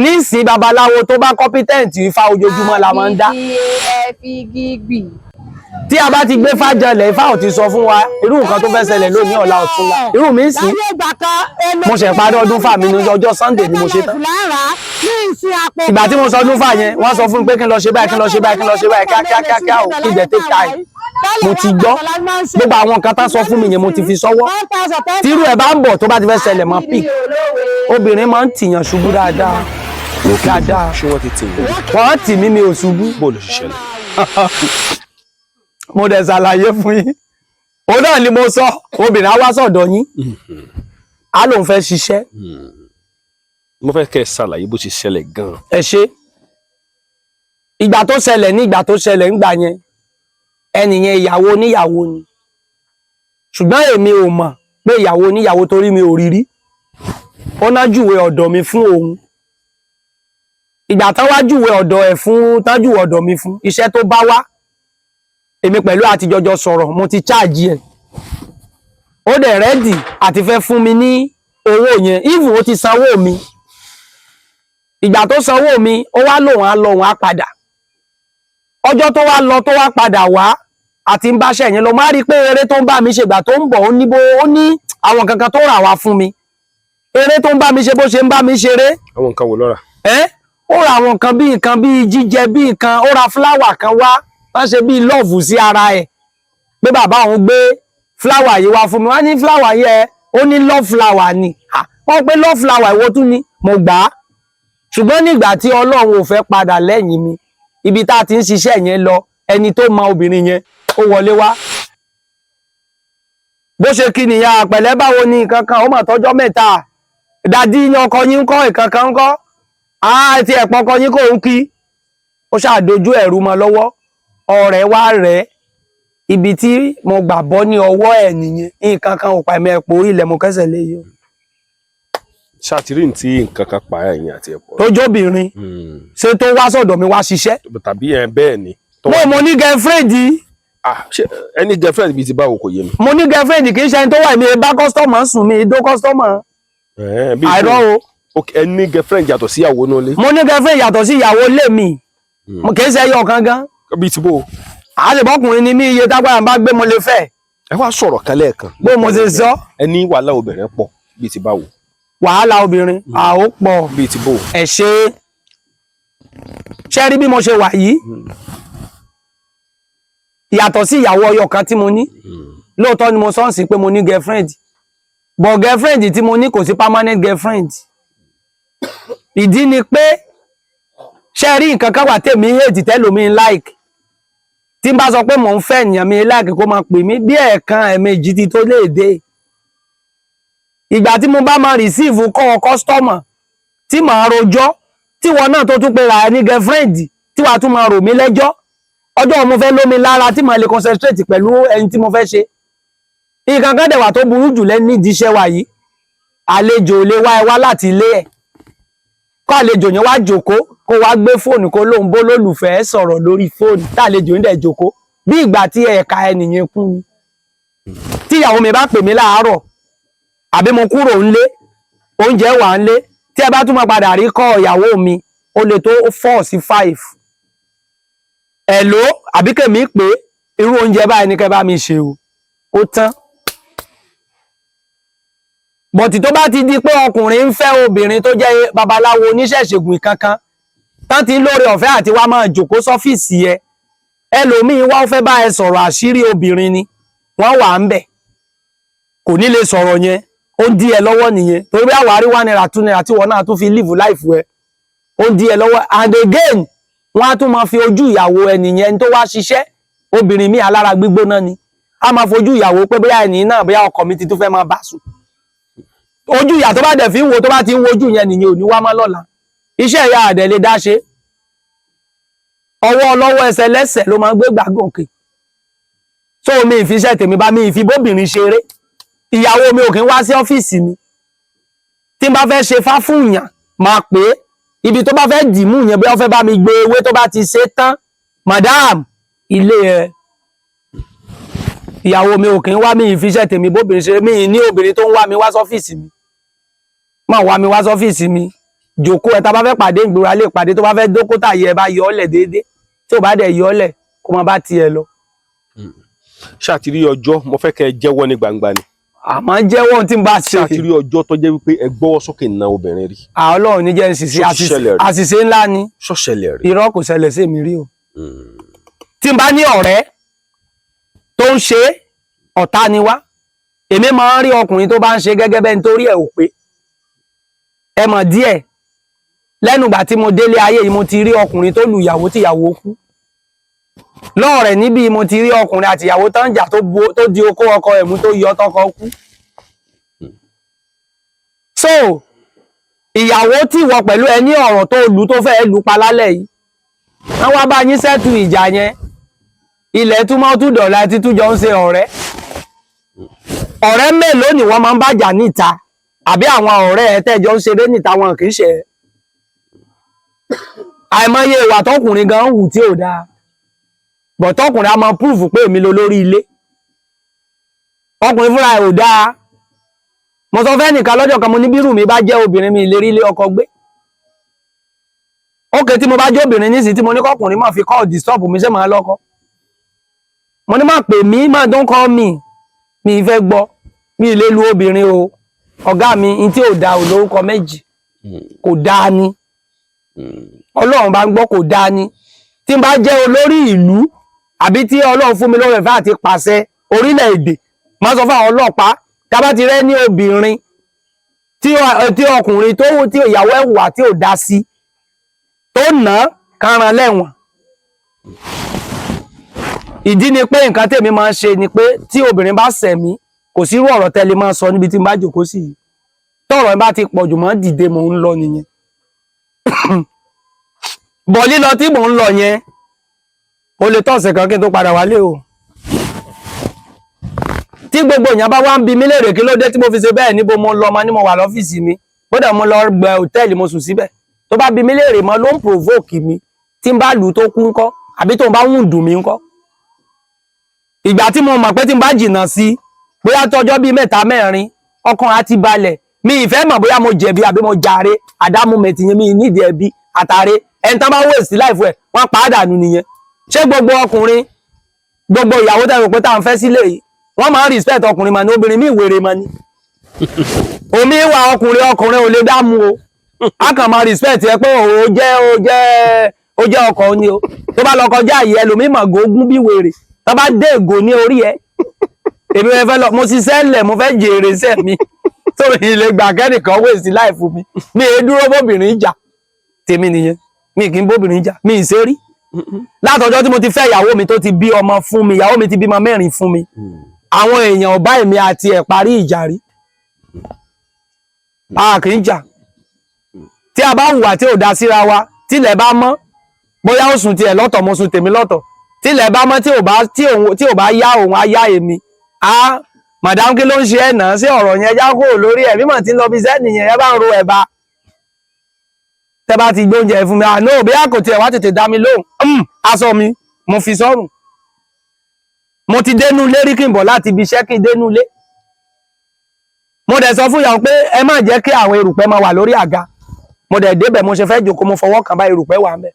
Nísìnyí, babaláwo tó bá competent, ifá ojoojúmọ́ la máa ń dá. Tí a bá ti gbé fájọlẹ̀, ifá ò ti sọ fún wa irú nǹkan tó fẹ́ ṣẹlẹ̀ lónìí, ọ̀la, ọ̀túnla. Irú mi ń sìn, mo ṣẹ̀ parí ọdún fà mí ní ọjọ́ Sunday ni mo ṣe tán. Ìgbà tí mo sọ ọdún fà yẹn, wọ́n sọ fún mi pé kí n lọ ṣe báyìí, kí n lọ ṣe báyìí, kí n lọ ṣe báyìí, kíákíá kíákíá ò kí n dẹ̀ take time. Mo ti gbọ́ gbogbo àwọn nǹkan tá sọ fún mi yẹn, mo ti fi sọ́wọ́. Tírú ẹ̀ bá ń bọ̀, tó bá ti fẹ́ ṣẹlẹ̀ mọ́ pick, obìnrin máa ń tìyàn ṣubú dáadáa dáadáa. Ṣé wọ́n ti tì yín? Wọ́n tì mí, mi ò ṣubú. Bó ló ṣe ṣẹlẹ̀? Mo dẹ̀ ṣàlàyé fún yín, òun náà ni mo sọ. Obìnrin á wá sọ̀dọ̀ yín, á lóun fẹ́ ṣiṣẹ́. Mo fẹ́ kẹ́ ẹ ṣàlàyé bó ṣe ṣẹlẹ̀ gan-an. Ẹ ṣe. Ìgbà tó ṣẹlẹ̀, ní ìgbà tó ṣẹlẹ̀ ńgbà yẹn, ẹnìyẹn ìyàwó oníyàwó ni, ṣùgbọ́n èmi ò mọ̀ pé ìyàwó oníyàwó, torí mi ò rí rí. Ó ná júwe ọ̀dọ̀ mi fún òun. Ìgbà tán wá júwe ọ̀dọ̀ ẹ̀ fún, tán júwe ọ̀dọ̀ mi fún iṣẹ́ tó bá wá, èmi pẹ̀lú àti jọjọ sọ̀rọ̀, mo ti charge ẹ̀, ó dẹ̀ ready àti fẹ́ fún mi ní owó yẹn. Even ó ti sanwó mi. Ìgbà tó sanwó mi, ó wá lòun á lọ, òun á padà. Ọjọ́ tó wá lọ, tó wá padà wá, àti ń báṣẹ́ yẹn lọ, máa rí i pé eré tó ń bá mi ṣe, ìgbà tó ń bọ̀, ó ní bó ó ní àwọn kankan tó rà wá fún mi. Eré tó ń bá mi ṣe, bó ṣe ń bá mi ṣeré. Àwọn nǹkan wo ló rà? Ẹ́, ó ra àwọn nǹkan bí nǹkan bí jíjẹ, bí nǹkan, ó ra flower kan wá, wọ́n ṣe bí love sí ara ẹ̀, pé bàbá òun gbé flower yìí wá fún mi. Wọ́n ní flower yẹ, ó ní love flower ni. Ah, wọ́n pé love flower ìwọ tún ni mo gbà á. Ṣùgbọ́n nígbà tí Ọlọ́run ò fẹ́ padà lẹ́yìn mi, ibi tá a ti ń ṣiṣẹ́ yẹn lọ, ẹni tó mọ obìnrin yẹn, ó wọlé wá. Bó ṣe kí nìyà, pẹ̀lẹ́, báwo ni, nǹkan kan, ó mà tọ́jọ́ mẹ́ta, daddy ní ọkọ yín ń kọ́, nǹkan kan ń kọ́ àti ẹ̀pọ̀ ọkọ yín kò ń kí. Ó ṣàdojú ẹ̀rú mọ́ lọ́wọ́. Ọ̀rẹ́ wá rẹ̀, ibi tí mo gbà bọ́ ní ọwọ́ ẹ̀ nìyẹn. Nǹkan kan ò pa ẹ̀mí ẹ̀pọ̀, orí ilẹ̀ mo kẹ́sẹ̀ lé yìí o. Ṣàtìrí tí nǹkan kan pa ẹ̀yìn àti ẹ̀pọ̀? Tó jóbìnrin, ṣé tó wá sọ̀dọ̀ mi wá ṣiṣẹ́? Tàbí ẹ bẹ́ẹ̀ ni. Mo ní girlfriend. Ah, ṣé ẹni girlfriend bíi ti báwo? Kò yé mi. Mo ní girlfriend, kì í ṣe ẹni tó wà ní bá customer sùn, mi dó customer. Bí àìrọ́ o. Ok, ẹni girlfriend yàtọ̀ sí ìyàwó náà lé. Mo ní girlfriend yàtọ̀ sí ìyàwó ilé mi. Mo kì í ṣe ẹyọ kan gan. Bíi ti bó? Àṣebọ́kùnrin ni mí, iye tágbára bá gbé, mo lè fẹ́. Ẹ wá sọ̀rọ̀ kan lẹ́ẹ̀kan. Bó mo ṣe sọ. Ẹni wàhálà obìnrin pọ̀, bíi ti báwo? Wàhálà obìnrin àó pọ̀. Bíi ti bó? Ẹ ṣe. Ṣe rí bí mo ṣe wà yìí, yàtọ̀ sí ìyàwó ọyọ kan tí mo ní, lóòótọ́ ni mo sọ ń sí pé mo ní girlfriend, but girlfriend tí mo ní kò sí permanent girlfriend. Ìdí ni pé, ṣe rí, nǹkan kan wà tèmi hate tẹ́lòmí like. Tí n bá sọ pé mò ń fẹ́ ènìyàn, mi like kó máa pè mí bí ẹ̀ẹ̀kan, ẹ̀ẹ̀mejì ti tó lè dé. Ìgbà tí mo bá máa receive call customer tí màá rojọ́, tí wọn náà tó tún pe ra ẹni girlfriend, tí wàá tún máa rò mí lẹ́jọ́, ọjọ́ mo fẹ́ lómi lára tí màá lè concentrate pẹ̀lú ẹni tí mo fẹ́ ṣe nǹkan kan. Dẹ̀ wà tó burú jù lẹ́nu nídìí iṣẹ́ wa yìí, àlejò lè wá ẹ wá láti ilé ẹ̀, kó àlejò yẹn wá jókòó, kó wá gbé fóònù, kó lóun bó lólùfẹ́ sọ̀rọ̀ lórí fóònù, tá àlejò ń dẹ̀ jókòó, bí ìgbà tí ẹ̀ka ẹnìyẹn kú ni. Tí ìyàwó mi bá pè mí láàárọ̀, àbí mo kúrò ńlé, oúnjẹ wà ńlé, tí ẹ bá tún máa padà rí kọ́ ìyàwó mi, ó lè tó 4 sí 5. Ẹ̀ló, àbí kèmí pé irú oúnjẹ báyìí ní kẹ́ bá mi ṣe o, ó tán. But tó bá ti di pé ọkùnrin ń fẹ́ obìnrin tó jẹ́ babaláwo, oníṣẹ̀ṣègùn kankan, tán ti ń lóore ọ̀fẹ́ àti wá máa jòkó sọ́fíìsì ẹ, ẹlòmíín wá, ó fẹ́ bá ẹ sọ̀rọ̀ àṣírí obìnrin ni wọ́n wà ń bẹ̀, kò ní lè sọ̀rọ̀ yẹn, ó ń dí ẹ lọ́wọ́ nìyẹn, torí bí àwárí ₦1, ₦2 tí wọ́n náà tún fi live life ẹ, ó ń dí ẹ lọ́wọ́. And again, wọ́n á tún máa fi ojú ìyàwó ẹnìyẹn tó wá ṣiṣẹ́. Obìnrin mi, alára gbígbóná ni, a máa fojú ìyàwó pé bóyá ẹnì náà, bóyá ọkọ mi ti tún fẹ́ máa bá sùn. Ojú ìyà tó bá dẹ̀ fi ń wo, tó bá ti ń wojú yẹn nìyẹn, ò ní wá mọ́ lọ́la. Iṣẹ́ ìyá àdẹ̀ lè dá ṣe, ọwọ́ ọlọ́wọ́, ẹsẹ̀ lẹ́sẹ̀ ló máa ń gbé gbàgòkè. So mi ìfiṣẹ́ tèmi bá mi ìfibóbìnrin ṣeré. Ìyàwó mi ò kí ń wá sí ọ́fíìsì mi. Tí n bá fẹ́ ṣe fá fún yàn, máa pè é. Ibi tó bá fẹ́ dìímú yẹn, bí wọ́n fẹ́ bá mi gbé ewé, tó bá ti ṣe tán, madam, ilé ẹ. Ìyàwó mi ò kí ń wá. Mi ìfiṣẹ́ tèmi bóbìnrin ṣeré. Mi ní obìnrin tó ń wá mi wá sọ́fíìsì mi, máa wá mi wá sọ́fíìsì mi. Jòkó ẹ, tá a bá fẹ́ pàdé ìgboro alẹ́ pàdé, tó bá fẹ́ dókítà yẹ ẹ bá yọ ọ́ lẹ̀ déédéé, tí ò bá dẹ̀ yọ ọ́ lẹ̀, kó máa bá tiẹ̀ lọ. Ṣàtìrí ọjọ́, mo fẹ́ kẹ́ ẹ jẹ́wọ́ ní gbangba ni. Àmọ́ jẹ́wọ́ ohun tí n bá ṣe. Ṣàtìrí ọjọ́ tó jẹ́ wípé ẹ gbọ́wọ́ sókè na obìnrin rí? Ọlọ́run ní jẹ́ ń ṣiṣẹ́. Ṣó ti ṣẹlẹ̀ rí? Àṣìṣe ńlá ni. Ṣó ṣẹlẹ̀ rí? Irọ́, kò ṣẹlẹ̀ sí èmi rí o. Tí n bá ní ọ̀rẹ́ tó ń ṣe é, ọ̀tá ni wá. Èmi máa ń rí ọkùnrin tó bá ń ṣe gẹ́gẹ́ bẹ́ẹ̀ nítorí ẹ̀ ò pé ẹ mọ̀ díẹ̀. Lẹ́nu ìgbà tí mo délé ayé yìí, mo ti rí ọkùnrin tó lu ìyàwó tí ìyàwó kú lọ́ọ̀rẹ̀ níbi. Mo ti rí ọkùnrin àti ìyàwó tó ń jà, tó di okó ọkọ ẹ̀mú, tó yọ tọkọ kú. So ìyàwó tí ìwọ pẹ̀lú ẹ ní ọ̀rọ̀ tó lù tó fẹ́ lù pa lálẹ́ yìí, wọ́n wá bá yín settle ìjà yẹn, ilẹ̀ túmọ̀ tún dọ̀la, títún jọ ń ṣe ọ̀rẹ́. Ọ̀rẹ́ mélòó ni wọ́n máa ń bàjà níta, àbí àwọn ọ̀rẹ́ ẹ tẹ́jọ ń ṣeré níta, wọn kì í ṣe ẹ́? Àìmọye ìwà tọkùnrin gan ń hù tí ò dáa bọ̀, tọkùnrin á máa prove pé èmi lo lórí ilé. Ọkùnrin fúnra ẹ̀ ò dáa. Mo sọ fẹ́ nìkan lọ́jọ́ kan, mo ní bírù mi bá jẹ́ obìnrin, mi ìlérí ilé ọkọ gbé ókè. Tí mo bá jẹ́ obìnrin nísìnyí, tí mo ní kọkùnrin máa fi call disturb mi, ṣé máa lọ́kọ? Mo ní má pè mí, má don't call me, mi ì fẹ́ gbọ́, mi ì lè lu obìnrin o. Ọ̀gá mi, n tí ò dáa ò lórúkọ méjì. Kò dáa ni, Ọlọ́run bá ń gbọ́, kò dáa ni. Tí n bá jẹ́ olórí ìlú, àbí tí Ọlọ́run fún mi lórí ẹ̀fẹ́ àti pàṣẹ orílẹ̀-èdè, máa sọ fún àwọn ọlọ́pàá, tá a bá ti rẹ́ ní obìnrin tí ọkùnrin tó tí ìyàwó ẹ̀ wà tí ò dá sí, tó nà án, kárán lẹ́wọ̀n. Ìdí ni pé nǹkan tèmi máa ń ṣe ni pé tí obìnrin bá ṣẹ̀ mí, kò sí irú ọ̀rọ̀ tẹ́lẹ̀ máa sọ níbi tí n bá jòkó sí yìí. Tọ́rọ̀ bá ti pọ̀jù mọ́, dìde, mò ń lọ nìyẹn. Bọ̀ lílọ tí mò ń lọ yẹn, ó lè tọ̀sẹ̀ kan kí n tó padà wálé o. Tí gbogbo èèyàn bá wá ń bi mí léèrè kí ló dé tí mo fi ṣe bẹ́ẹ̀, níbo mo lọ, ma ní mo wà lọ́fíìsì mi, bódà mo lọ gbẹ hòtẹ́ẹ̀lì, mo sùn síbẹ̀. Tó bá bi mí léèrè mọ́, ló ń provoke mi. Tí n bá lù ú tó kú ńkọ́, àbí tó ń bá ń dùn mí ńkọ́? Ìgbà tí mo mọ̀ pé tí n bá jìnnà sí bóyá tọjọ́ bíi mẹ́ta mẹ́rin, ọkàn á ti balẹ̀. Mi ìfẹ́ mọ̀ bóyá mo jẹ̀bi àbí mo jàre. Àdámú mẹ́tì yẹn, mi nídìí ẹbí àtàrẹ. Ẹni tán bá waste life ẹ̀, wọ́n pa á dànù nìyẹn. Ṣé gbogbo ọkùnrin, gbogbo ìyàwó tẹ́ rò pé tá à ń fẹ́ sílé yìí, wọ́n máa ń respect ọkùnrin mà ní? Obìnrin mi wèrè mà ní. Omi wà, ọkùnrin ọkùnrin ò lè dámú o. A kàn máa respect ẹ pé ó jẹ́ ọkọ ni o. Tó bá lọ kọjá àyè, ẹlòmíì mà gógún bí wèrè. Tó bá dé ègò ní orí ẹ, èmi fẹ́ lọ, mo ṣiṣẹ́ lẹ̀, mo fẹ́ jèrè iṣẹ́ mi tó ilé gbà kẹ́nìkan waste life mi. Mi è dúró bóbìnrin jà, tèmi nìyẹn. Mi kì í bóbìnrin jà, mi ì ṣe rí. Látọjọ́ tí mo ti fẹ́ ìyàwó mi, tó ti bí ọmọ fún mi, ìyàwó mi ti bímọ mẹ́rin fún mi, àwọn èèyàn ò bá èmi àti ẹ̀ parí ìjà rí. A kì í jà. Tí a bá hùwà tí ò dá síra wa, tílẹ̀ bá mọ́, bóyá ó sùn tiẹ̀ lọ́tọ̀, mo sùn tèmi lọ́tọ̀. Tílẹ̀ bá mọ́, tí ò bá tí òun tí ò bá yá, òun á yá èmi. Á, madam, kí ló ń ṣe ẹ̀ náà? Sí ọ̀rọ̀ yẹn já kúrò lórí ẹ̀. Mímọ̀ tí ń lọ bí iṣẹ́ nìyẹn. Ẹ bá ń ro ẹ̀bà, tẹ́ bá ti gbóúnjẹ fún mi, àná bí a kò tiẹ̀ wá tètè dá mi lóhùn, aṣọ mi mo fi sọ́rùn, mo ti dénú ilé rí. Kí n bọ̀ láti ibi iṣẹ́, kí n dénú ilé, mo dẹ̀ sọ fún ìyàwó pé ẹ má jẹ́ kí àwọn erùpẹ̀ máa wà lórí àga. Mo dẹ̀ débẹ̀, mo ṣe fẹ́ jòkó, mo fọwọ́ kàn bá, erùpẹ̀ wà ń bẹ̀.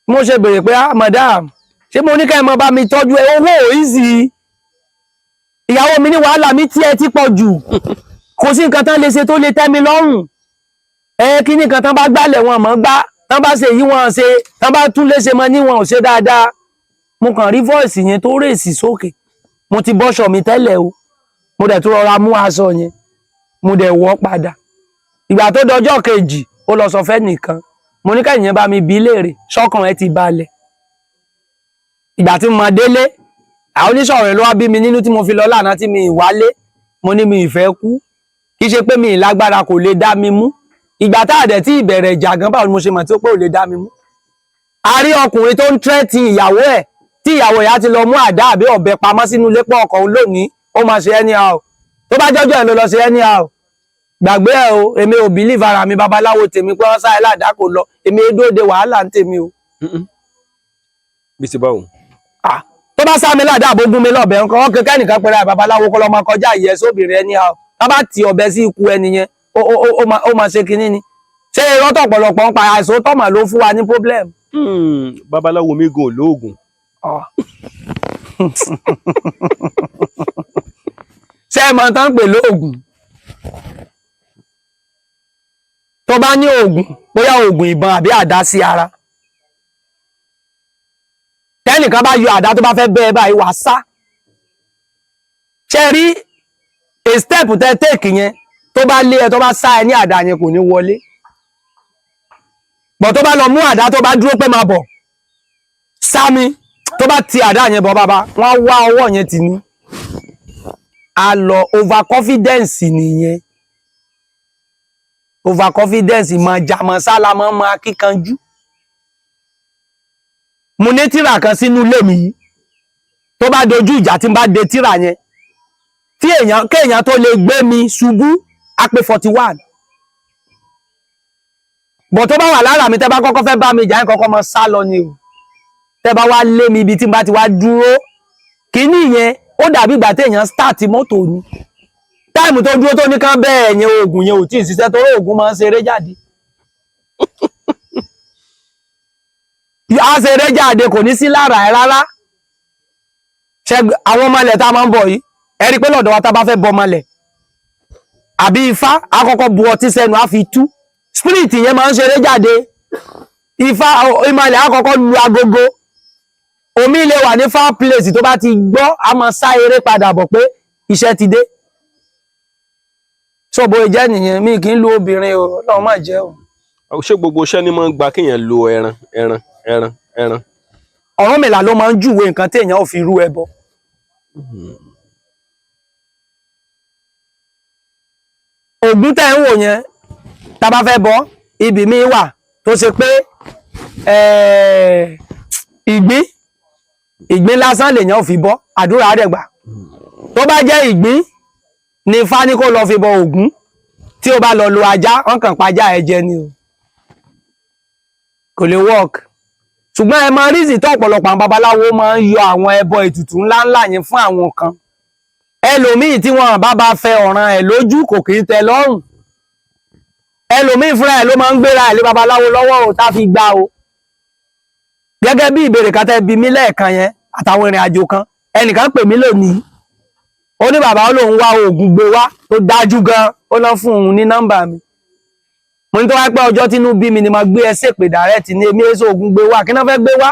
Mo ṣe béèrè pé, "Ah, madam, ṣé mo ní ká ẹ máa bá mi tọ́jú ẹ?" Owó ò easy. Ìyàwó mi ní wàhálà mi tí ẹ ti pọ̀ jù, kò sí nǹkan tán lè ṣe tó lè tẹ́ mi lọ́rùn. Ẹ kí ní nǹkan tán bá gbálẹ̀, wọn mọ̀ gbá, tán bá ṣe èyí, wọn ṣe, tán bá tún léṣe mọ́ ní wọn ò ṣe dáadáa. Mo kàn rí voice yẹn tó raise sókè. Mo ti bọ́ṣọ mi tẹ́lẹ̀ o, mo dẹ̀ tún rọra mú aṣọ yẹn, mo dẹ̀ wọ̀ padà. Ìgbà tó dọjọ́ kejì, ó lọ sọ fẹ́ nìkan. Mo ní kẹ́yìn yẹn bá mi bí léèrè, ṣọ́kàn ẹ ti balẹ̀? Ìgbà tí mo máa délé, àwọn oníṣòwò rẹ̀ ló wá bí mi nínú tí mo fi lọ lánàá tí mi ì wálé. Mo ní mi ì fẹ́ kú, kì í ṣe pé mi ì lágbára, kò lè dá mi mú. Ìgbà tá a dẹ̀ tí ìbẹ̀rẹ̀ ìjà gan, báwo ni mo ṣe mọ̀ tí ó pé ò lè dá mi mú? A rí ọkùnrin tó ń threat ìyàwó ẹ̀, tí ìyàwó ẹ̀ á ti lọ mú àdá àbí ọ̀bẹ pamọ́ sínú ilé pọ̀ ọkọ òun lónìí, ó máa ṣe anyhow. Tó bá jọ́jọ́ ẹ̀ ló lọ ṣe anyhow, gbàgbé ẹ̀ o. Èmi ò believe ara mi, babaláwo tèmi pé wọ́n sáré ládàá kò lọ. Èmi dúró de wàhálà ń tèmi o. Bí ti báwo? Ah, tó bá sá mi ládàá, àbógún mi lọ́bẹ̀ ńkọ́? Wọ́n kẹ́kẹ́ nìkan pẹ̀lú babaláwo kọ́ lọ́ máa kọjá ìyẹn sóbìnrin anyhow. Tá bá ti ọ̀bẹ sí ikú ẹni yẹn, ó máa ṣe kinní ni. Ṣé irọ́ tọ̀pọ̀lọpọ̀ ń pa àìsàn tọ̀mọ̀ ló fún wa ní problem? Babaláwo mi gan olóògùn. Ah. Ṣé ẹ mọ̀ tán pè lóògùn? Tó bá ní oògùn, bóyá oògùn ìbọn àbí àdá sí ara, tẹ́nìkan bá yọ àdá tó bá fẹ́ bẹ́ ẹ báyìí, wàá sá. Ṣé rí a step tẹ́ take yẹn, tó bá lé ẹ, tó bá sá ẹ ní àdá yẹn, kò ní wọlé bọ̀. Tó bá lọ mú àdá, tó bá dúró pé máa bọ̀ sámi, tó bá ti àdá yẹn bọ̀, bàbá wọ́n á wá ọwọ́ yẹn tì ní a lọ. Overconfidence nìyẹn. Overconfidence mọ jàmọ sálámọ mọ akíkanjú. Mo ní tírà kan sínú ilé mi yìí, tó bá dojú ìjà, tí n bá de tírà yẹn, tí èèyàn kéèyàn tó lè gbé mi ṣubú á pé 41 bọ̀. Tó bá wà lára mi, tẹ́ bá kọ́kọ́ fẹ́ bá mi jà, yín kọ́kọ́ mọ sá lọ ni o. Tẹ́ bá wá lé mi, ibi tí n bá ti wá dúró, kínní yẹn ó dàbí ìgbà téèyàn start mọ́tò ni. Time tó dúró tó ní kán bẹ́ẹ̀ yẹn, oògùn yẹn ò tí ì ṣiṣẹ́, torí oògùn máa ń ṣeré jáde. Á ṣeré jáde, kò ní sí lára ẹ rárá. Àwọn ọmọ ilẹ̀ tá a máa ń bọ̀ yìí, ẹ rí i pé lọ́dọ̀ wa, tá a bá fẹ́ bọ ọmọ ilẹ̀ àbí ifá, á kọ́kọ́ bu ọtí sẹ́nu, á fi tú spirit yẹn, máa ń ṣeré jáde. Ifá ìmọ̀lẹ̀ á kọ́kọ́ lu agogo, omi lè wà ní far place, tó bá ti gbọ́, á máa sá eré padà bọ̀ pé iṣẹ́ ti dé. So bó jẹ́ nìyẹn, mi kì í lu obìnrin o, Ọlọ́run má jẹ́ o. Ṣé gbogbo iṣẹ́ ni máa ń gba kéèyàn lo ẹran, ẹran, ẹran, ẹran? Ọ̀rúnmìlà ló máa ń júwe nǹkan tí èèyàn ò fi rú ẹbọ. Ògún tẹ́ ń wò yẹn, tá a bá fẹ́ bọ, ibì míì wà tó ṣe pé ìgbín, ìgbín lásán lèèyàn ò fi bọ, àdúrà rẹ̀ gbà. Tó bá jẹ́ ìgbín ní Ifá ní kó lọ fi bọ Ògún, tí ó bá lọ lo ajá, wọ́n kàn pajá ẹ jẹ ni o, kò lè work. Ṣùgbọ́n ẹ máa rízì tó ọ̀pọ̀lọpọ̀ àwọn babaláwo máa ń yọ àwọn ẹbọ ètùtù ńláńlá yẹn fún àwọn kan. Ẹlòmíì tí wọn bá bá fẹ́ ọ̀ràn ẹ̀ lójú, kò kì í tẹ́ lọ́rùn. Ẹlòmíì fúnra ẹ̀ ló máa ń gbéra ẹ̀ lé babaláwo lọ́wọ́ o, tá fi gbá o. Gẹ́gẹ́ bí ìbéèrè kan tẹ́ bi mí lẹ́ẹ̀kan yẹn àtàwọn ìrìn àjò kan, ẹnìkan pè mí lónìí, ó ní bàbá ó lóun wá oògùn gbé wá tó dájú gan, ó lọ fún òun ní nọ́mbà mi. Mo ní tó wá pé ọjọ́ tínú bí mi ni mo gbé ẹ ṣèpè direct ní èmi èso oògùn gbé wá, kí náà fẹ́ gbé wá?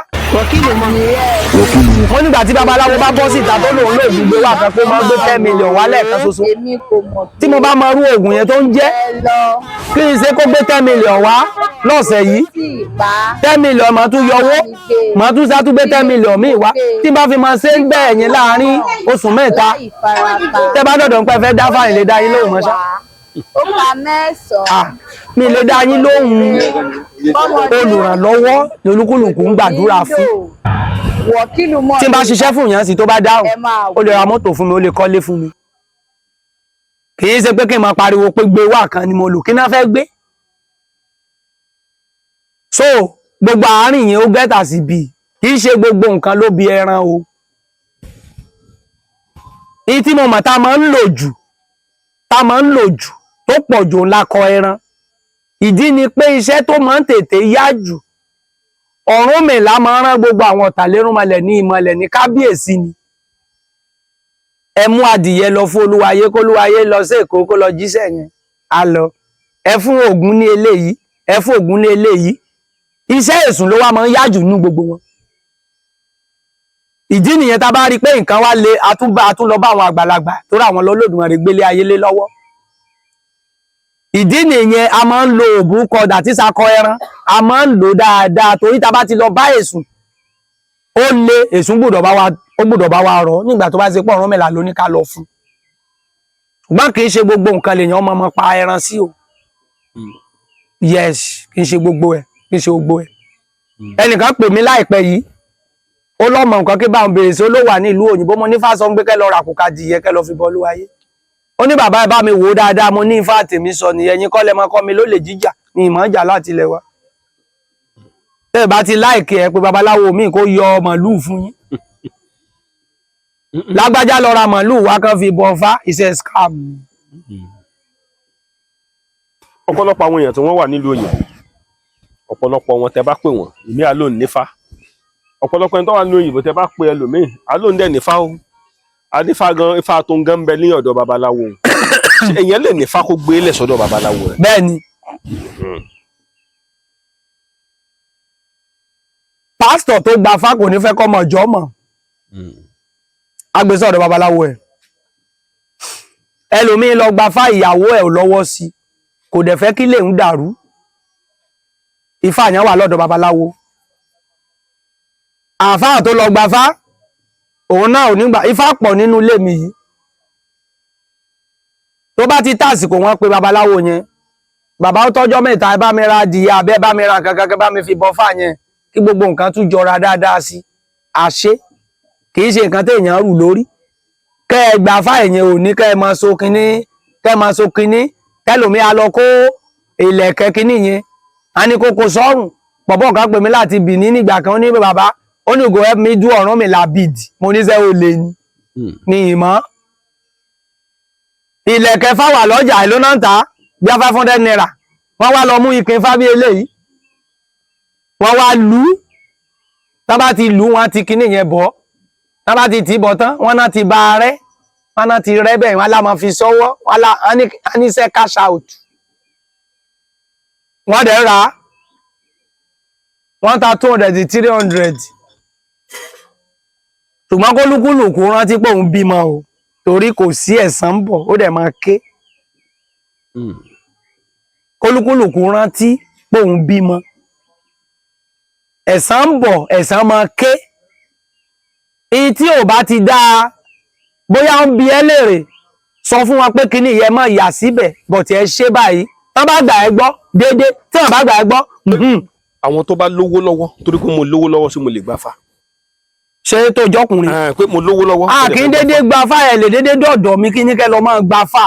Mo nígbà tí babaláwo bá bọ́ síta tó lòun lóògùn gbé wá kan, kó máa gbé 10 million wá lẹ́ẹ̀kan ṣoṣo, Èmi kò mọ̀. Tí mo bá máa rú oògùn yẹn tó ń jẹ́, Ẹ lọ kí n ṣe kó gbé 10 million wá lọ́sẹ̀ yìí, sí ìpá 10 million, màá tún yọwó, màá tún sá tún gbé 10 million míì wá, tí n bá fi máa ṣe ń bẹ́ẹ̀ yẹn láàárín oṣù 3, láì farapa. Tẹ́ bá dọ̀dọ̀ ń pẹ́ fẹ́ dá fáyín, lè dá yín lóhùn mọ́ṣá. Ó ka 9. Ah, mi lè dá yín lóhùn. Olùrànlọ́wọ́ lolúkúlùkù ń gbàdúrà fún. Wọ̀kìlù mọ̀. Tí n bá ṣiṣẹ́ fún yẹn sí, tó bá dáhùn, Ẹ máa ó lè ra mọ́tò fún mi, ó lè kọ́lé fún mi. Kì í ṣe pé kí n máa pariwo pé gbé wá kan ni mo lò, kí náà fẹ́ gbé. So gbogbo àárín yẹn, ó gẹ́tà sí bí kì í ṣe gbogbo nǹkan ló bí ẹran o. Ní tí mo mọ̀ tá a máa ń lò jù, tá a máa ń lò jù tó pọ̀ jù ńlá kọ ẹran. Ìdí ni pé iṣẹ́ tó máa ń tètè yá jù, Ọ̀rúnmìlà máa ń rán gbogbo àwọn ọ̀tàlérúnmọlẹ̀ ní ìmọ̀lẹ̀ ní kábíyèsí ni. Ẹ mú adìyẹ lọ fún Olúwayé, kólúwayé lọ sí Èkó kó lọ jíṣẹ́ yẹn, á lọ. Ẹ fún Ògún ní eléyìí, ẹ fún Ògún ní eléyìí. Iṣẹ́ èsùn ló wá máa ń yá jù nínú gbogbo wọn. Ìdí nìyẹn, tá a bá rí i pé nǹkan wá le, àtúnbá àtún lọ bá àwọn àgbàlagbà tó rà àwọn lọ́lọ́dúnrún gbélé ayé lé lọ́wọ́. Ìdí nìyẹn, a máa ń lo òbúkọ dàtí sakọ ẹran, a máa ń lò dáadáa, torí tá a bá ti lọ bá èsùn, ó lé èsùn gbọ́dọ̀ bá wa, ó gbọ́dọ̀ bá wa rọ̀ nígbà tó bá ṣe pọ̀ Ọ̀rúnmìlà ló ní ká lọ fún. Ṣùgbọ́n kì í ṣe gbogbo nǹkan lèèyàn ọmọ ọmọ pa ẹran sí o. Yes, kì í ṣe gbogbo ẹ̀, kì í ṣe gbogbo ẹ̀. Ẹnìkan pè mí láìpẹ́ yìí, ó lọ́mọ nǹkan kí báwọn béèrè sí, ó ló wà ní ìlú òyìnbó. Mo ní fásọ ń gbé kẹ́ lọ rà kùkà dìyẹ kẹ́ lọ fi bọ́ lúwayé. Ó ní bàbá, ẹ bá mi wò ó dáadáa. Mo ní ifá tèmi sọ nìyẹn, yín kọ́ lẹ máa kọ́ mi ló lè jíjà ní ìmọ̀ ìjà láti ilẹ̀ wa. Tẹ́ ẹ bá ti láìkè ẹ pé babaláwo mi kó yọ màlúù fún yín, lágbájá lọ ra màlúù wá kán fi bọ fá, iṣẹ́ scam. Ọ̀pọ̀lọpọ̀ àwọn èèyàn tí wọ́n wà nílùú òyìnbó, ọ̀pọ̀lọpọ̀ wọn tẹ́ bá pè wọ́n, ìmí àlóhùn nífà. Ọ̀pọ̀lọpọ̀ ẹni tó wà nílùú òyìnbó, tẹ́ bá pè ẹlòmíì, àlóhùn dẹ̀ nífà o, anífà gan, ifá tó ń gan ń bẹ ní ọ̀dọ̀ babaláwo. Ṣé èèyàn lè nífà kó gbé lẹ̀ sọ́dọ̀ babaláwo rẹ̀? Bẹ́ẹ̀ ni. Pásítọ̀ tó gba fá kò ní fẹ́ kọ́ mọ̀ ọjọ́ mọ̀ agbésọ̀dọ̀ babaláwo ẹ̀. Ẹlòmíín lọ gba fá, ìyàwó ẹ̀ ò lọ́wọ́ sí, kò dẹ̀ fẹ́ kí lè ń dàrú. Ifá yẹn wà lọ́dọ̀ babaláwo. Àáfàá tó lọ gba fá, òun náà ò ní gbà. Ifá pọ̀ nínú ilé mi yìí. Tó bá ti tàsìkò, wọn pe babaláwo yẹn: "Bàbá, ó tọ́jọ́ mẹ́ta, ẹ bá mi ra adìyẹ àbẹ́, bá mi ra nǹkan kan, bá mi fi bọ́ fà yẹn kí gbogbo nǹkan tún jọra dáadáa sí." Àṣé kì í ṣe nǹkan téèyàn rù lórí. Kẹ́ ẹ gbà fá ẹ̀yìn ò ní kẹ́ ẹ máa so kinní, kẹ́ ẹ máa so kinní. Kẹlòmí á lọ kó ìlẹ̀kẹ̀ kinní yẹn, á ní kókó sọ́rùn. Pọ̀pọ̀ kan pè mí láti Bìní nígbà kan, ó ní, "Bàbá," ó ní, "go help me do Ọ̀rúnmìlà bead." Mo ní sẹ́ ó lè ní ní ìmọ̀ ìlẹ̀kẹ̀ fáwà lọ́jà ìlú náà ń tà á bí i ₦500. Wọ́n wá lọ mú ìpín fábí eléyìí, wọ́n wá lù ú. Tá bá ti lù ú, wọ́n ti kinní yẹn bọ́. Tá bá ti tì í bọ̀ tán, wọ́n náà ti bá a rẹ́, wọ́n náà ti rẹ́ bẹ́ẹ̀, wọ́n lá máa fi sọ́wọ́, wọ́n lá á ní sẹ́ cash out. Wọ́n dẹ̀ rà á, wọ́n ta 200, 300. Ṣùgbọ́n kólúkúlùkù rántí pé òun bímọ o, torí kò sí ẹ̀san ń bọ̀, ó dẹ̀ máa ké. Kólúkúlùkù rántí pé òun bímọ, ẹ̀san ń bọ̀, ẹ̀san máa ké. Ìyí tí ò bá ti dáa, bóyá ó ń bi ẹ́ léèrè, sọ fún wọn pé kíní yẹn má yà síbẹ̀, bọ̀tì ẹ ṣe báyìí. Tán bá gbà ẹ́ gbọ́ déédéé, tí wọ́n bá gbà ẹ́ gbọ́, Àwọn tó bá lówó lọ́wọ́, torí pé mo lówó lọ́wọ́, sí mo lè gbà fa? Ṣé tó jọkùnrin? Pé mo lówó lọ́wọ́. A kì í déédéé gba fá. Ẹ lè déédéé dọ̀dọ̀ mi kí ní kẹ́ lọ máa gba fá.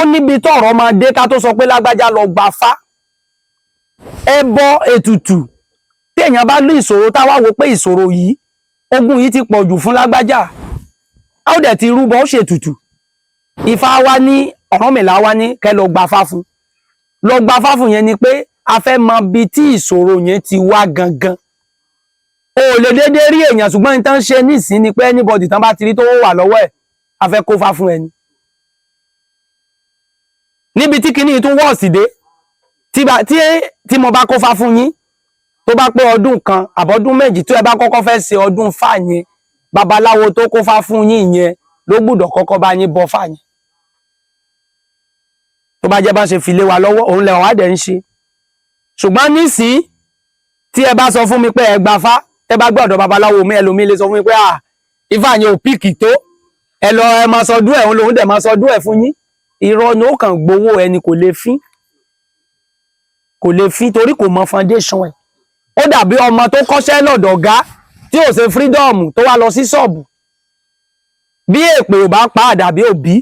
Ó níbi tọ̀rọ̀ máa dé ká tó sọ pé lágbájá lọ gba fá. Ẹbọ, ètùtù, tí èèyàn bá ní ìṣòro, táwa wo pé ìṣòro yìí, ogun yìí ti pọ̀ jù fún lágbájá, a ó dẹ̀ ti rúbọ, ó ṣètùtù. Ifá wa ní, Ọ̀rúnmìlà wa ní kẹ́ lọ gba fá fún. Lọ gba fá fún yẹn ni pé a fẹ́ mọ ibi tí ìṣòro yẹn ti wá gangan. O ò lè déédéé rí èèyàn. Ṣùgbọ́n ní tán ṣe nísìn ni pé anybody tán bá ti rí tó wà lọ́wọ́ ẹ̀, a fẹ́ kó fá fún ẹni. Níbi tí kinní tún wọ́ọ̀sì dé, tí mo bá kó fá fún yín, tó bá pé ọdún kan àbọ̀dún 2 tí ẹ bá kọ́kọ́ fẹ́ ṣe ọdún fá yẹn, babaláwo tó kó fá fún yín yẹn ló gbọ́dọ̀ kọ́kọ́ bá yín bọ fá yẹn. Tó bá jẹ́ bá ṣe fi lé wa lọ́wọ́, òun lẹ̀ wá dẹ̀ ń ṣe. Ṣùgbọ́n nísìnyí, tí ẹ bá sọ fún mi pé ẹ gba fá, tẹ bá gbọ́dọ̀ babaláwo mi, ẹlòmíì lè sọ fún mi pé, "À, ifá yẹn ò pick tó, ẹ lọ, ẹ máa sọ dún ẹ." Òun lòun dẹ̀ máa sọ dún ẹ fún yín. Irọ́ ni, ó kàn gbowó ẹni, kò lè fín, kò lè fín, torí kò mọ foundation ẹ̀. Ó dàbí ọmọ tó kọ́ṣẹ́ lọ́dọ̀ ọ̀gá tí ò ṣe freedom, tó wá lọ sí ṣọ́ọ̀bù. Bí èpè ò bá pa, àdàbí òbí,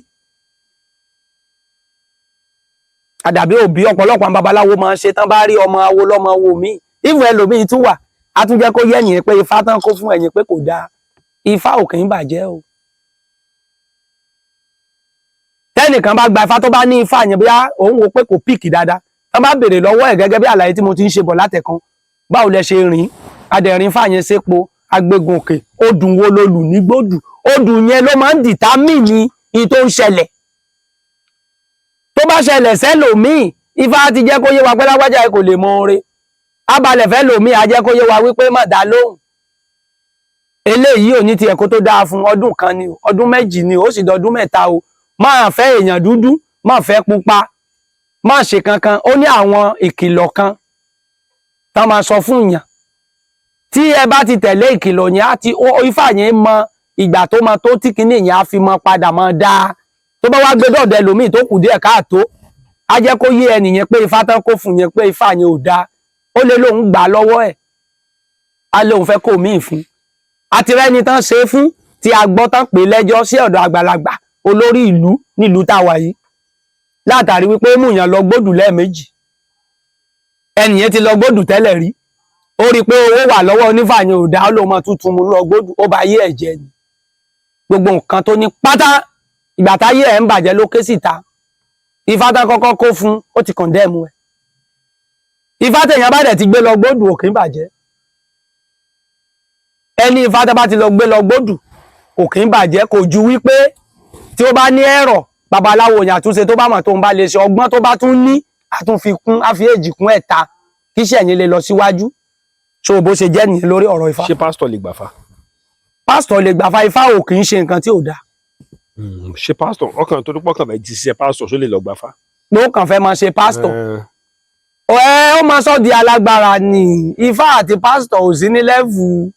àdàbí òbí. Ọ̀pọ̀lọpọ̀ àwọn babaláwo máa ń ṣe tán, bá rí ọmọ awo lọ́mọ wo míì, ìfún ẹlòmíì tún wà, á tún jẹ́ kó yẹ̀yìn pé ifá tán kó fún ẹ̀yìn pé kò dáa. Ifá ò kì í bàjẹ́ o. Tẹ́nìkan bá gba ifá, tó bá ní ifá yẹn, bóyá òun wo pé kò pick dáadáa, tán bá béèrè lọ́wọ́ ẹ̀ gẹ́gẹ́ bí àlàyé tí mo ti ń ṣe bọ̀ látẹ̀kan, báwo lẹ ṣe rìn? Adẹ̀rìn ifá yẹn sépo agbégun òkè, odùn wo ló lù nígbòdù? Odù yẹn ló máa ń determine ní tó ń ṣẹlẹ̀. Tó bá ṣẹlẹ̀ sẹ́lòmíì, ifá ti jẹ́ kó yé wa pé lágbájá yìí kò lè mọ oore abalẹ̀ fẹ́ lòmíì, á jẹ́ kó yé wa wípé má dá lóhùn, eléyìí ò ní tiẹ̀ kó tó dáa fún. Ọdún kan ni o, ọdún 2 ni o, ó sì dọdún 3 o. Máa fẹ́ èèyàn dúdú, máa fẹ́ pupa, má ṣe kankan. Ó ní àwọn ìkìlọ̀ kan tá máa sọ fún èèyàn. Tí ẹ bá ti tẹ̀lé ìkìlọ̀ yẹn, á ti ifá yẹn mọ ìgbà tó máa tó tí kinní yẹn á fi mọ padà mọ dáa. Tó bá wá gbé dọ̀dọ̀ ẹlòmíì tó kù díẹ̀ káàtó, á jẹ́ kó yé ẹnìyẹn pé ifá tán kó fún yẹn, pé ifá yẹn ò dáa. Ó lè lóun gbà lọ́wọ́ ẹ̀, á lóun fẹ́ kó míì fún. Àti rẹ́ni tán ṣe é fún tí a gbọ́ tán pé lẹ́jọ́ sí ọ̀dọ̀ àgbàlagbà olórí ìlú nílùú táwa yìí, látàrí wípé ó mú yàn lọ gbódù lẹ́ẹ̀mejì. Ẹnìyẹn ti lọ gbódù tẹ́lẹ̀ rí, ó rí i pé owó wà lọ́wọ́ onífàyàn ò dá, ó lóun máa tuntun mú lọ gbódù, ó bá yé ẹ̀ jẹ́ ni. Gbogbo nǹkan tó ní pátá, ìgbà táyé ẹ̀ ń bàjẹ́ ló ké síta. Ifá tá kọ́kọ́ kó fún, ó ti condemn ẹ̀. Ifá tẹ̀yàn bá dẹ̀ ti gbé lọ gbódù, òkè ń bàjẹ́. Ẹni ifá tá bá ti lọ gbé lọ gbódù, òkè ń bàjẹ́. Kò ju wípé tí ó bá ní ẹ̀rọ babaláwo yẹn, àtúnṣe tó bá mọ̀ tó ń bá lè ṣe, ọgbọ́n tó bá tún ní, àtúnfikún, àfi èjì kún ẹ̀ta, kí iṣẹ́ yẹn lè lọ síwájú. So bó ṣe jẹ́ nìyẹn lórí ọ̀rọ̀ ifá. Ṣé pásítọ̀ lè gbàfá? Pásítọ̀ lè gbàfá. Ifá ò kì í ṣe nǹkan tí ò dáa. Ṣé pásítọ̀ ọkàn tó dúpọ̀ kàn fẹ́ jí ṣiṣẹ́ pásítọ̀, ṣó lè lọ gbàfá? Ló kàn fẹ́ máa ṣe pásítọ̀, ẹ ó máa sọ di alágbára ni. Ifá àti pásítọ̀ ò sí ní level.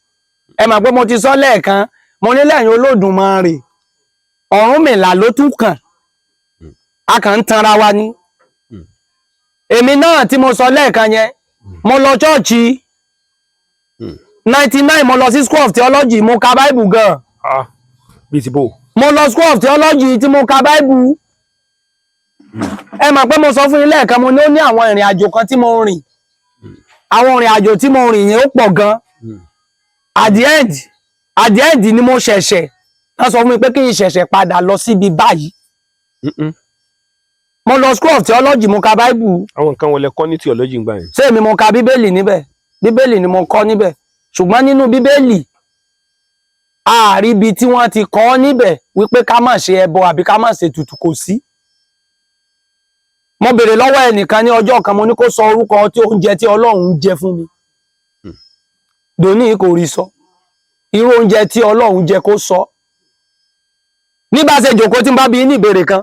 Ẹ mọ̀ pé mo ti sọ lẹ́ẹ̀kan, mo ní lẹ́yìn Olódùmarè, Ọ̀rúnmìlà ló tún kàn. A kàn ń tanra wa ni. Èmi náà tí mo sọ lẹ́ẹ̀kan yẹn, mo lọ chọ́ọ̀chì 99, mo lọ sí school of theology, mo ka Bible gan. Ah, bíi ti bò? Mo lọ school of theology tí mo ka Bible. Ẹ mọ̀ pé mo sọ fún yín lẹ́ẹ̀kan, mo ní ó ní àwọn ìrìn àjò kan tí mo rìn. Àwọn ìrìn àjò tí mo rìn yẹn, ó pọ̀ gan. At the end ni mo ṣẹ̀ṣẹ̀ wọ́n sọ fún mi pé kí n ṣẹ̀ṣẹ̀ padà lọ síbi báyìí. Mo lọ school of theology, mo ka Bible. Àwọn nǹkan wọlé kọ́ ní theology gbà yẹn? Ṣé èmi mo ka Bíbélì níbẹ̀? Bíbélì ni mo kọ́ níbẹ̀, ṣùgbọ́n nínú Bíbélì, àárí ibi tí wọ́n ti kọ́ níbẹ̀ wípé ká má ṣe ẹbọ àbí ká má ṣe ètùtù, kò sí. Mo béèrè lọ́wọ́ ẹnìkan ní ọjọ́ kan, mo ní kó sọ orúkọ tí oúnjẹ tí Ọlọ́run ń jẹ fún mi. Dòní kò rí sọ. Irú oúnjẹ tí Ọlọ́run jẹ, kó sọ. Ní bá ṣe jòkó, tí n bá bi yín ní ìbéèrè kan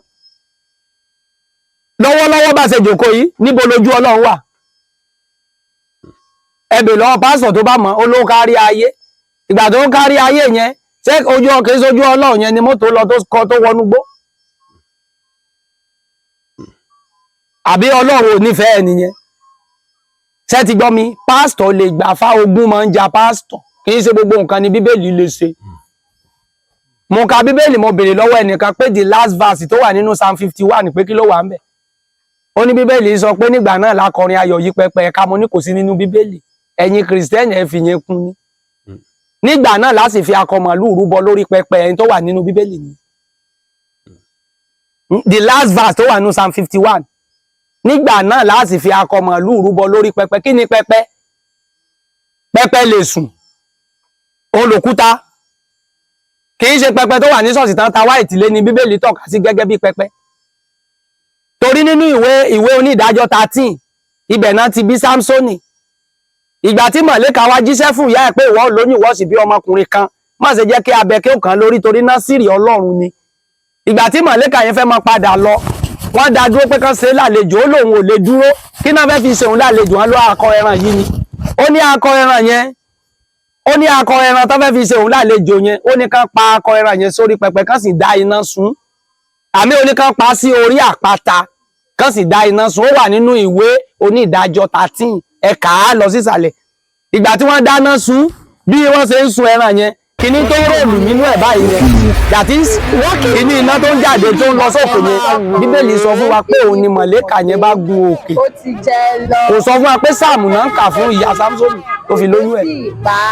lọ́wọ́lọ́wọ́, bá ṣe jòkó yìí, níbo lójú Ọlọ́run wà? Ẹ bèèrè lọ́wọ́ pásítọ̀ tó bá mọ̀. Ó ló kárí ayé. Ìgbà tó ń kárí ayé yẹn, ṣé ojú ọkẹ́ sójú Ọlọ́run yẹn ni mọ́tò lọ tó kọ tó wọnú gbó? Àbí Ọlọ́run ò nífẹ̀ẹ́ ẹ nìyẹn? Ṣé ti gbọ́ mi? Pásítọ̀ lè gbà fá. Ogun máa ń ja pásítọ̀. Kì í ṣe gbogbo nǹkan ni Bíbélì lè ṣe. Mo ka Bíbélì, mo béèrè lọ́wọ́ ẹnìkan pé the last verse tó wà nínú Psalm 51, pé kí ló wà ń bẹ̀? Ó ní Bíbélì sọ pé nígbà náà lákọrin ayọ̀ yí pẹpẹ ẹ̀ka. Mo ní kò sí nínú Bíbélì. Ẹ̀yin Kìrìsìtẹ́nì, ẹ fi yẹn kún ni. Nígbà náà láti fi akọ màlúù rúbọ lórí pẹpẹ. Ẹni tó wà nínú Bíbélì ni the last verse tó wà nínú Psalm 51, nígbà náà láti fi akọ màlúù rúbọ lórí pẹpẹ. Kí ni pẹpẹ? Pẹpẹ lè sùn olùkúta. Kì í ṣe pẹpẹ tó wà ní ṣọ́ọ̀ṣì tán ta white lé ní Bíbélì tọ́ka sí gẹ́gẹ́ bí pẹpẹ, torí nínú ìwé Onídàájọ́ 13, ibẹ̀ náà ti bí Sámsónì. Ìgbà tí mọ̀lẹ́ka wá jíṣẹ́ fún ìyá ẹ̀ pé ìwọ lóyún, ìwọ sì bí ọmọkùnrin kan, má ṣe jẹ́ kí abẹ kí ó kàn lórí, torí Násìrì Ọlọ́run ni. Ìgbà tí mọ̀lẹ́ka yẹn fẹ́ máa padà lọ, wọ́n dá dúró pé kán ṣe é lálejò. Ó lóun ò lè dúró. Kí náà fẹ́ fi ṣe òun lálejò? Wọn ló akọ ẹran yìí ni. Ó ní akọ ẹran yẹn, ó ní akọ ẹran tó fẹ́ fi ṣe òun lálejò yẹn, ó ní kán pa akọ ẹran yẹn sórí pẹpẹ, kán sì dá iná sun. Àmì, ó ní kán pa sí orí àpáta, kán sì dá iná sun. Ó wà nínú ìwé Onídàájọ́ 13, ẹ̀ka á lọ sísàlẹ̀. Ìgbà tí wọ́n dáná sun, bí wọ́n ṣe ń sun ẹran yẹn, kíní tó roll nínú ẹ̀ báyìí yẹn, that is, kíní iná tó ń jáde tó ń lọ sókè yẹn, Bíbélì sọ fún wa pé òun ni mọ̀lẹ́kà yẹn bá gun òkè. Ó ti jẹ lọ. Kò sọ fún wa pé sáàmù náà ń kà fún ìyá Sámsónì tó fi lóyún ẹ̀.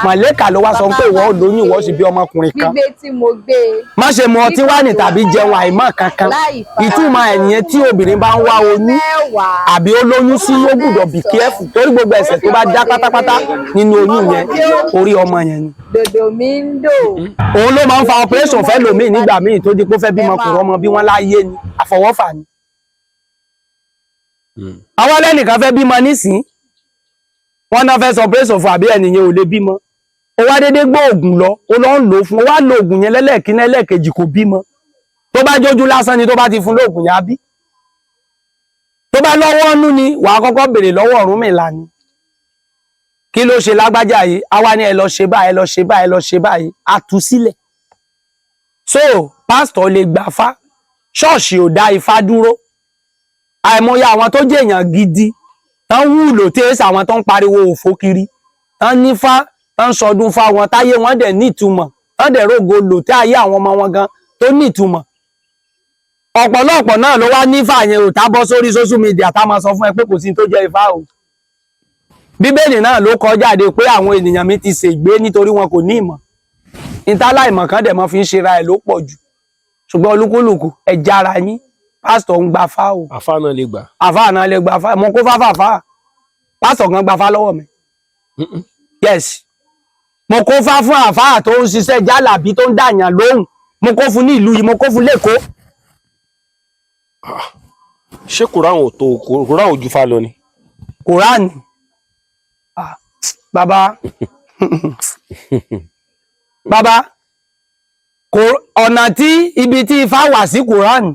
Mọ̀lẹ́kà ló wá sọ pé ìwọ ò lóyún, ìwọ sì bí ọmọkùnrin kan. Gbígbé tí mo gbé e. Má ṣe mu ọtí wáìnì tàbí jẹun àìmọ́ kankan. Ìtumọ̀ ẹ̀yẹn, tí obìnrin bá ń wá oyún 10. àbí ó lóyún sí, ó gbọ́dọ̀ be careful, torí gbogbo ẹ̀ṣẹ̀ tó bá dá pátápátá nínú oyún yẹn, orí ọmọ yẹn ni. Dòdò mi ń dò. Òun ló máa ń fa operation fẹ́ lòmíì nígbà míì, tó di pé ó fẹ́ bímọ, kò rọ́mọ bí wọ́n láyé ni, àfọwọ́fà ni. Àwọn ẹlẹ́nìkan fẹ́ bímọ nísìn, wọ́n náà fẹ́ sọ operation fún, àbí ẹnìyẹn ò lè bímọ. Ó wá dédé gbọ́ ògùn lọ, ó lọ ń lò ó fún, ó wá lo ògùn yẹn lẹ́lẹ́kínní, ẹlẹ́ẹ̀kejì, kò bímọ. Tó bá jójú lásán ni, tó bá ti fún lóògùn yẹn, á bí. Tó bá lọ́wọ́ nú ni, wàá kọ́kọ́ béèrè lọ́wọ́ Ọ̀rúnmìlà ni, kí ló ṣe lágbájá yìí? Àwa ni ẹ lọ ṣe báyìí, ẹ lọ ṣe báyìí, ẹ lọ ṣe báyìí, á tú sílẹ̀. So pásítọ̀ lè gbà fá. Ṣọ́ọ̀ṣì ò dá ifá dúró. Àìmọye àwọn tó jẹ́ èèyàn gidi tán wúlò tí èsì àwọn tó ń pariwo òfò kiri, tán nífá, tán sọdún fáwọn, táyé wọn dẹ̀ nítumọ̀, tán dẹ̀ rógo lò, tí ayé àwọn ọmọ wọn gan tó nítumọ̀. Ọ̀pọ̀lọpọ̀ náà ló wá nífà yẹn ò tá bọ́ sórí social media, tá máa sọ fún ẹ pé kò sí tó jẹ́ ifá o. Bíbélì náà ló kọ jáde pé àwọn ènìyàn mi ti ṣègbé nítorí wọn kò ní ìmọ̀. Ìtàláìmọ̀ kan dẹ̀ mọ́ fi ń ṣera ẹ̀ ló pọ̀ jù. Ṣùgbọ́n olúkúlùkù, ẹ jára yín. Pásítọ̀ ń gbafá o. Àfa náà lè gbà. Àfáà náà lè gbafá. Mo kó fáfá àfáà, pásítọ̀ kan gbafá lọ́wọ́ mi. Yes, mo kó fá fún àfáà tó ń ṣiṣẹ́ jálàbí, tó ń dàyàn lóhùn. Mo kó fún ní ìlú yìí, mo kó fún lẹ́kọ̀ọ́. Ṣé Kùránì ò tó? Kùránì ò ju fa lọ ni? Kùránì? Ah, bàbá, bàbá, kò ọ̀nà tí ibi tí ifá wà sí Kùránì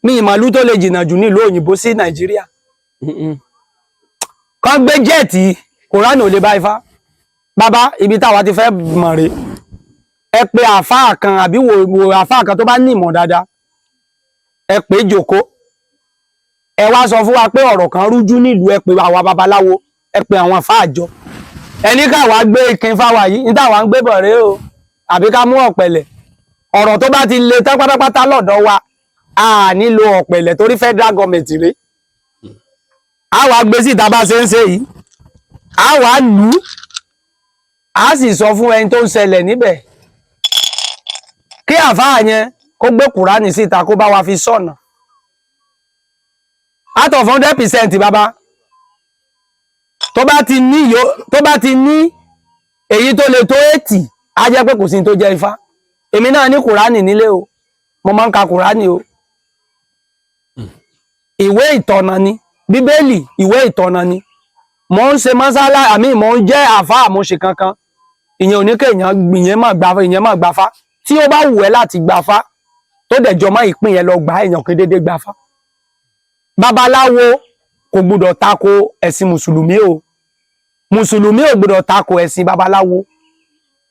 mi, ìmọ̀lú tó lè jìnnà jù nílùú òyìnbó sí Nàìjíríà kan gbé jet. Kùránì ò lè bá ifá. Bàbá, ibi táwa ti fẹ́ mọ̀ rè, ẹ pé àfáà kan àbí wo wo àfáà kan tó bá ní ìmọ̀ dáadáa, ẹ pé jòkó, ẹ wá sọ fún wa pé ọ̀rọ̀ kan rújú nílùú. Ẹ pé àwa babaláwo, ẹ pé àwọn àfáà jọ, ẹni káwa gbé ikin fáwa yìí ní táwa ń gbé bọ̀ rèé o, àbí ká mú ọ̀pẹ̀lẹ̀. Ọ̀rọ̀ tó bá ti le tán pátápátá lọ́dọ̀ wa, a nílò ọ̀pẹ̀lẹ̀ torí federal government rèé. A wá gbé síta bá ṣe ń ṣe yìí, a wá lù ú, a sì sọ fún ẹni tó ń ṣẹlẹ̀ níbẹ̀ kí àfáà yẹn kó gbé Kùránì síta, kó bá wa fi sọ̀nà. Out of 100%, bàbá, tó bá ti ní èyí tó lè tó 80, á jẹ́ pé kò sí ní tó jẹ́ ifá. Èmi náà ní Kùránì nílé o, mo máa ń ka Kùránì o. Ìwé ìtọ̀nà ni Bíbélì, ìwé ìtọ̀nà ni. Mò ń ṣe mọ́sálá àmì, mò ń jẹ́ àfáà, mo ṣe kankan, ìyẹn ò ní kéèyàn ìyẹn má gbafá, ìyẹn má gbafá. Tí ó bá wù ẹ́ láti gbafá tó dẹ̀ jọmọ́ ìpín yẹn, lọ gbà. Èèyàn kí déédéé gbafá. Babaláwo kò gbúdọ̀ tako ẹ̀sìn mùsùlùmí o, mùsùlùmí ò gbúdọ̀ tako ẹ̀sìn babaláwo,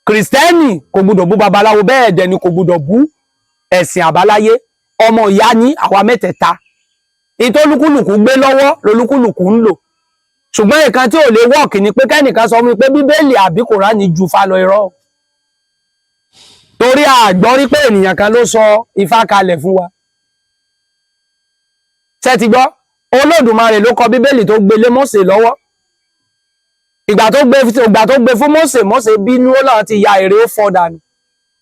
kìrìsìtẹ́nì kò gbúdọ̀ bú babaláwo, bẹ́ẹ̀ dẹ̀ ni kò gbúdọ̀ bú ẹ̀sìn àbáláyé. Ọmọ ìyá ní àwa mẹ́tẹ̀ẹ̀ta. Ìtòlúkúlùkù gbé lọ́wọ́ lolúkúlùkù ń lò. Ṣùgbọ́n nǹkan tí ò lè wọ́ọ̀kì ni pé kẹ́nìkan sọ fún mi pé Bíbélì àbí Kùránì ju fa lọ. Irọ́. Torí àgbọ́ rí pé ènìyàn kan ló sọ Ifá kalẹ̀ fún wa. Ṣé ti gbọ́? Olódùmarè ló kọ Bíbélì tó gbé lé Mósè lọ́wọ́. Ìgbà tó gbé fún Mósè, Mósè bínú, ó lọ́ọ́ ti ya èrè, ó fọ́ dànù.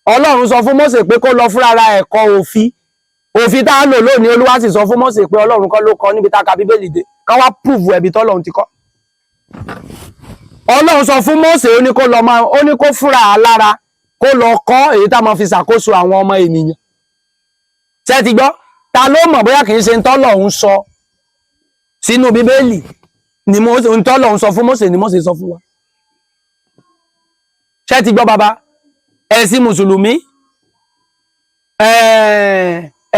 Ọlọ́run sọ fún Mósè pé kó lọ fúnra ẹ̀ kọ òfin, òfin tá a lò lónìí. Olúwa sì sọ fún Mósè pé Ọlọ́run kọ́ ló kọ níbi tá a ka Bíbélì dé, ká wá prove ẹ̀bi tọ́lọ́run ti kọ́. Ọlọ́run sọ fún Mósè, ó ní kó lọ máa, ó ní kó fúnra lára kó lọ kọ́ èyí tá a máa fi ṣàkóso àwọn ọmọ ènìyàn. Ṣé ti gbọ́? Ta ló mọ̀ bóyá kì í ṣe ntọ́lọ́run sọ sínú Bíbélì ni Mósè, ntọ́lọ́run sọ fún Mósè ni Mósè sọ fún wa? Ṣé ti gbọ́, bàbá? Ẹ̀sìn mùsùlùmí,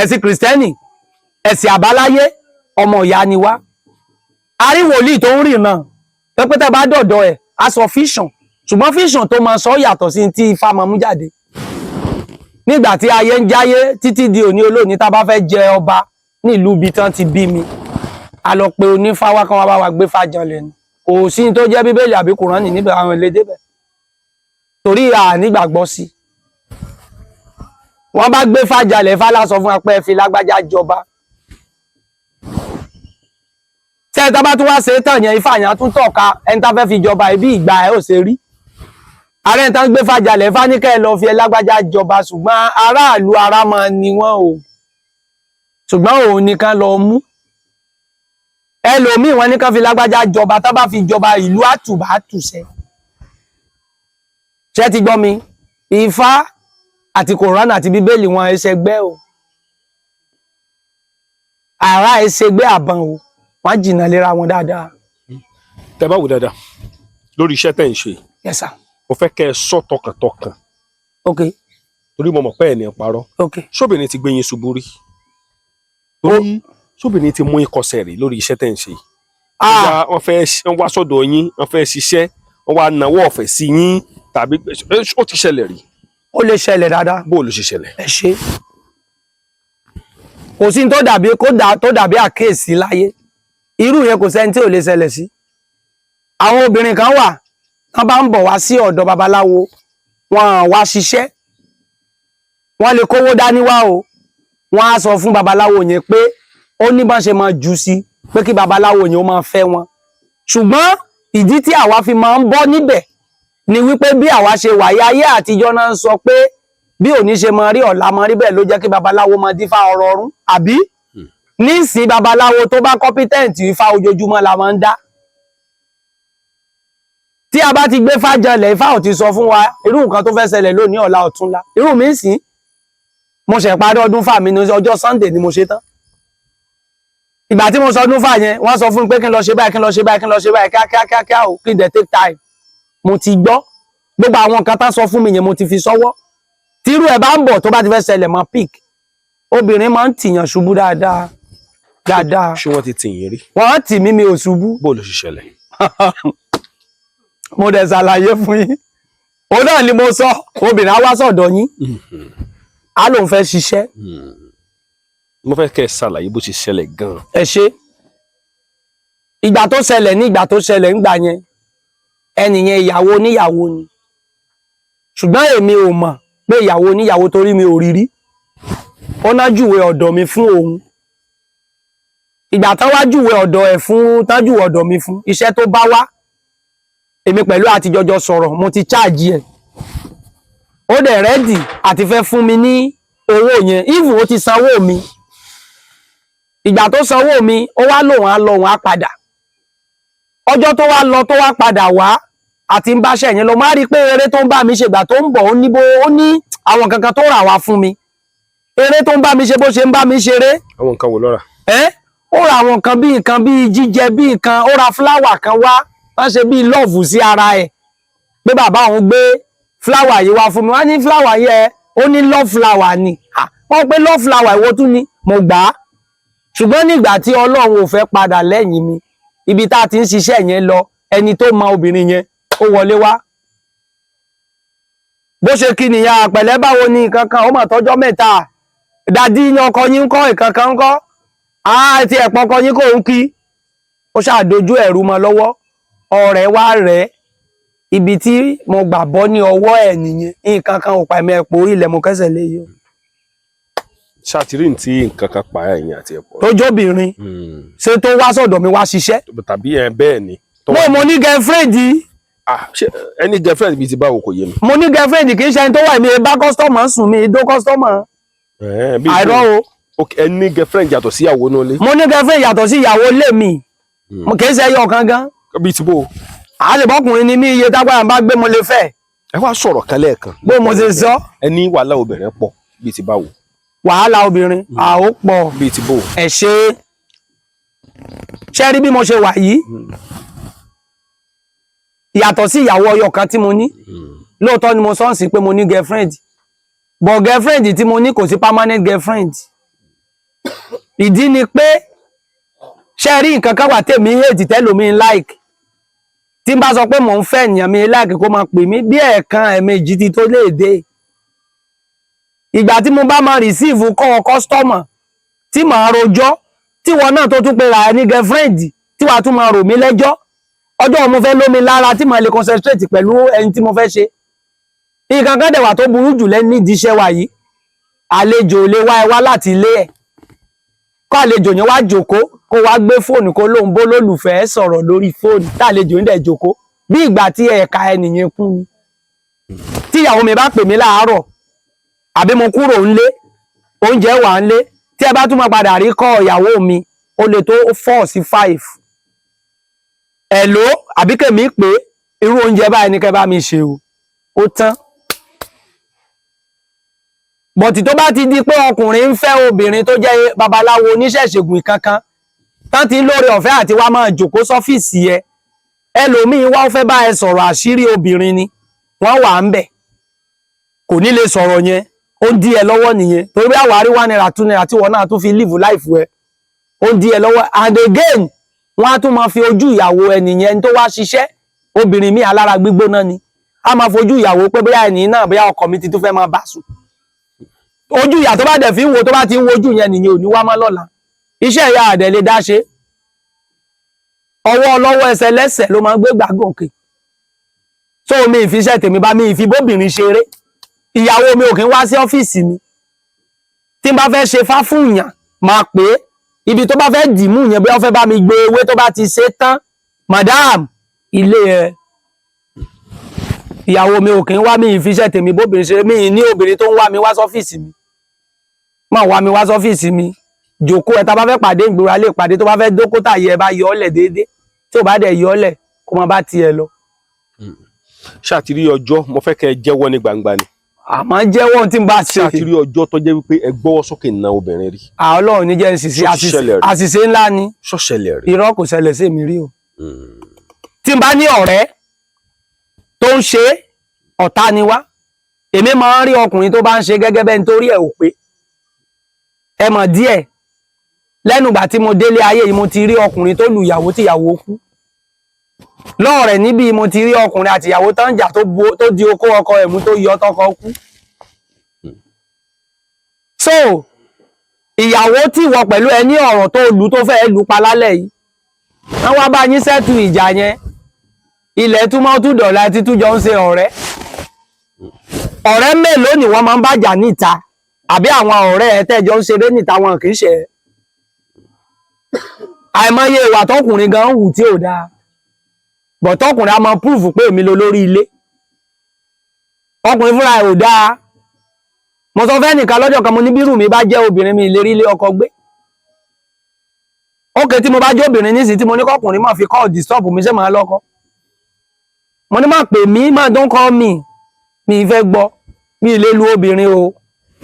ẹ̀sìn kìrìsìtẹ́nì, ẹ̀sìn àbáláyé, ọmọ ìyá ni wá. A rí wòlíì tó ń rìn náà pẹ́pẹ́tẹ́ bá dọ̀dọ̀ ẹ̀, á sọ vision, ṣùgbọ́n vision tó máa sọ yàtọ̀ sí tí Ifá máa mú jáde. Nígbà tí ayé ń jáyé títí di òní olóòní, tá a bá fẹ́ jẹ ọba nílùú ibi tán ti bí mi, a lọ pe onífá wá kán wá bá wa gbé fájanlẹ̀ ni. Kò sí ní tó jẹ́ Bíbélì àbí Kùránì níbẹ̀. Àwọn ilé débẹ̀ torí a nígbàgbọ́ sí. Wọ́n bá gbé fájalẹ̀, Fálá sọ fún wa pé ẹ fi lágbájá jọba. Tí ẹ tá bá tún wá ṣe é tàn yẹn, ifá yẹn á tún tọ̀ka ẹni tá fẹ́ fi jọba ibi ìgbà ẹ ò ṣe rí. Ààrẹ tán gbé fàjàlẹ̀, Ifá ní kẹ́ ẹ lọ fi ẹ lágbájá jọba, ṣùgbọ́n aráàlú ara máa ní wọ́n o, ṣùgbọ́n òun nìkan lọ mú ẹlòmíì. Wọ́n ní kán fi lágbájá jọba, tá bá fi jọba, ìlú àtùbà àtùṣẹ. Ṣé ti gbọ́ mi? Ifá àti Kòránà àti Bíbélì wọn ẹsẹgbẹ́ o, àrà ẹsẹgbẹ́ àbọ̀n o, wọ́n jìnnà léra wọn dáadáa. Tẹ bá wò dáadáa lórí iṣẹ́ tẹ̀ ń ṣe, Yes sir. mo fẹ́ kẹ́ ẹ sọ tọkàntọkàn, torí mo mọ̀ pé ẹ̀ ní parọ́. Ṣóbìnrin ti gbé yín ṣubú rí? Torí ṣóbìnrin ti mú ìkọsẹ̀ rí lórí iṣẹ́ tẹ̀ ń ṣe? Ah. Bóyá wọ́n fẹ́, wọ́n wá sọ́dọ̀ yín, wọ́n fẹ́ ṣiṣẹ́, wọ́n wá nawọ́ ọ̀fẹ́ sí yín, tàbí ó ti ṣẹlẹ̀ rí? Ó lè ṣẹlẹ̀ dáadáa. Bó ló ṣe ṣẹlẹ̀? Ẹ ṣe. Kò sí ní tó dàbí kó dà tó dàbí àkíyèsí láyé. Irú yẹn, kò sẹ́ni tí ò lè ṣẹlẹ̀ sí. Àwọn obìnrin kan wà, wọ́n bá ń bọ̀ wá sí ọ̀dọ̀ babaláwo, wọ́n á wá ṣiṣẹ́, wọ́n lè kówó dání wá o. Wọ́n á sọ fún babaláwo yẹn pé ó ní bọ́n ṣe máa jù sí pé kí babaláwo yẹn ó máa fẹ́ wọn. Ṣùgbọ́n ìdí tí àwa fi máa ń bọ́ níbẹ̀ ni wípé bí àwa ṣe wà yí, ayé àtijọ́ náà ń sọ pé Bí òní ṣe máa rí, ọ̀la máa rí. Bẹ́ẹ̀ ló jẹ́ kí babaláwo máa dífá ọ̀rọ̀ ọ̀run àbí nísìn. Babaláwo tó bá competent, ifá ojoojúmọ́ la máa ń dá. Tí a bá ti gbé fájọlẹ̀, ifá ò ti sọ fún wa irú nǹkan tó fẹ́ ṣẹlẹ̀ lónìí, ọ̀la, ọ̀túnla. Irú mi ń sìn, mo ṣẹ̀ parí ọdún fà mí ní ọjọ́ Sunday ni mo ṣe tán. Ìgbà tí mo sọ ọdún fà yẹn, wọ́n sọ fún mi pé kí n lọ ṣe báyìí, kí n lọ ṣe báyìí, kí n lọ ṣe báyìí, kíákíá kíákíá o, kí n dẹ̀ take time. Mo ti gbọ́ gbogbo àwọn nǹkan tá sọ fún mi yẹn, mo ti fi sọ́wọ́. Tírú ẹ̀ bá ń bọ̀, tó bá ti fẹ́ ṣẹlẹ̀, mọ́ pick. Obìnrin máa ń tìyàn ṣubú dáadáa dáadáa. Ṣé wọ́n ti tì yín rí? Wọ́n tì mí, mi ò ṣubú. Bó ló ṣe ṣẹlẹ̀? Mo dẹ̀ ṣàlàyé fún yín, òun náà ni mo sọ. Obìnrin á wá sọ̀dọ̀ yín, á lóun fẹ́ ṣiṣẹ́. Mo fẹ́ kẹ́ ẹ ṣàlàyé bó ṣe ṣẹlẹ̀ gan-an. Ẹ ṣe. Ìgbà tó ṣẹlẹ̀, ní ìgbà tó ṣẹlẹ̀ ńgbà yẹn, ẹnìyẹn ìyàwó oníyàwó ni, ṣùgbọ́n èmi ò mọ̀ pé ìyàwó oníyàwó, torí mi ò rí rí. Ó ná júwe ọ̀dọ̀ mi fún òun. Ìgbà tán wá júwe ọ̀dọ̀ ẹ̀ fún, tán júwe ọ̀dọ̀ mi fún iṣẹ́ tó bá wá, èmi pẹ̀lú àti jọjọ sọ̀rọ̀, mo ti charge ẹ̀, ó dẹ̀ ready àti fẹ́ fún mi ní owó yẹn. Even ó ti sanwó mi. Ìgbà tó sanwó mi, ó wá lòun á lọ, òun á padà. Ọjọ́ tó wá lọ, tó wá padà wá, àti ń báṣẹ yẹn lọ, má rí i pé eré tó ń bá mi ṣe, ìgbà tó ń bọ̀, ó ní bó ó ní àwọn kankan tó rà wá fún mi. Eré tó ń bá mi ṣe, bó ṣe ń bá mi ṣeré. Àwọn nǹkan wo ló rà? Ẹ́, ó ra àwọn nǹkan bíi nǹkan bíi jíjẹ, bíi nǹkan, ó ra flower kan wá, wọ́n ṣe bíi love sí ara ẹ̀, pé bàbá òun gbé flower yìí wá fún mi. Wọ́n ní flower yẹ, ó ní love flower ni. Ah, wọ́n pé love flower ìwọ tún ni, mo gbà á. Ṣùgbọ́n nígbà tí Ọlọ́run ò fẹ́ padà lẹ́yìn mi, ibi tá a ti ń ṣiṣẹ́ yẹn lọ, ẹni tó mọ obìnrin yẹn, ó wọlé wá. Bó ṣe kí nìyẹn, àpẹ̀lẹ́, báwo ni, nǹkan kan, ó mà tọ́jọ́ mẹ́ta, daddy ní ọkọ yín ń kọ́, nǹkan kan ń kọ́ àti ẹ̀pọ̀ ọkọ yín kò ń kí. Ó ṣàdojú ẹ̀rú mọ́ lọ́wọ́. Ọ̀rẹ́ wá rẹ̀, ibi tí mo gbà bọ́ ní ọwọ́ ẹ̀ nìyẹn. Nǹkan kan ò pa ẹ̀mí ẹ̀pọ̀ orí ilẹ̀, mo kẹ́sẹ̀ lé yìí o. Ṣàtìrí tí nǹkan kan pa ẹ̀yìn àti ẹ̀pọ̀? Tó jóbìnrin ṣé tó wá sọ̀dọ̀ mi wá ṣiṣẹ́? Tàbí ẹ bẹ́ẹ̀ ni. Mo ní girlfriend. Ah, ṣé ẹni girlfriend bíi ti báwo? Kò yé mi. Mo ní girlfriend, kì í ṣe ẹni tó wà ní bá customer sùn, mi dó customer. Bí àìrọ́ o. Ok, ẹni girlfriend yàtọ̀ sí ìyàwó náà lé. Mo ní girlfriend yàtọ̀ sí ìyàwó ilé mi. Mo kì í ṣe ẹyọ kan gan. Bíi ti bó? Àlèbọ́kùnrin ni mí, iye tágbára bá gbé, mo lè fẹ́. Ẹ wá sọ̀rọ̀ kan lẹ́ẹ̀kan. Bó mo ṣe sọ. Ẹni wàhálà obìnrin pọ̀, bíi ti báwo? Wàhálà obìnrin àó pọ̀. Bíi ti bó? Ẹ ṣe. Ṣe rí bí mo ṣe wà yìí, yàtọ̀ sí ìyàwó ọyọ kan tí mo ní, lóòótọ́ ni mo sọ ń sí pé mo ní girlfriend, but girlfriend tí mo ní kò sí permanent girlfriend. Ìdí ni pé, ṣe rí, nǹkan kan wà tèmi hate, tẹ́lòmí like. Tí n bá sọ pé mò ń fẹ́ ènìyàn, mi like kó máa pè mí bí ẹ̀ẹ̀kan, ẹ̀ẹ̀mejì ti tó léèdè. Ìgbà tí mo bá máa receive call customer, tí màá rojọ́, tí wọn náà tó tún pe ra ẹ ní girlfriend, tí wàá tún máa rò mí lẹ́jọ́, ọjọ́ mo fẹ́ lómi lára tí màá lè concentrate pẹ̀lú ẹni tí mo fẹ́ ṣe nǹkan kan. Dẹ̀ wà tó burú jù lẹ́nu nídìí iṣẹ́ wa yìí, àlejò lè wá ẹ wá láti ilé ẹ̀, kó àlejò yẹn wá jókòó, kó wá gbé fóònù, kó lóun bó lólùfẹ́ sọ̀rọ̀ lórí fóònù, tá àlejò ń dẹ̀ jókòó, bí ìgbà tí ẹ̀ka ẹnìyẹn kú ni. Tí ìyàwó mi bá pè mí láàárọ̀, àbí mo kúrò ńlé, oúnjẹ wà ńlé, tí ẹ bá tún máa padà rí kọ́ ìyàwó mi, ó lè tó 4 sí 5. Ẹ̀ló, àbí kèmí pé irú oúnjẹ báyìí ni kẹ́ bá mi ṣe o, ó tán. But tó bá ti di pé ọkùnrin ń fẹ́ obìnrin tó jẹ́ babaláwo, oníṣẹ̀ṣègùn kankan, tán ti ń lóore ọ̀fẹ́ àti wá máa jòkó sọ́fíìsì ẹ, ẹlòmíín wá, ó fẹ́ bá ẹ sọ̀rọ̀ àṣírí obìnrin ni, wọ́n wà ń bẹ̀, kò ní lè sọ̀rọ̀ yẹn, ó ń dí ẹ lọ́wọ́ nìyẹn, torí bí àwárí ₦1, ₦2 tí wọ́n náà tún fi live life ẹ, ó ń dí ẹ lọ́wọ́. And again, wọ́n á tún máa fi ojú ìyàwó ẹnìyẹn tó wá ṣiṣẹ́. Obìnrin mi, alára gbígbóná ni, á máa fojú ìyàwó pé bóyá ẹnì náà, bóyá ọkọ mi ti tún fẹ́ máa bá sùn. Ojú ìyà tó bá dẹ̀ fi ń wo, tó bá ti ń wojú yẹn nìyẹn, ò ní wá mọ́ lọ́la. Iṣẹ́ ìyá àdẹ̀ lè dá ṣe, ọwọ́ ọlọ́wọ́, ẹsẹ̀ lẹ́sẹ̀ ló máa ń gbé gbàgòkè. So mi ìfiṣẹ́ tèmi bá mi ìfibóbìnrin ṣeré. Ìyàwó mi ò kí ń wá sí ọ́fíìsì mi. Tí n bá fẹ́ ṣe fá fún ìyàn, máa pè é. Ibi tó bá fẹ́ dìímú yẹn, bí wọ́n fẹ́ bá mi gbé ewé, tó bá ti ṣe tán, madam, ilé ẹ. Ìyàwó mi ò kì í wá mi ìfiṣẹ́ tèmi bóbìnrin ṣe. Mi ní obìnrin tó ń wá mi wá sọ́fíìsì mi, má wá mi wá sọ́fíìsì mi. Jòkó ẹ, tá a bá fẹ́ pàdé ìgboro alẹ́ pàdé. Tó bá fẹ́ dókítà yẹ, ẹ bá yọ ọ́ lẹ̀ déédéé. Tí ò bá dẹ̀ yọ ọ́ lẹ̀, kó má bá tiẹ̀ lọ. Ṣáà ti rí ọjọ́, mo fẹ́ kẹ́ ẹ jẹ́wọ́ ní gbangba ni. Àmọ́ jẹ́wọ́ ohun tí n bá ṣe. Ṣáà ti rí ọjọ́ tó jẹ́ wípé ẹ gbọ́wọ́ sókè na obìnrin rí? À, Ọlọ́run ní jẹ́ ń ṣiṣẹ́. Ṣó ti ṣẹlẹ̀ rí? Àṣìṣe ńlá ni. Ṣó ṣẹlẹ̀ rí? Irọ́, kò ṣẹlẹ̀ sí mi rí o. Tí n bá ní ọ̀rẹ́ tó ń ṣe é, ọ̀tá ni wá. Èmi máa ń rí ọkùnrin tó bá ń ṣe gẹ́gẹ́ bẹ́ẹ̀ nítorí ẹ̀ ò pé ẹ mọ̀ díẹ̀. Lẹ́nu ìgbà tí mo délé ayé yìí, mo ti rí ọkùnrin tó lu ìyàwó tí ìyàwó kú lọ́ọ̀rẹ̀ níbí. Mo ti rí ọkùnrin àti ìyàwó tó ń jà, tó di okó ọkọ ẹ̀ mú, tó yọ tọkọ kú. So ìyàwó tí ìwọ pẹ̀lú ẹ ní ọ̀rọ̀ tó lù tó fẹ́ lù pa lálẹ́ yìí, wọ́n wá bá yín settle ìjà yẹn, ilẹ̀ túmọ̀ tún dọ̀la, títún jọ ń ṣe ọ̀rẹ́. Ọ̀rẹ́ mélòó ni wọ́n máa ń bá jà níta? Àbí àwọn ọ̀rẹ́ ẹ tẹ́jọ ń ṣeré níta, wọn kì í ṣe é. Àìmọye ìwà tọkùnrin gan ń hù tí ò dáa bọ̀, tọkùnrin á máa prove pé èmi lo lórí ilé. Ọkùnrin fúnra ẹ̀ ò dáa. Mo sọ fẹ́ nìkan lọ́jọ́ kan, mo ní bírù mi bá jẹ́ obìnrin, mi ìlérí ilé ọkọ gbé ókè. Tí mo bá jẹ́ obìnrin nísìnyí, tí mo ní kọkùnrin máa fi call disturb mi, ṣé màá lọ́kọ? Mo ní má pè mí, má, don't call me, mi ì fẹ́ gbọ́. Mi ì lè lu obìnrin o,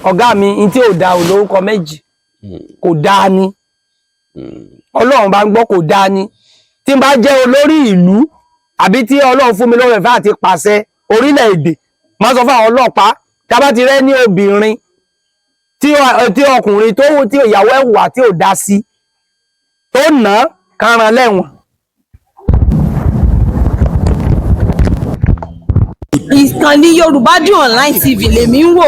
ọ̀gá mi. N tí ò dáa ò lórúkọ méjì, kò dáa ni. Ọlọ́run bá ń gbọ́, kò dáa ni. Tí n bá jẹ́ olórí ìlú, àbí tí Ọlọ́run fún mi lórí ẹ̀fẹ́ àti pàṣẹ orílẹ̀-èdè, máa sọ fún àwọn ọlọ́pàá, tí a bá ti rẹ́ ní obìnrin tí ọkùnrin tó tí ìyàwó ẹ̀ wà tí ò dá sí, tó nà án, kárán lẹ́wọ̀n. Ìkànnì Yorùbá Dùn Online TV lèmi ń wò.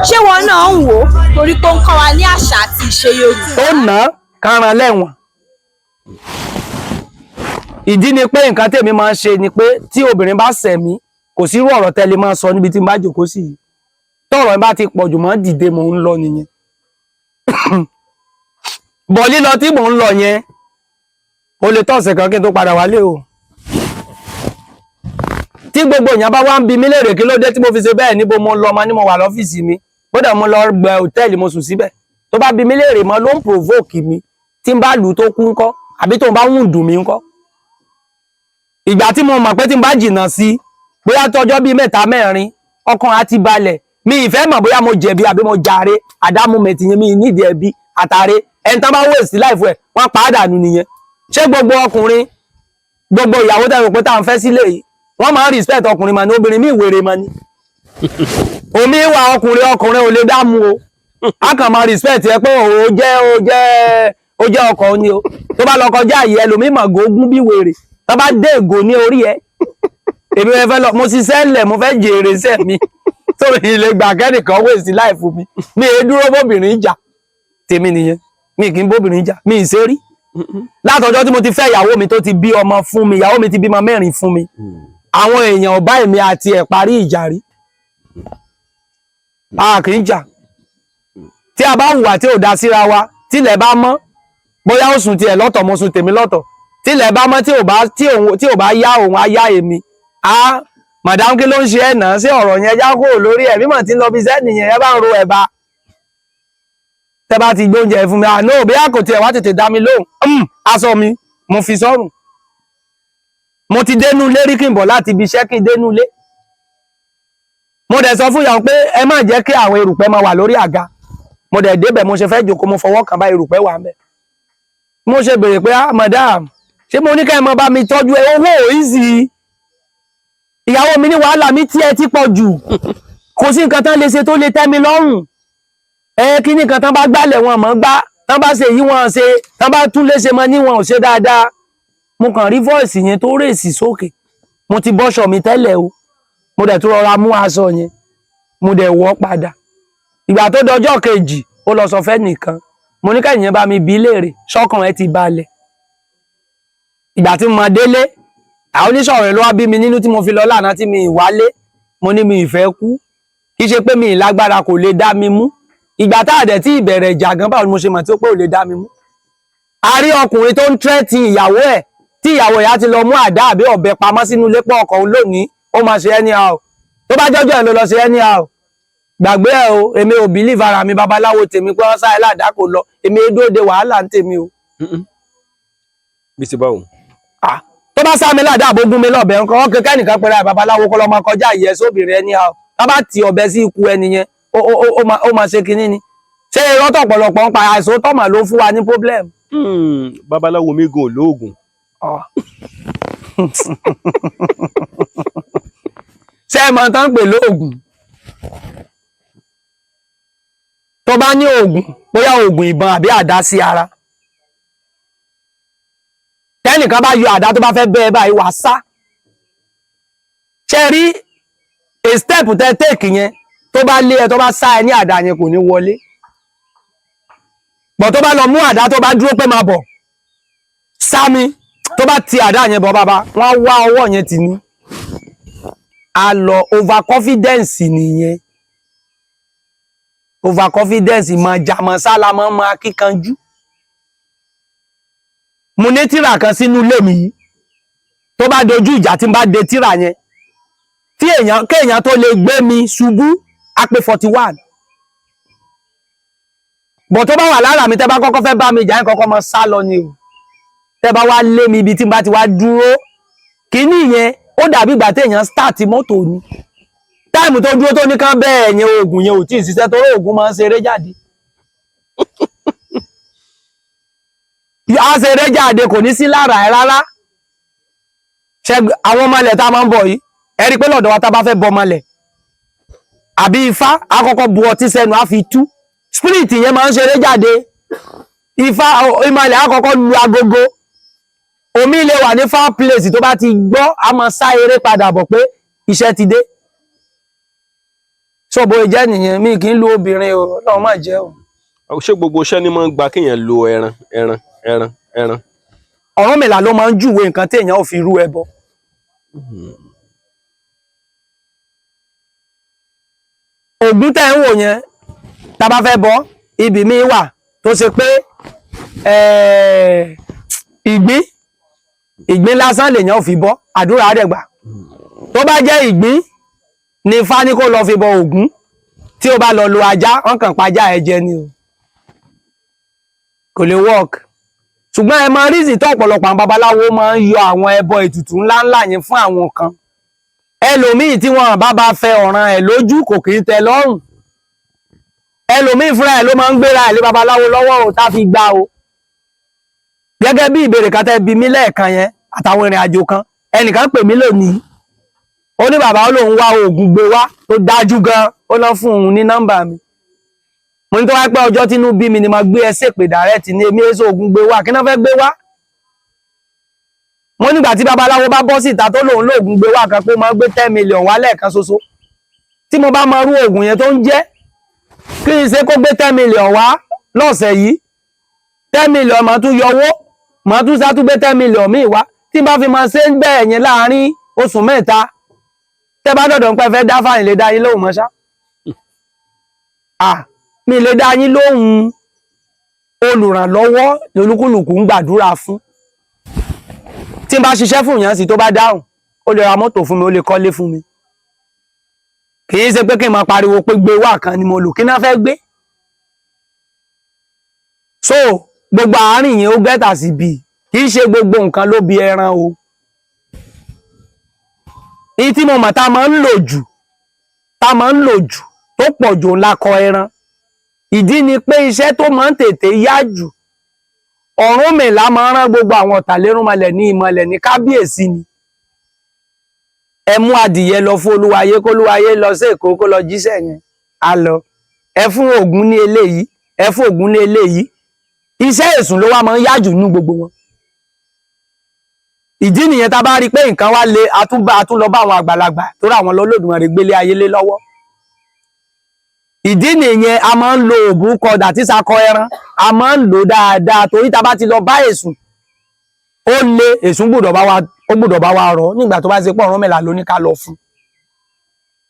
Ṣé wọn náà ń wò ó? Torí pé ó ń kọ́ wa ní àṣà àti ìṣe Yorùbá. Tó nà án, kárán lẹ́wọ̀n. Ìdí ni pé nǹkan tèmi máa ń ṣe ni pé tí obìnrin bá ṣẹ̀ mí, kò sí irú ọ̀rọ̀ tẹ́lẹ̀ máa sọ níbi tí n bá jókòó sí yìí. Tọ́rọ̀ bá ti pọ̀jù, mọ́ dìde, mò ń lọ nìyẹn. Bọ̀ lílọ tí mò ń lọ yẹn, ó lè tọ̀sẹ̀ kan kí n tó padà wálé o. Tí gbogbo èèyàn bá wá ń bi mí léèrè kí ló dé tí mo fi ṣe bẹ́ẹ̀, níbo mo lọ, ma ní mo wà lọ́fíìsì mi, kódà mo lọ gbẹ hòtẹ́ẹ̀lì, mo sùn síbẹ̀. Tó bá bi mí léèrè mọ́, ló ń provoke mi. Tí n bá lù ú tó kú ńkọ́? Àbí tó ń bá ń dùn mí ńkọ́? Ìgbà tí mo mọ̀ pé tí n bá jìnnà sí, bóyá tọjọ́ bíi mẹ́ta mẹ́rin, ọkàn á ti balẹ̀. Mi ìfẹ́ mọ̀ bóyá mo jẹ̀bi àbí mo jàre. Àdámú mẹ̀tì yẹn, mi nídìí ẹ̀bi àtàrẹ. Ẹni tán bá wé sí láìfọ ẹ̀, wọ́n pa á dànù nìyẹn. Ṣé gbogbo ọkùnrin, gbogbo ìyàwó tẹ̀rù pé tá à ń fẹ́ sílé yìí, wọ́n máa ń respect ọkùnrin mà ní? Obìnrin mi ìwèrè mà ní omi wà. Ọkùnrin, ọkùnrin ò lè dámú o. A kàn máa respect ẹ pé ó jẹ́ ọkọ ni o. Tó bá lọ kọjá àyè ẹlòmíì, mọ̀ gógún bí wèrè. Tó bá dé ègò ní orí ẹ, èmi ẹ fẹ́ lọ, mo ṣiṣẹ́ ńlẹ̀, mo fẹ́ jèrè iṣẹ́ mi tó mi lè gbà kẹ́nìkan waste life mi. Mi è dúró bóbìnrin jà, tèmi nìyẹn. Mi kì í bóbìnrin jà, mi ì ṣe rí. Látọjọ́ tí mo ti fẹ́ ìyàwó mi, tó ti bí ọmọ fún mi, ìyàwó mi ti bímọ mẹ́rin fún mi, àwọn èèyàn ọba èmi àti ẹ̀ parí ìjà rí. A kì í jà. Tí a bá hùwà tí ò dá síra wa, tílẹ̀ bá mọ́, bóyá ó sùn tiẹ̀ lọ́tọ̀, mo sùn tèmi lọ́tọ̀. Tílẹ̀ bá mọ́, tí ò bá yá òun, á yá èmi. Á, madam, kí ló ń ṣe ẹ̀ náà? Sí ọ̀rọ̀ yẹn já kúrò lórí ẹ̀. Mímọ̀ tí ń lọ bí iṣẹ́ nìyẹn. Ẹ bá ń ro ẹ̀bà, tẹ́ bá ti gbóúnjẹ fún mi, àná bí a kò tiẹ̀ wá tètè dá mi lóhùn, aṣọ mi mo fi sọ́rùn, mo ti dénú ilé rí kí n bọ̀ láti ibi iṣẹ́, kí n dénú ilé. Mo dẹ̀ sọ fún ìyàwó pé ẹ má jẹ́ kí àwọn erùpẹ̀ máa wà lórí àga. Mo dẹ̀ débẹ̀, mo ṣe fẹ́ jòkó, mo fọwọ́ kàn bá, erùpẹ̀ wà ńbẹ̀. Mo ṣe béèrè pé, "Ah, madam, ṣé mo ní ká ẹ máa bá mi tọ́jú ẹ?" Owó ò easy. Ìyàwó mi ní wàhálà mi tí ẹ ti pọ̀ jù, kò sí nǹkan tán lè ṣe tó lè tẹ́ mi lọ́rùn. Ẹ kí ní nǹkan tán bá gbálẹ̀, wọn mọ̀ gbá, tán bá ṣe yí, wọn ṣe, tán bá tún léṣe mọ́ ní wọn ò ṣe dáadáa. Mo kàn rí voice yẹn tó raise sókè. Mo ti bọ́ṣọ mi tẹ́lẹ̀ o, mo dẹ̀ tún rọra mú aṣọ yẹn, mo dẹ̀ wọ̀ padà. Ìgbà tó dọjọ́ kejì, ó lọ sọ fẹ́ nìkan. Mo ní kẹ́yìn yẹn bá mi bí léèrè, ṣọ́kàn ẹ ti balẹ̀? Ìgbà tí mo máa délé, àwọn oníṣọ̀rọ̀ ló wá bí mi nínú tí mo fi lọ lánàá tí mi ì wálé. Mo ní mi ì fẹ́ kú, kì í ṣe pé mi ì lágbára, kò lè dá mi mú. Ìgbà tá a dẹ̀ tí ìbẹ̀rẹ̀ ìjà gan, báwo ni mo ṣe mọ̀ tí ó pé ò lè dá mi mú? A rí ọkùnrin tó ń threaten ìyàwó ẹ̀, tí ìyàwó ẹ̀ á ti lọ mú àdá àbí ọ̀bẹ pamọ́ sínú ilé pọ̀ ọkọ òun lónìí, ó máa ṣe anyhow. Tó bá jọ́jọ́ ẹ̀ ló lọ sí anyhow, gbàgbé ẹ o. Èmi ò believe ara mi, babaláwo tèmi pé wọ́n sáré ládàá kò lọ. Èmi dóde wàhálà ń tèmi o. Bí ti báwo? Ah, tó bá sá mi ládàá, àbógún mi lọ́bẹ̀ ńkọ́? Wọ́n kékeré nìkan pẹ̀lú àì babaláwo kọ́ lọ́mọ kọjá ìyẹ́ sóbìnrin anyhow. Tá bá ti ọ̀bẹ sí ikú ẹni yẹn, ó máa ṣe kinní ni. Ṣé irọ́ tọ̀pọ̀lọpọ̀ ń pa àìsàn tọ́mà ló fún wa ní problem? Babaláwo mi gan olóògùn. Ah. Ṣé ẹ mọ̀ tán pè lóògùn? Tó bá ní oògùn, bóyá oògùn ìbọn àbí àdá sí ara, tẹ́nìkan bá yọ àdá tó bá fẹ́ bẹ́ ẹ báyìí, wàá sá. Ṣe rí a step tẹ take yẹn, tó bá lé ẹ, tó bá sá ẹ ní àdá yẹn, kò ní wọlé bọ̀. Tó bá lọ mú àdá, tó bá dúró pé máa bọ̀ sá mi, tó bá ti àdá yẹn bọ̀, bàbá wọ́n á wá ọwọ́ yẹn tì ní a lọ. Overconfidence nìyẹn. Overconfidence mọ jàmọ sálà mọ mọ akíkanjú. Mo ní tírà kan sínú ilé mi yìí, tó bá dojú ìjà, tí n bá de tírà yẹn, tí èèyàn kéèyàn tó lè gbé mi ṣubú á pé 41 bọ̀. Tó bá wà lára mi, tẹ́ bá kọ́kọ́ fẹ́ bá mi jà, yín kọ́kọ́ mọ sá lọ ni o. Tẹ́ bá wá lé mi, ibi tí n bá ti wá dúró, kínní yẹn ó dàbí ìgbà téèyàn start mọ́tò ni. Time tó dúró tó ní kán bẹ́ẹ̀ yẹn, oògùn yẹn ò tí ì ṣiṣẹ́, torí oògùn máa ń ṣeré jáde. Á ṣeré jáde, kò ní sí lára ẹ rárá. Ṣe àwọn ọmọ ilẹ̀ tá a máa ń bọ̀ yìí, ẹ rí i pé lọ́dọ̀ wa, tá a bá fẹ́ bọ ọmọ ilẹ̀ àbí ifá, á kọ́kọ́ bu ọtí sẹ́nu, á fi tú spirit yẹn, máa ń ṣeré jáde. Ifá ìmọ̀lẹ̀ á kọ́kọ́ lu agogo, omi lè wà ní far place, tó bá ti gbọ́, á máa sá eré padà bọ̀ pé iṣẹ́ ti dé. So bó jẹ́ nìyẹn, mi kì í lu obìnrin o. Ọlọ́run má jẹ́ o. Ṣé gbogbo iṣẹ́ ni máa ń gba kéèyàn lo ẹran, ẹran, ẹran, ẹran? Ọ̀rúnmìlà ló máa ń júwe nǹkan tí èèyàn ò fi rú ẹbọ. Ògún tẹ́ ń wò yẹn, tá a bá fẹ́ bọ, ibì míì wà tó ṣe pé ìgbín, ìgbín lásán lèèyàn ò fi bọ, àdúrà rẹ̀ gbà. Tó bá jẹ́ ìgbín ní Ifá ní kó lọ fi bọ Ògún, tí ó bá lọ lo ajá, wọ́n kàn pajá ẹ jẹ ni o, kò lè work. Ṣùgbọ́n ẹ máa rízì tó ọ̀pọ̀lọpọ̀ àwọn babaláwo máa ń yọ àwọn ẹbọ ètùtù ńláńlá yẹn fún àwọn kan. Ẹlòmíì tí wọn bá bá fẹ́ ọ̀ràn ẹ̀ lójú, kò kì í tẹ́ lọ́rùn. Ẹlòmíì fúnra ẹ̀ ló máa ń gbéra ẹ̀ lé babaláwo lọ́wọ́ o, tá fi gbà o. Gẹ́gẹ́ bí ìbéèrè kan tẹ́ bi mí lẹ́ẹ̀kan yẹn àtàwọn ìrìn àjò kan, ẹnìkan pè mí lónìí, ó ní bàbá, ó lóun wá oògùn gbé wá tó dájú gan, ó lọ fún òun ní nọ́mbà mi. Mo ní tó wá pé ọjọ́ tínú bí mi ni mo gbé ẹ ṣèpè direct ní èmi èso oògùn gbé wá, kí náà fẹ́ gbé wá. Mo nígbà tí babaláwo bá bọ́ síta tó lóun lóògùn gbé wá kan pé ó máa ń gbé 10 million wá lẹ́ẹ̀kan ṣoṣo, tí mo bá máa rú oògùn yẹn tó ń jẹ́ kí n ṣe kó gbé 10 million wá lọ́sẹ̀ yìí, 10 million máa tún yọwó, máa tún sá tún gbé 10 million míì wá, tí n bá fi máa ṣe ń bẹ́ẹ̀ yẹn láàárín oṣù 3, tẹ́ bá dọ̀dọ̀ ń pẹ́ fẹ́ dá fáyín, lè dá yín lóhùn mọ́ṣá. Ah, mi lè dá yín lóhùn. Olùrànlọ́wọ́ lolúkúlùkù ń gbàdúrà fún. Tí n bá ṣiṣẹ́ fún yàn sí, tó bá dáhùn, ó lè ra mọ́tò fún mi, ó lè kọ́lé fún mi. Kì í ṣe pé kí n máa pariwo pé gbé wá kan ni mo lò, kí náà fẹ́ gbé. So gbogbo àárín yẹn, ó gẹ́tà sí bí kì í ṣe gbogbo nǹkan ló bí ẹran o. Ní tí mo mọ̀ tá a máa ń lò jù, tá a máa ń lò jù tó pọ̀ jù ńlá kọ ẹran. Ìdí ni pé iṣẹ́ tó máa ń tètè yá jù, Ọ̀rúnmìlà máa ń rán gbogbo àwọn ọ̀tàlérúnmọlẹ̀ ní ìmọ̀lẹ̀ ní kábíyèsí ni. Ẹ mú adìyẹ lọ fún olúwayé, kó olúwayé lọ sí Èkó, kó lọ jíṣẹ́ yẹn á lọ. Ẹ fún Ògún ní eléyìí, ẹ fún Ògún ní eléyìí. Iṣẹ́ èsùn ló wá máa ń yá jù nínú gbogbo wọn. Ìdí nìyẹn, tá a bá rí i pé nǹkan wá le, a tún lọ bá àwọn àgbàlagbà tó rà àwọn lọ́lọ́dúnmọ̀rẹ́ gbélé ayé lé lọ́wọ́. Ìdí nìyẹn, a máa ń lo òbúkọ dàtí sakọ ẹran, a máa ń lò dáadáa, torí tá a bá ti lọ bá èsùn, ó lé èsùn gbọ́dọ̀ bá wa, ó gbọ́dọ̀ bá wa rọ̀ nígbà tó bá ṣe pọ̀. Ọ̀rúnmìlà ló ní ká lọ fún.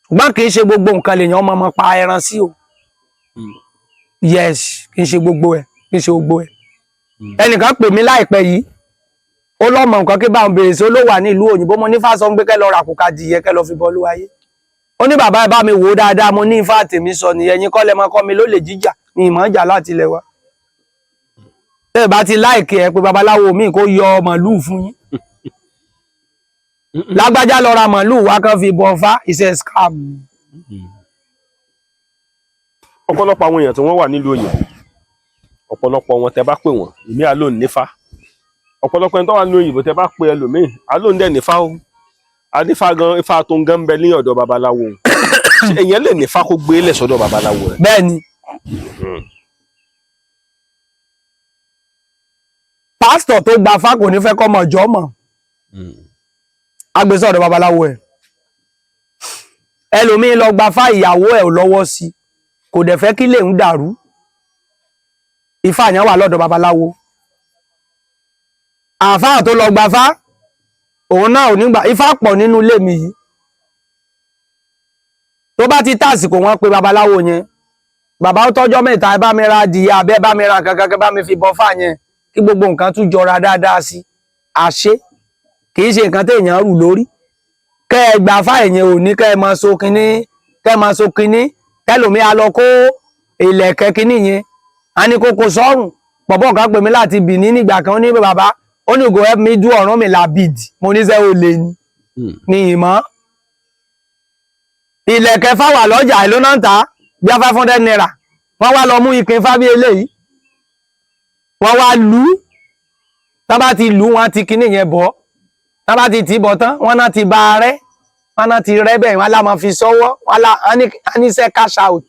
Ṣùgbọ́n kì í ṣe gbogbo nǹkan lèèyàn máa ma pa ẹran sí o. Yes, kì í ṣe gbogbo ẹ̀, kì í ṣe gbogbo ẹ̀. Ẹnìkan pè mí láìpẹ́ yìí, ó lọ́mọ nǹkan kí báwọn béèrè sí, ó ló wà ní ìlú òyìnbó. Mo ní fásọ ń gbé kẹ́ lọ rà kùkà dìyẹ, kẹ́ lọ fi bọ́ lúwayé. Ó Ó ní bàbá, ẹ bá mi wò ó dáadáa. Mo ní ifá tèmi sọ nìyẹn, yín kọ́ lẹ máa kọ́ mi ló lè jíjà ní ìmọ̀ ìjà láti ilẹ̀ wa. Tẹ́ ẹ bá ti like ẹ pé babaláwo mi kó yọ màlúù fún yín. Lágbájá lọ ra màlúù wá kán fi bọ fá, iṣẹ́ scam. Ọ̀pọ̀lọpọ̀ àwọn èèyàn tí wọ́n wà nílùú òyìnbó, ọ̀pọ̀lọpọ̀ wọn tẹ́ bá pè wọ́n, ìmí àlóhùn nífá. Ọ̀pọ̀lọpọ̀ ẹni tó wà nílùú òyìnbó, tẹ́ bá pè ẹlòmíì, àlóhùn dẹ̀ nífá o, ànífá gan, ifá tó ń gan ń bẹ ní ọ̀dọ̀ babaláwo. Ṣé èèyàn lè nífá kó gbé lẹ̀ sọ́dọ̀ babaláwo rẹ̀? Bẹ́ẹ̀ ni. Pásítọ̀ tó gba fá kò ní fẹ́ kọ́ mọ̀ ọjọ́ mọ̀ agbésọ̀ ọ̀dọ̀ babaláwo ẹ̀. Ẹlòmíín lọ gba fá, ìyàwó ẹ̀ ò lọ́wọ́ sí, kò dẹ̀ fẹ́ kí lè ń dàrú. Ifá yẹn wà lọ́dọ̀ babaláwo. Àáfàá tó lọ gba fá, òun náà ò ní gbà. Ifá pọ̀ nínú ilé mi yìí. Tó bá ti tàsìkò, wọn pe babaláwo yẹn, bàbá, ó tọ́jọ́ mẹ́ta, ẹ bá mi ra adìyẹ àbẹ́, bá mi ra kankan, kẹ́ bá mi fi bọ fá yẹn kí gbogbo nǹkan tún jọra dáadáa sí. Àṣé kì í ṣe nǹkan téèyàn rù lórí kẹ́ ẹ gbà fá ẹ̀yẹn ò ní kẹ́ ẹ máa so kinní, kẹ́ ẹ máa so kinní. Kẹlòmí á lọ kó ìlẹ̀kẹ̀ kinní yẹn, á ní kókó sọ́rùn. Bọ̀bọ̀ kan pè mí láti Benin nígbà kan, ó ní bàbá, ó ní go help me do Ọ̀rúnmìlà bead. Mo ní sẹ́, ó lè ní ní ìmọ̀ ìlẹ̀kẹ̀ fáwà lọ́jà ìlú náà ń tà bí i ₦500. Wọ́n wá lọ mú ìpín fábí eléyìí, wọ́n wá lù ú. Tá bá ti lù ú, wọ́n ti kinní yẹn bọ́. Tá bá ti tì í bọ̀ tán, wọ́n náà ti bá a rẹ́, wọ́n náà ti rẹ́ bẹ́ẹ̀, wọ́n lá máa fi sọ́wọ́, wọ́n lá á ní sẹ́ cash out.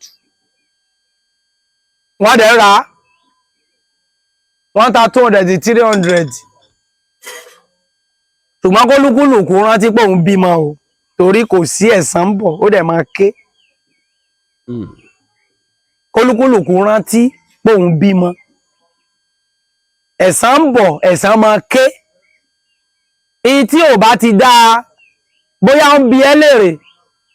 Wọ́n dẹ̀ rà á, wọ́n ta 200, 300. Ṣùgbọ́n kólúkúlùkù rántí pé òun bímọ o, torí kò sí ẹ̀san ń bọ̀, ó dẹ̀ máa ké. Kólúkúlùkù rántí pé òun bímọ, ẹ̀san ń bọ̀, ẹ̀san máa ké. Èyí tí ò bá ti dáa, bóyá ń bi ẹ́ léèrè,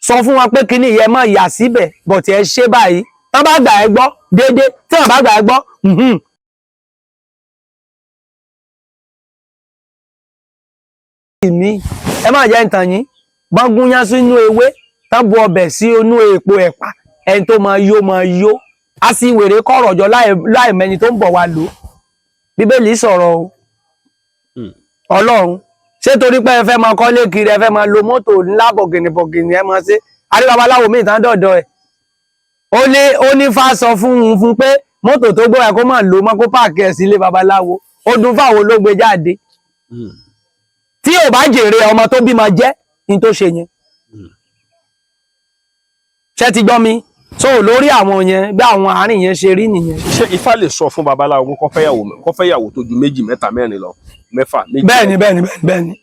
sọ fún wọn pé kíní ìyẹn máa yà síbẹ̀ bọ̀tí ẹ ṣe báyìí. Tán bá gbà ẹ́ gbọ́ déédéé, tí wọ́n bá gbà ẹ́ gbọ́, Mi ẹ má jẹ́ ntàn yín, bọ́n gúnyán sínú ewé, tán bu ọbẹ̀ sí inú èpo ẹ̀pà, ẹni tó máa yó máa yó. Á sì wèrè kọ̀rọ̀ jọ láì mẹni tó ń bọ̀ wá lò. Bíbélì sọ̀rọ̀ o. Ọlọ́run ṣé torí pé ẹ fẹ́ máa kọ́lé kiri, ẹ fẹ́ máa lo mọ́tò ńlá bọ̀gìnìbọ̀gìnì, ẹ máa ṣe àrí babaláwo míì tán dọ̀dọ̀ ẹ̀, ó ní fá sọ fún un fún pé mọ́tò tó gbọ́ ẹ kó máa lò mọ́, kó park ẹ̀ sílé babaláwo. Ó dún fáwọn ló gbé jáde. Tí ò bá jèrè ọmọ tó bímọ jẹ́ ní tó ṣe yẹn. Ṣé ti gbọ́ mi? So lórí àwọn yẹn, bí àwọn àárín yẹn ṣe rí nìyẹn. Ṣé ifá lè sọ fún babaláwo kó fẹ́yàwó tó ju méjì, mẹ́ta, mẹ́rin lọ, mẹ́fà, méjì? Bẹ́ẹ̀ni, bẹ́ẹ̀ni, bẹ́ẹ̀ni.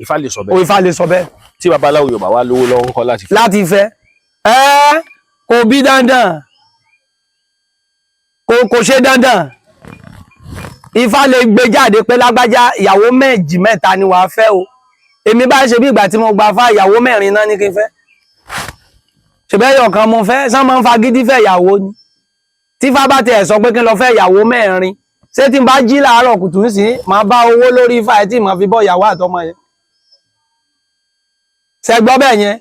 Ifá lè sọ O bẹ́ẹ̀? Ifá lè sọ bẹ́ẹ̀. Tí babaláwo Yorùbá wá lówó lọ́wọ́ ńkọ́ láti fẹ́? Láti fẹ́ ẹ, kò bí dandan, kò ṣe dandan. Ifá lè gbé jáde pé lágbájá, ìyàwó méjì, mẹ́ta ni wàá fẹ́ o. Èmi bá ṣe bí ìgbà tí mo gba fá, ìyàwó mẹ́rin náà ní kí n fẹ́. Ṣèbẹ́yọ̀ kan mo fẹ́ sán máa ń fagídí fẹ́ ìyàwó ni. Tí Ifá bá tiẹ̀ sọ pé kí n lọ fẹ́ ìyàwó mẹ́rin, ṣé tí n bá jí láàárọ̀ kùtù ń sìn máa bá owó lórí Ifá ẹ̀ tí màá fi bọ́ ìyàwó àtọmọ yẹn? Ṣẹ gbọ́ bẹ́ẹ̀ yẹn?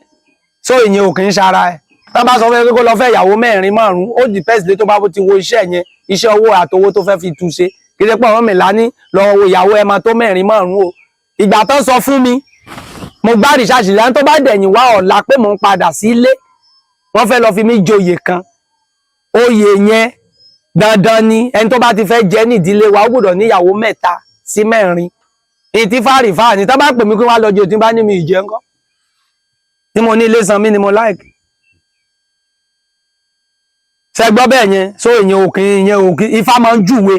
So ìyẹn ò kì í ṣara ẹ̀. Tá bá sọ fún ẹ pé kó lọ fẹ́ ìyàwó mẹ́rin, márùn-ún, ó depends lé tó bá ti wo iṣẹ́ yẹn, iṣẹ́ owó àtowó tó fẹ́ fi tú ṣe. Kì í ṣe pé ọ̀rọ̀ mi lání lọ wo ìyàwó ẹ máa tó mẹ́rin, márùn-ún o. Ìgbà tó sọ fún mi, mo gbá rìṣàṣì lẹ́yìn tó bá dẹ̀yìn wá ọ̀la pé mò ń padà sílé, wọ́n fẹ́ lọ fi mí joyè kan. Oyè yẹn dandan ni, ẹni tó bá ti fẹ́ jẹ́ nídìílé wa, ó gbọ́dọ̀ níyàwó mẹ́ta sí mẹ́rin. Èyí tí fáàrì fáà ní tá bá pè mí kí wọ́n á lọ jẹ, òtún bá ní mi ìjẹ́ ńkọ́, tí mo ní ilé san mí ni mo like. Ṣe gbọ́ bẹ́ẹ̀ yẹn? So ìyẹn òkè, ìyẹn òkè. Ifá máa ń júwe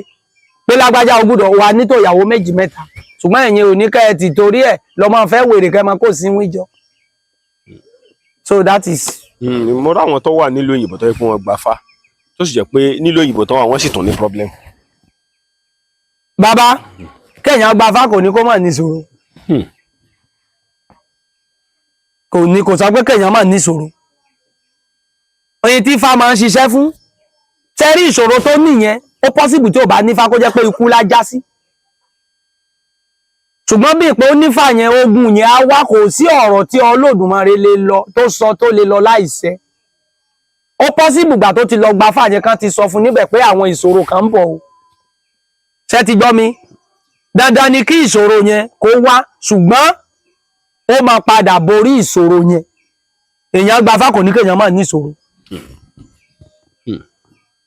pé lágbájá, o gbọ́dọ̀ wà nítò ìyàwó méjì, mẹ́ta, ṣùgbọ́n ìyẹn ò ní kẹ́ ẹ ti torí ẹ̀ lọ máa fẹ́ wèrè, kẹ́ ẹ máa kó sí wíjọ. So that is. Mo rí àwọn tó wà nílùú òyìnbó tó yẹ kó wọn gbà fá, tó sì jẹ́ pé nílùú òyìnbó tó wà, wọ́n sì tún ní problem. Bàbá, kéèyàn gba fá kò ní kó má níṣòro. Kò ní kò sọ pé kéèyàn má níṣòro. Oyin tí ifá máa ń ṣiṣẹ́ fún tẹ́rí ìṣòro tó nìyẹn, ó possible tí ò bá nífá kó jẹ́ pé ikú lá já sí. Ṣùgbọ́n bí ìpè onífà yẹn, ogun yẹn á wá. Kò sí ọ̀rọ̀ tí Olódùmarè lè lọ tó sọ tó lè lọ láìṣẹ. Ó possible gbà tó ti lọ gba fà yẹn kan ti sọ fún níbẹ̀ pé àwọn ìṣòro kan ń bọ̀ o. Ṣé ti gbọ́ mi? Dandan ni kí ìṣòro yẹn kó wá, ṣùgbọ́n ó máa padà borí ìṣòro yẹn. Èèyàn gba fà kò ní kéèyàn máa ní ìṣòro,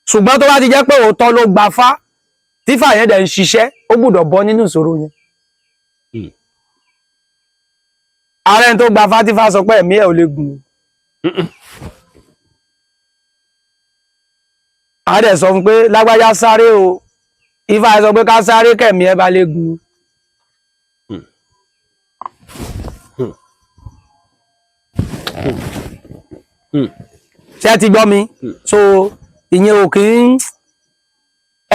ṣùgbọ́n tó bá ti jẹ́ pé òótọ́ ló gba fá, tí fà yẹn dẹ̀ ń ṣiṣẹ́, ó gbọ́dọ̀ bọ́ nínú ìṣòro yẹn. Ààrẹ tó gba fá tí fá sọ pé ẹ̀mí ẹ̀ ò lè gùn, ààrẹ sọ fún pé lágbájá sáré o, ifá sọ pé ká sáré kẹ̀mí ẹ̀ bá lè gùn. Ṣé ẹ ti gbọ́ mi? So ìyẹn ò kí ń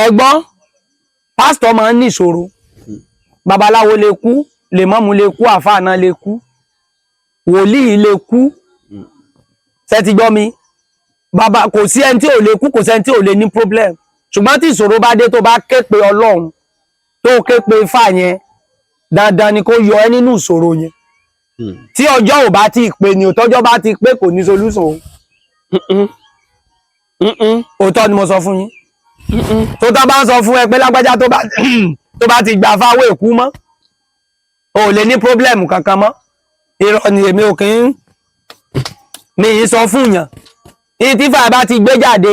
ẹgbọ́n. Pásítọ̀ máa ń ní ìṣòro, babaláwo lè kú, lèmọ́mù lè kú, àfáà náà lè kú, wòlíì lè kú. Ṣé ti gbọ́ mi bàbá? Kò sí ẹni tí ò lè kú, kò sí ẹni tí ò lè ní problem. Ṣùgbọ́n tí ìṣòro bá dé, tó bá ké pe Ọlọ́run, tó ké pe Ifá yẹn, dandan ni kó yọ ẹ́ nínú ìṣòro yẹn. Tí ọjọ́ ò bá ti pé ni ò, tọ́jọ́ bá ti pé, kò ní solution o. Òótọ́ ni mo sọ fún yín. Tó tá bá ń sọ fún ẹ pé lágbájá tó bá ti gbà fáwọ́ èkú mọ́, o ò lè ní problem kankan mọ́, irọ́ ni. Èmi ò kí ń mi yìí sọ fún yàn ní tí fà bá ti gbé jáde.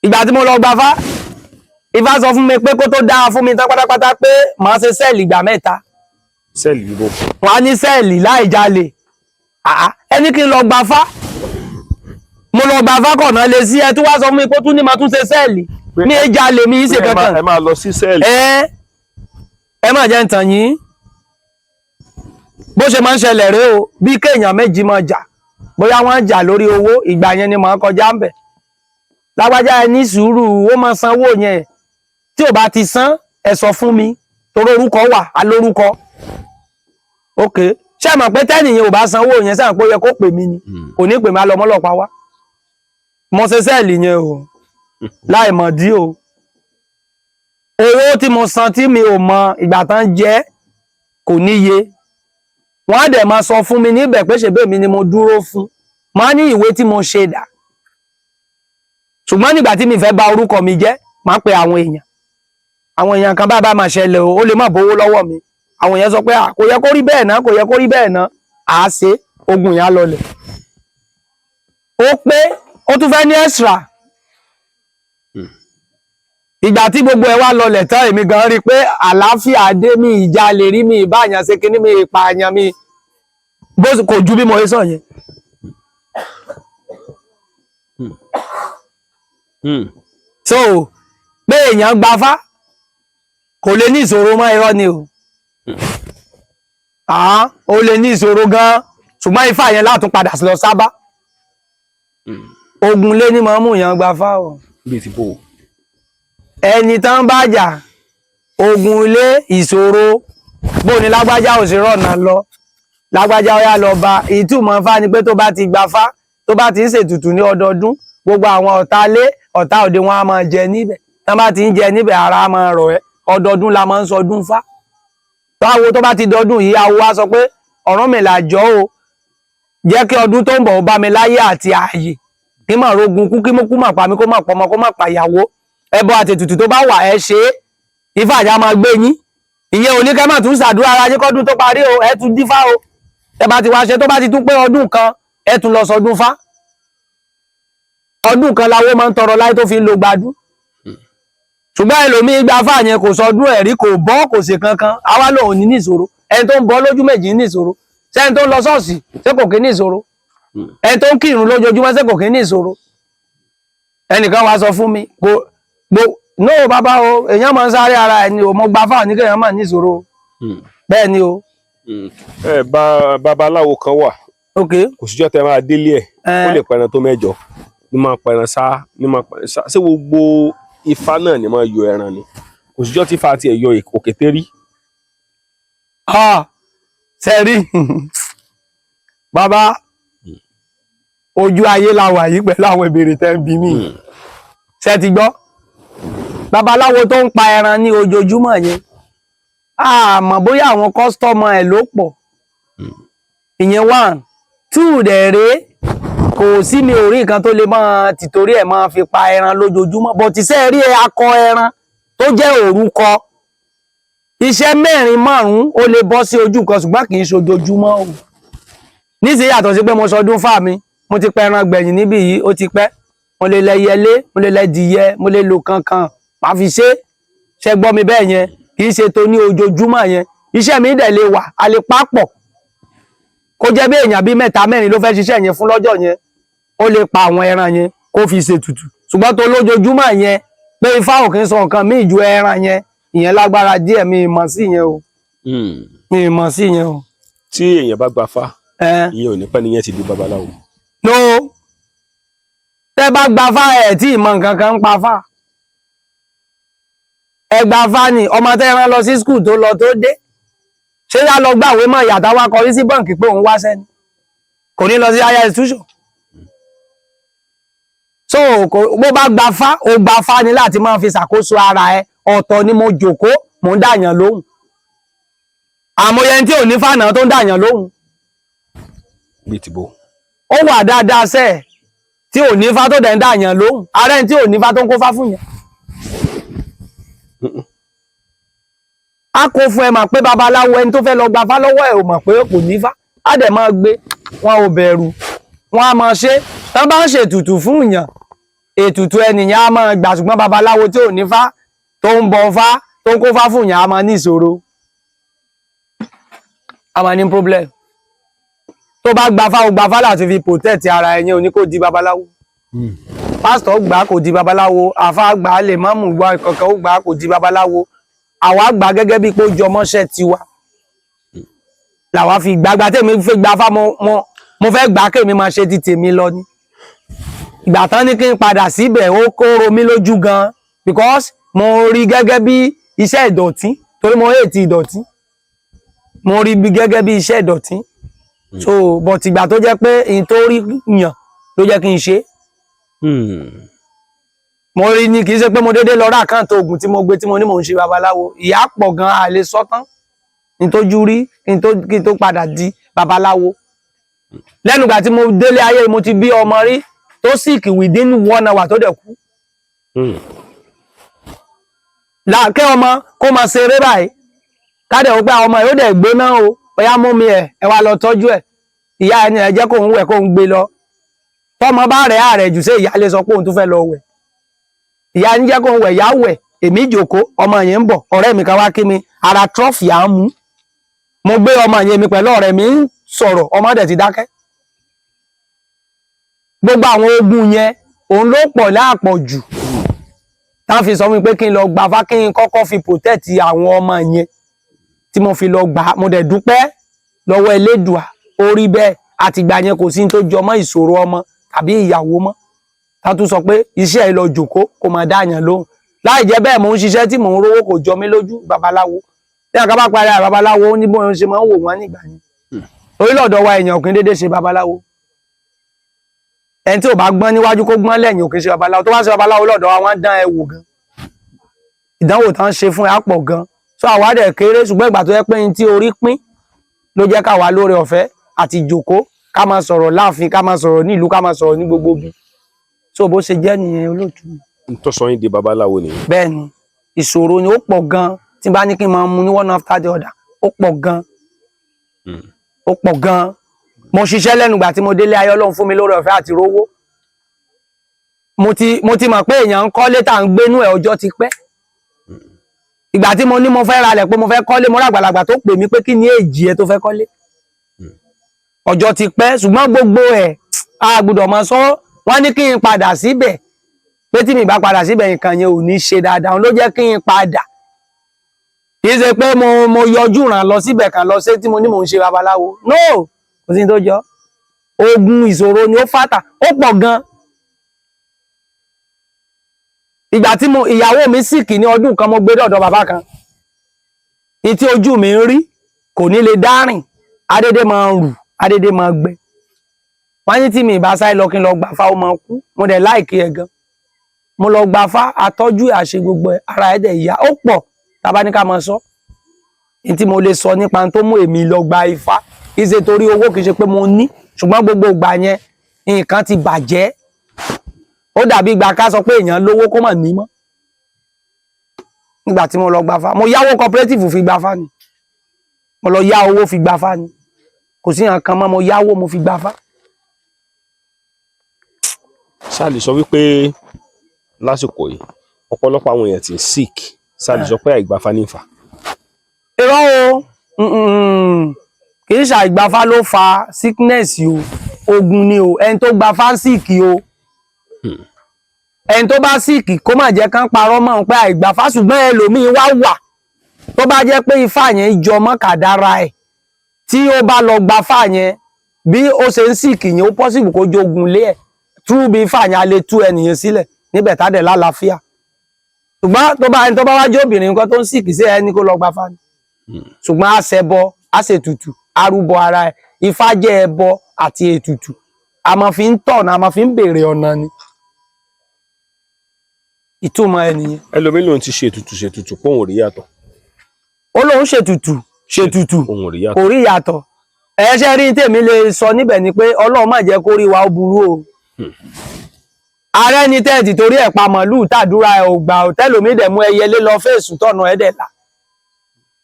Ìgbà tí mo lọ gbà fá, Ifá sọ fún mi pé kó tó dáa fún mi tán pátápátá, pé màá ṣe sẹ́ẹ̀lì ìgbà 3. Sẹ́ẹ̀lì bíbó? Wọ́n á ní sẹ́ẹ̀lì láì jalè. Àá, ẹni kí n lọ gbà fá, mo lọ gbà fá, kọ̀nà lè sí ẹ tó wá sọ fún mi pé ó tún ní máa tún ṣe sẹ́ẹ̀lì mi è jalè, mi ì ṣe kankan. Ẹ máa lọ sí sẹ́ẹ̀lì. Ẹ ẹ má jẹ́ ń tàn yín. Bó ṣe máa ń ṣẹlẹ̀ rèé o. Bí kéèyàn méjì máa jà, bóyá wọ́n ń jà lórí owó, ìgbà yẹn ni màá kọjá ń bẹ̀. Lágbájá, ẹ ní sùúrù, ó máa sanwó yẹn. Tí ò bá ti san, ẹ sọ fún mi, torí orúkọ wà á lórúkọ. Ok, ṣé ẹ mọ̀ pé tẹ́nìyàn ò bá sanwó yẹn sáà pé ó yẹ kó pè mí ni? Kò ní pè mí, á lọ mọ́lọ́pàá wá. Mo ṣe sẹ́ẹ̀lì yẹn o láì mọ̀ dí o. Owó tí mo san tí mi ò mọ ìgbà tán jẹ́ kò níye. Wọ́n á dẹ̀ máa sọ fún mi níbẹ̀ pé ṣèbí mi ni mo dúró fún, máa ní ìwé tí mo ṣe dà. Ṣùgbọ́n nígbà tí mi fẹ́ bà orúkọ mi jẹ́, máa pe àwọn èèyàn, àwọn èèyàn kan bá máa ṣẹlẹ̀ o, ó lè má bówó lọ́wọ́ mi. Àwọn èèyàn sọ pé à, kò yẹ kó rí bẹ́ẹ̀ náà, kò yẹ kó rí bẹ́ẹ̀ náà. À á ṣe ogun yẹn á lọlẹ̀. Ó pé ó tún fẹ́ ní extra. Ìgbà tí gbogbo ẹ wá lọlẹ̀ tán, èmi gan rí i pé àlàáfíà dé. Mi ìjà lè rí mi ìbáyàn ṣe kíní, mi ìpààyàn mi bó kò ju bí mo ṣe sọ yẹn. So pé èèyàn gbafá kò lè ní ìṣòro mọ́, irọ́ ni o. Àá, ó lè ní ìṣòro gan, ṣùgbọ́n ifá yẹn látún padà lọ sábà. Ogun lé ní máa mú èèyàn gbafá o. Bíi ti bò ó? Ẹni tán bá jà, ogun ilé, ìṣòro, bó ni lágbájá ò sí rọ̀nà lọ, lágbájá ó yá lọ bá. Ìtumọ̀ fá ni pé tó bá ti gba fá, tó bá ti ń ṣètùtù ní ọdọọdún, gbogbo àwọn ọ̀tá ilé, ọ̀tá òde, wọn á máa jẹ níbẹ̀. Tán bá ti ń jẹ níbẹ̀, ara á máa rọ̀ ẹ́. Ọdọọdún la máa ń sọdún fá. Báwo tó bá ti dọdún yìí, awo wá sọ pé Ọ̀rúnmìlà jọ̀ọ́ o, jẹ́ kí ọdún tó ń bọ̀ ó bá mi láyé àti ààyè, kí mà rogun kú, kí mo kú mà pa mí, kó mà pọmọ, kó mà pàyàwó. Ẹbọ àti ètùtù tó bá wà, ẹ ṣe é. Ifá àjà máa gbé yín. Ìyẹn ò ní kẹ́ mà tún ṣàdúrà ara yín kọ́dún tó parí o. Ẹ tún dífá o. Ẹ bá ti wá ṣe, tó bá ti tún pé ọdún kan, ẹ tún lọ sọdún fá. Ọdún kan láwo máa ń tọrọ láyé tó fi ń lo gbadú. Ṣùgbọ́n ẹlòmíín gba fáà yẹn, kò sọdún ẹ̀rí, kò bọ́, kò ṣe kankan, àwa lòun ní níṣòro. Ẹni tó ń bọ́ lójú méjì ní ìṣòro. Sẹ́ni tó ń lọ ṣọ́ọ̀ṣì, ṣé kò kí ní ìṣòro? Ẹni tó ń kírun lójoojúmọ́, ṣé kò kí ní ìṣòro? Ẹnìkan wá sọ fún mi kò gbó no bàbá o, èèyàn máa ń sáré ara ẹni o. Mo gba fáà ní kéèyàn máa ní ìṣòro. Bẹ́ẹ̀ ni o. Ẹ bá babaláwo kan wà. Ok. Kò síjọ́ tẹ máa délé ẹ̀, ó lè pẹran tó 8 ní máa pẹran sá, ní máa pẹran sá. Ṣé gbogbo ifá náà ni máa yọ ẹran ni? Kò síjọ́ tí ifá tiẹ̀ yọ òkété rí. Ah, sẹ́rí bàbá, ojú ayé la wà yìí pẹ̀lú àwọn ìbéèrè tẹ́ ń bi mí. Ṣé ti gbọ́? Babaláwo tó ń pa ẹran ní ojoojúmọ́ yẹn, Àmọ́ bóyá àwọn customer ẹ̀ ló pọ̀. Ìyẹn one. Two dẹ̀ rèé, kò sí, mi ò rí nǹkan tó lè máa tìtorí ẹ̀ máa fi pa ẹran lójoojúmọ́, but iṣẹ́ rí akọ ẹran tó jẹ́ òrúkọ, iṣẹ́ mẹ́rin márùn-ún ó lè bọ́ sí ojú kan, ṣùgbọ́n kì í ṣojoojúmọ́ o. Níṣẹ́ yàtọ̀ sí pé mo sọdún fà mí, mo ti pẹ ẹran gbẹ̀yìn níbí yìí, ó ti pẹ́. Mo lè lẹ yẹlé, mo lè lẹ dìyẹ, mo lè lo kankan màá fi ṣe. Ṣe gbọ́ mi bẹ́ẹ̀ yẹn? Kì í ṣe tó ní ojoojúmọ́ yẹn. Iṣẹ́ mi dẹ̀ lè wà, a lè papọ̀, kó jẹ́ bí èèyàn bíi mẹ́ta mẹ́rin ló fẹ́ ṣiṣẹ́ yẹn fún lọ́jọ́ yẹn, ó lè pa àwọn ẹran yẹn kó fi ṣètùtù. Ṣùgbọ́n tó lójoojúmọ́ yẹn, pé ifá ò kí ń sọ nǹkan míì ju ẹran yẹn, ìyẹn lágbára díẹ̀. Mi ì mọ̀ sí yẹn o. Mi ì mọ̀ sí yẹn o. Tí èèyàn bá gba fá, Ẹ ìyẹn ò ní pẹ́ nìyẹn ti di babaláwo? No, tẹ́ bá gba fá, ẹ̀ tí ì mọ̀ nǹkan kan ń pa fá. Ẹ gba fá ni ọmọ tẹ́ rán lọ sí school, tó lọ tó dé, ṣé yá lọ gbàwé mọ́ ìyàtọ̀ wá kọrí sí báǹkì pé òun wáṣẹ́ ni? Kò ní lọ sí higher institution. So kò, bó bá gba fá, ó gba fá ni láti máa fi ṣàkóso ara ẹ. Ọ̀tọ̀ ni mo jòkó, mò ń dàyàn lóhùn. Àmọye ẹni tí ò ní fànà tó ń dàyàn lóhùn. Bíi tìbò? Ó wà dáadáa sẹ́ẹ̀ tí ò ní fá tó dẹ̀ ń dàyàn lóhùn. Ara ẹni tí ò ní fá tó ń kó fá fún yẹn, a kó fún ẹ mà pé babaláwo, ẹni tó fẹ́ lọ gba fá lọ́wọ́ ẹ̀ ò mọ̀ pé kò ní fá, á dẹ̀ máa gbé wọn, ò bẹ̀rù wọn, á máa ṣe. Tán bá ń ṣètùtù fún yàn, ètùtù ẹnìyàn á máa gbà. Ṣùgbọ́n babaláwo tí ò ní fá tó ń bọ fá, tó ń kó fá fún yàn, á máa ní ìṣòro, á máa ní problem. Tó bá gba fá, ó gba fá láti fi protect ara ẹ̀yẹn, ò ní kó di babaláwo. Pásítọ̀ gbà, kò di babaláwo. Àfa gbà, lè má mú gbà kankan, ó gbà, kò di babaláwo. Àwa gbà gẹ́gẹ́ bíi pé ó jọmọ́ṣẹ́ tiwa làwa fi gbàgbà. Tèmi fẹ́ gba fá, mo fẹ́ gbà kémi máa ṣe ti tèmi lọ ni. Ìgbà tán ní kí n padà síbẹ̀, ó kó ro mí lójú gan, because mo rí gẹ́gẹ́ bí iṣẹ́ ìdọ̀tí, torí mo hate ìdọ̀tí. Mo rí bí gẹ́gẹ́ bí iṣẹ́ ìdọ̀tí. So but ìgbà tó jẹ́ pé n tó rí yàn ló jẹ́ kí n ṣe é. Mo rí ni, kì í ṣe pé mo dédé lọ rà account oògùn tí mo gbé, tí mo ní mò ń ṣe babaláwo. Ìyá pọ̀ gan, a lè sọ tán ní tójú rí kí n tó padà di babaláwo. Lẹ́nu ìgbà tí mo délé ayé, mo ti bí ọmọ rí tó sick within one hour tó dẹ̀ kú. Làákẹ́ ọmọ kó máa ṣeré báyìí, kádẹ̀ wọ́n pé àwọn ọmọ yóò dẹ̀ gbóná o, bóyá mú mi ẹ̀ ẹ wá lọ tọ́jú ẹ̀. Ìyá ẹni ẹ jẹ́ kóun wẹ̀, kóun gbé lọ. Tọ́mọ bá rẹ̀ àrẹ̀ jù, sí ìyá lè sọ pé òun tún fẹ́ lọ wẹ̀? Ìyá ń jẹ́ kóun wẹ̀, ìyá wẹ̀, èmi jòkó, ọmọ yẹn ń bọ̀. Ọ̀rẹ́ mi kan wá kí mi, ara trọ́fì à ń mú. Mo gbé ọmọ yẹn, mi pẹ̀lú ọ̀rẹ́ mi ń sọ̀rọ̀, ọmọ dẹ̀ ti dákẹ́. Gbogbo àwọn ogun yẹn, òun ló pọ̀ láàpọ̀ jù tá fi sọ fún mi pé kí n lọ gbà fá, kí n kọ́kọ́ fi protect àwọn ọmọ yẹn tí mo fi lọ gbà. Mo dẹ̀ dúpẹ́ lọ́wọ́ Elédùà, ó rí bẹ́ẹ̀. Àtìgbà yẹn, kò sí ní tó jọmọ́ ìṣòro ọmọ tàbí ìyàwó mọ́. Tá tún sọ pé iṣẹ́ ẹ lọ jòkó kó máa dáyàn lóhùn. Láì jẹ́ bẹ́ẹ̀, mò ń ṣiṣẹ́ tí mò ń rówó, kò jọ mí lójú. Babaláwo tí àká bá parí àrà babaláwo, ó ní bóun ṣe máa ń wò wọ́n nígbà yẹn. Orílẹ̀-èdè wa, èèyàn ò kí ń dédé ṣe babaláwo. Ẹni tí ò bá gbọ́n níwájú kó gbọ́n lẹ́yìn ò kí ń ṣe babaláwo. Tó bá ṣe babaláwo lọ́dọ̀ wa, wọ́n á dán ẹ wò gan. Ìdánwò tán ṣe fún ẹ á pọ̀ gan. So àwa dẹ̀ kéré, ṣùgbọ́n ìgbà tó yẹ pé ní tí orí pín ló jẹ́ káwa lóore ọ̀fẹ́ àti jòkó, ká máa sọ̀rọ̀ láàfin, ká máa sọ̀rọ̀ ní ìlú, ká máa sọ̀rọ̀ ní gbogbo bí. So bó ṣe jẹ́ nìyẹn, olóòtú. N tó sọ yín di babaláwo nìyẹn? Bẹ́ẹ̀ ni, ìṣòro ni, ó pọ̀ gan. Tí n bá ní kí n máa mú ní one after the other, ó pọ̀ gan. Ó pọ̀ gan. Mo ṣiṣẹ́ lẹ́nu ìgbà tí mo délé ayé, Ọlọ́run fún mi lóore ọ̀fẹ́ àti rówó. Mo ti mọ̀ pé èèyàn ń kọ́lé tá à ń gbénú ẹ̀, ọjọ́ ti pẹ́. Ìgbà tí mo ní mo fẹ́ ralẹ̀, pé mo fẹ́ kọ́lé, mo rí àgbàlagbà tó pè mí pé kí ni èjì ẹ tó fẹ́ kọ́lé. Ọjọ́ ti pẹ́, ṣùgbọ́n gbogbo ẹ̀ a gbọ́dọ̀ máa sọ. Wọ́n ní kí n padà síbẹ̀, pé tí mi bá padà síbẹ̀, nǹkan yẹn ò ní ṣe dáadáa. Òun ló jẹ́ kí n padà. Kì í ṣe pé mo yọjú ràn lọ síbẹ̀ kan lọ ṣé tí mo ní mò ń ṣe babaláwo. No, kò sí ní tó jọ. Ogun ìṣòro ni ó fàtà, ó pọ̀ gan. Ìgbà tí mo ìyàwó mi sick ní ọdún kan, mo gbé dọ̀dọ̀ bàbá kan ní tí ojú mi ń rí, kò ní lè dárìn, adédé máa ń rù, adédé máa gbẹ. Wọ́n ní tí mi ìbá sáré lọ kí n lọ gbà fá, ó máa kú. Mo dẹ̀ like ẹ̀ gan. Mo lọ gbà fá, àtọ́jú ẹ̀, àṣe gbogbo ẹ̀, ara ẹ̀ dẹ̀ yá. Ó pọ̀ tá a bá ní ká máa sọ. Ní tí mo lè sọ nípa tó mú èmi lọ gba ifá, kì í ṣe torí owó, kì í ṣe pé mo ní, ṣùgbọ́n gbogbo ìgbà yẹn nǹkan ti bàjẹ́. Ó dàbí ìgbà ká sọ pé èèyàn lówó kó mà ní mọ́. Nígbà tí mo lọ gba fá, mo yáwó cooperative fi gba fá ni. Mo lọ yá owó fi gba fá ni. Kò sí nǹkan mọ́, mo yáwó, mo fi gba fá. Ṣáà lè sọ wípé lásìkò yìí ọ̀pọ̀lọpọ̀ àwọn èèyàn ti ń sick, ṣáà lè sọ pé àìgbafá ní fà? Irọ́ o, kì í ṣàìgbafá ló fa sickness o. Ogun ni o. Ẹni tó gbafá ń sick o. Ẹni tó bá sick, kó má jẹ́ kán parọ́ mọ́ òun pé àìgbafá. Ṣùgbọ́n ẹlòmíín wá wà tó bá jẹ́ pé ifá yẹn jọ mọ́ kàdára ẹ̀, tí ó bá lọ gbafá yẹn, bí ó ṣe ń sick yẹn, ó possible kó jogun lé ẹ̀. Tú bí ifá yẹn, a lè tú ẹnìyẹn sílẹ̀ níbẹ̀ tá dẹ̀ lálàáfíà. Ṣùgbọ́n tó bá ẹni tó bá wá jẹ́ obìnrin nǹkan tó ń sick sí ẹni, kó lọ gbafá ni. Ṣùgbọ́n a ṣẹbọ, a ṣètùtù, arúbọ ara ẹ̀. Ifá jẹ́ ẹbọ àti ètùtù. A máa fi ń tọ̀nà, a máa fi ń béèrè ọ̀nà ni. Ìtumọ̀ ẹ nìyẹn. Ẹlòmíín lòun ti ṣètùtù ṣètùtù pé òun ò rí yàtọ̀. Ó lóun ṣètùtù ṣètùtù, òun ò rí kò yàtọ̀. Rí ìyàtọ̀. Ẹ ṣe rí, tèmi lè sọ níbẹ̀ ni pé Ọlọ́run má jẹ́ kó rí wa ó burú o. Ààrẹ ní tẹ́ẹ̀tì torí ẹ̀ pa màlúù tàdúrà ẹ̀ ò gbà ò, tẹ́lòmí dẹ̀ mú ẹyẹlé lọ fèsù tọ̀nà ẹ̀ dẹ̀ là.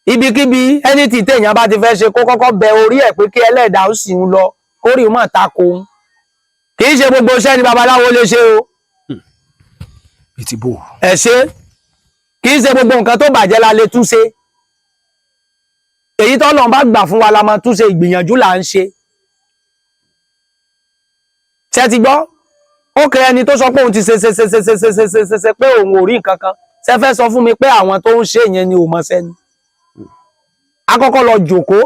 Ibikíbi ẹni tí téèyàn bá ti fẹ́ ṣe, kó kọ́kọ́ bẹ orí ẹ̀ pé kí ẹlẹ́dàá ó sì ń lọ kórìí mọ̀ tako òun. Kì í ṣe gbogbo iṣẹ́ ni babaláwo lè ṣe o. Bíi ti bò? Ẹ ṣe, kì í ṣe gbogbo nǹkan tó bàjẹ́ la lè túnṣe. Èyí tọ́lọ́run bá gbà fún wa la máa túnṣe. Ìgbìyànjú là ń ṣe. Ṣé ti gbọ́? Ó kẹ ẹni tó sọ pé òun ti ṣe ṣe ṣe ṣe ṣe ṣe ṣe ṣe ṣe ṣe pé òun ò rí nǹkan kan, ṣe fẹ́ sọ fún mi pé àwọn tó ń ṣe yẹn ni ò mọṣẹ́ ni? Akọ́kọ́ lọ jòkó,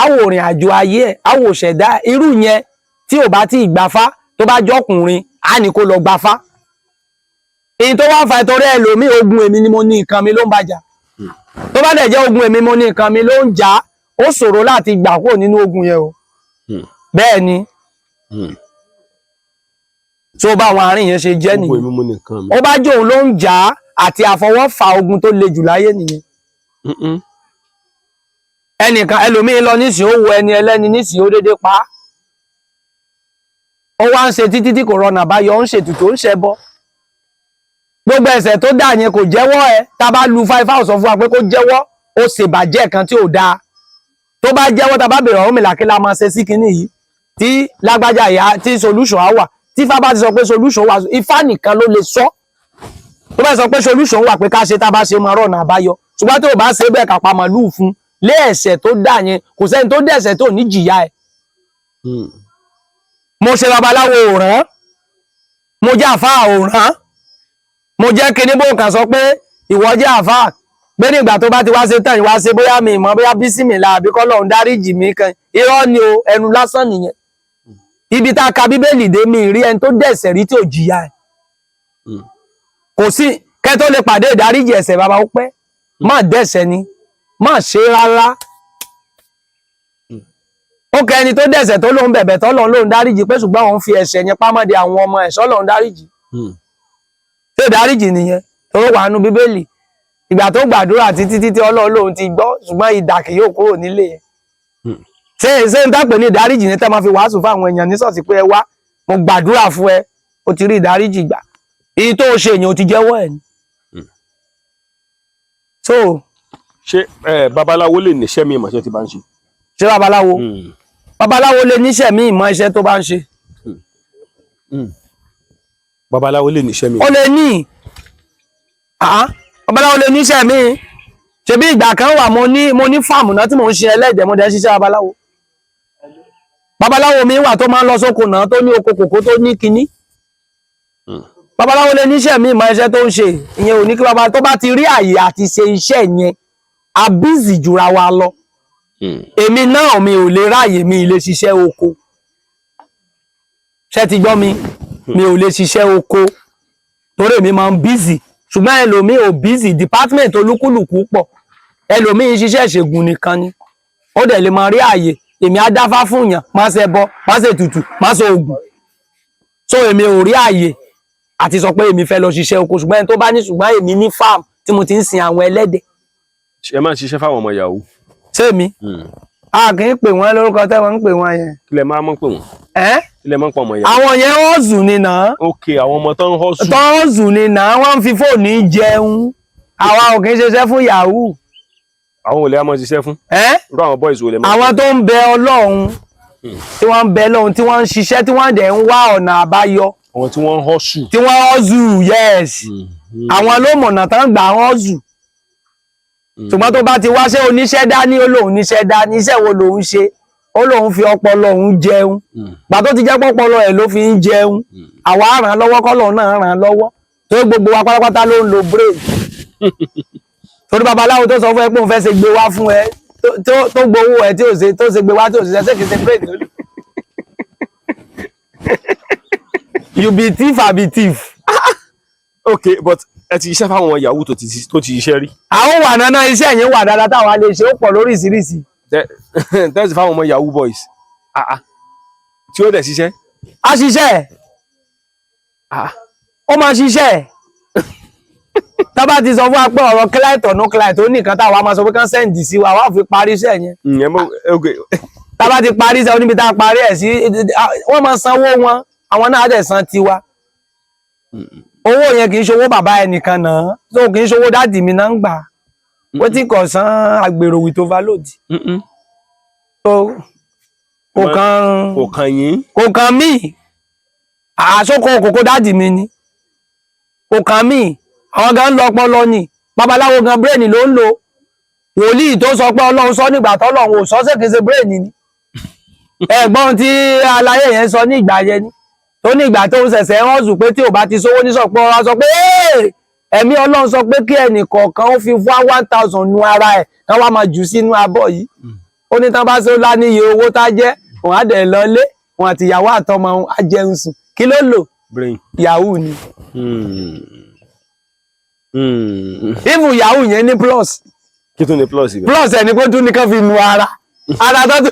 àwò òrìn àjò ayé ẹ̀, àwò ṣẹ̀dá irú yẹn. Tí ò bá tí ì gbafá, tó bá jọkùnrin, á ní kó lọ gbafá. Èyí tó wá ń fa ìtorí ẹlòmíì, ogun èmi ni mo ní nǹkan mi ló ń bàjá. Tó bá dẹ̀ jẹ́ ogun èmi mo ní nǹkan mi ló ń jà, ó ṣòro láti gbà kúrò nínú ogun yẹn o. Bẹ́ẹ̀ ni. Tó bá àwọn àárín yẹn ṣe jẹ́ Ogun nìyẹn. èmi mo ní nǹkan mi. Ó bá jóun ló ń jà á, àti àfọwọ́fà ogun tó le jù láyé nìyẹn. Ẹnìkan, ẹlòmíín lọ nísìnyí, ó wo ẹni ẹlẹ́ni nísìnyí, ó dédé pa á. Ó wá ń ṣe títí tí kò rọnà àbáyọ, ó ń ṣètùtù, ó ń ṣẹbọ, gbogbo ẹ̀ṣẹ̀ tó dà yẹn kò jẹ́wọ́ ẹ. Tá a bá lu fáifá, ó sọ fún wa pé kó jẹ́wọ́, ó ṣèbàjẹ́ kan tí ò dáa. Tó bá jẹ́wọ́, tá a bá bèrè Ọ̀rúnmìlà, kí la máa ṣe sí kinní yìí tí lágbájá ìyá, tí solution á wà? Tí ifá bá ti sọ pé solution wà, ifá nìkan ló lè sọ. Tó bá sọ pé solution wà pé ká ṣe, tá a bá ṣe, máa rọ̀nà àbáyọ. Ṣùgbọ́n tó o bá ṣe bẹ́ẹ̀, kápá màlúù fún lé ẹ̀ṣẹ̀ tó dà yẹn, kò sẹ́ni tó dẹ̀ṣẹ̀ tó ní jìyà ẹ̀. Mo ṣe babaláwo òràn, mo jẹ́ àfáà òràn, mo jẹ́ kinní bó kàn sọ pé ìwọ jẹ́ àfáà, pé nígbà tó bá ti wá ṣe tán, ìwá ṣe bóyá mi ìmọ̀, bóyá bísímìlà àbí kọ́lọ́run dáríjì mí kan, irọ́ ni o, ẹnu lásán nìyẹn. Ibi tá a ka Bíbélì dé, mi rí ẹni tó dẹ̀ṣẹ̀ rí tí ò jìyà ẹ̀. Kò sí kẹ́ tó lè pàdé ìdáríjì ẹ̀ṣẹ̀, bàbá, ó pẹ́. Má dẹ̀ṣẹ̀ ni, má ṣe rárá. Ó kẹ ẹni tó dẹ̀ṣẹ̀ tó lóun bẹ̀bẹ̀, tó lóun lóun dáríjì pé ṣùgbọ́n òun fi ẹ̀ṣẹ̀ yẹn pamọ́ de àwọn ọmọ ẹ̀ṣọ́, lóun dáríjì. Ṣé ìdáríjì nìyẹn tó wà nínú Bíbélì? Ìgbà tó gbàdúrà títí títí, Ọlọ́run lóun ti gbọ́, ṣùgbọ́n idà kì yóò kúrò nílé yẹn. Ṣé ń dápẹ́ ní ìdáríjì ní tẹ́ máa fi wàásù fún àwọn èèyàn ní ṣọ́ọ̀ṣì pé ẹ wá, mo gbàdúrà fún ẹ, o ti rí ìdáríjì gbà? Èyí tó o ṣe èèyàn, o ti jẹ́wọ́ ẹ̀ ni. So Ṣé ẹ babaláwo lè níṣẹ́ mi ìmọ̀ṣẹ́ tí bá ń ṣe? Ṣé babaláwo? Babaláwo lè níṣẹ́ míì mọ́ iṣẹ́ tó bá ń ṣe. Babaláwo lè níṣẹ́ mi? Ó lè ní àá, babaláwo lè níṣẹ́ míì. Ṣebí ìgbà kan wà, mo ní farm náà tí mò ń ṣe ẹlẹ́dẹ̀, mo dẹ̀ ń ṣiṣẹ́ babaláwo. Babaláwo mi wà tó máa ń lọ sóko náà, tó ní oko kòkó, tó ní kinní. Babaláwo lè níṣẹ́ míì mọ́ iṣẹ́ tó ń ṣe. Ìyẹn ò ní kí baba tó bá ti rí àyè àti ṣe iṣẹ́ yẹn, a busy jura wa lọ. Èmi náà, mi ò lè ráàyè, mi ì lè ṣiṣẹ́ oko. Ṣé ti gbọ́ mi? Mi ò lè ṣiṣẹ́ oko torí èmi máa ń busy, ṣùgbọ́n ẹlòmíì ò busy. Department olúkúlùkù pọ̀. Ẹlòmíì ń ṣiṣẹ́ ìṣègùn nìkan ni, ó dẹ̀ lè máa rí àyè. Èmi á dáfá fún yàn, má ṣe bọ, má ṣe tutù, má ṣe ògùn. So èmi ò rí àyè àti sọ pé èmi fẹ́ lọ ṣiṣẹ́ oko. Ṣùgbọ́n ẹni tó bá ní, ṣùgbọ́n èmi ní farm tí mo ti ń sin àwọn ẹlẹ́dẹ̀. Ẹ máa ń ṣiṣẹ́ fáwọn ọmọ yahoo? Sẹ́mi, a kì í pè wọ́n lórúkọ tẹ́ wọ́n ń pè wọ́n yẹn. Kí lẹ máa mọ̀ pé wọ́n? Ẹ́. Kí lẹ máa ń pọ̀ ọmọ yahoo? Àwọn yẹn hustle ni nà. Ok, àwọn ọmọ tó ń hustle. Tó hustle ni nà, wọ́n ń fi fóònù jẹun. Àwa ò kì í ṣiṣẹ́ fún yahoo. Àwọn olè á mọ̀ ṣiṣẹ́ fún? Ẹ́. Irú àwọn boys wo lè máa? Àwọn tó ń bẹ Ọlọ́run, tí wọ́n ń bẹ Ọlọ́run, tí wọ́n ń ṣiṣẹ́, tí wọ́n dẹ̀ ń wá ọ̀nà àbáyọ. Àwọn tí wọ́n ń hustle. Tí wọ́n hustle, yes. Àwọn ló mọ̀nà tán gbà hustle. Ṣùgbọ́n tó bá ti wáṣẹ́ oníṣẹ́ dání, ó lóun níṣẹ́ dání. Iṣẹ́ wo lòun ṣe? Ó lóun fi ọpọlọ òun jẹun. Gbà tó ti jẹ́ pọ́pọlọ ẹ̀ ló fi ń jẹun, àwa ràn án lọ́wọ́, kọ́lọ̀ náà ràn án lọ́wọ́, tó gbogbo wa pátápátá ló ń lo brain. Torí babaláwo tó sọ fún ẹ pé òun fẹ́ ṣe gbé wá fún ẹ, tó gbowó ẹ tí ò ṣe, tó ṣe gbé wá tí ò ṣe, ṣe kìí ṣe brain lórí. You be thief, I be thief. Ok, but ẹ ti ṣiṣẹ́ fáwọn yahoo tó ti ṣiṣẹ́ rí? Àwọn wà náná, iṣẹ́ yẹn wà dáadáa táwa lè ṣe, ó pọ̀ lóríṣiríṣi. Tẹ́sí fáwọn ọmọ yahoo boys, ah ah, tí ó dẹ̀ ṣiṣẹ́? A ṣiṣẹ́. Ah. Ó máa ṣiṣẹ́. Tá bá ti sọ fún wa pé ọ̀rọ̀ client or no client, ó ní nǹkan táwa máa sọ pé kán send sí wa, wá fi parí iṣẹ́ yẹn. Ìyẹn mọ, ok. Tá bá ti parí iṣẹ́, oníbi tá a parí ẹ̀ sí, wọ́n máa sanwó wọn, àwọn náà á dẹ̀ san tiwa. Owó yẹn kì í ṣowó bàbá ẹnìkan náà, tó kì í ṣowó daddy mi náà ń gbà. Ó ti kọ̀ san àgbèrò with overload. Tó kò kàn. Kò kàn yín. Kò kàn mí. Àsokò kòkó daddy mi ni kò kàn mí. Àwọn gan ń lọ ọpọlọ ni. Babaláwo gan, brain ló ń lò. Wòlíì tó sọ pé Ọlọ́run sọ nígbà tọ́lọ́run ò sọ, ṣé kìí ṣe brain ni? Ẹ̀gbọ́n tí aláyé yẹn sọ ní ìgbà yẹn ni, tó ní ìgbà tó ń ṣẹ̀ṣẹ̀ ń hàn pé tí ò bá ti sówó ní sọ̀pọ̀ ọ̀rọ̀ sọ pé "Hey! Ẹ̀mí Ọlọ́run sọ pé kí ẹnì kọ̀ọ̀kan ó fi wá 1,000 nu ara ẹ̀, kán wá máa jù sínú abọ́ yìí." Ó ní tán bá ṣe ó lá níye owó tá jẹ́, òun á dẹ̀ lọlé, òun àtìyàwó àtọmọ òun á jẹun sùn. Kí ló lò? Brain. Yahoo ni. Even yahoo yẹn ní plus. Kí tún ní plus ibẹ̀? Plus ẹni pé tún ní kán fi nu ara ara tó tún.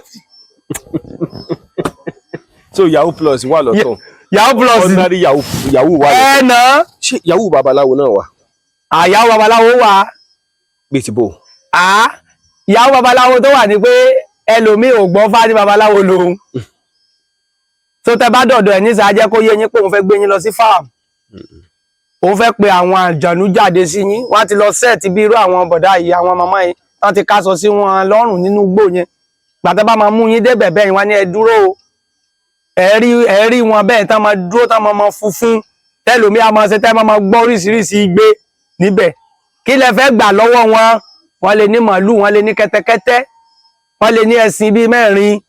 So yahoo plus wà lọ́tọ̀? Yahoo plus. Ordinary yahoo, yahoo wà lọ́tọ̀. Ẹ nà. Ṣé yahoo babaláwo náà wà? Àyàwó babaláwo wà. Bíi ti bò? Á, ìyàwó babaláwo tó wà ní pé ẹlòmíì ò gbọ́ fá ní babaláwo lòun tó tẹ bá dọ̀dọ̀ ẹ̀ nísà, á jẹ́ kó yé yín pé òun fẹ́ gbé yín lọ sí farm, òun fẹ́ pe àwọn àjànú jáde sí yín. Wọ́n á ti lọ set bí irú àwọn bọ̀dá yìí, àwọn màmá yìí, wọ́n ti káṣọ sí wọn lọ́rùn nínú igbó yẹn. Gbàtẹ́ bá máa mú yín débẹ̀ bẹ́ẹ̀, wọ́n á ní ẹ dúró o. Ẹ rí wọn bẹ́ẹ̀ tán máa dúró, tán máa máa funfun, tẹ́lòmí á máa ṣe, tẹ́ máa máa gbọ́ oríṣiríṣi igbe níbẹ̀. Kí lẹ fẹ́ gbà lọ́wọ́ wọn? Wọ́n lè ní màálù, wọ́n lè ní kẹ́tẹ́kẹ́tẹ́, wọ́n lè ní ẹṣin bíi mẹ́rin.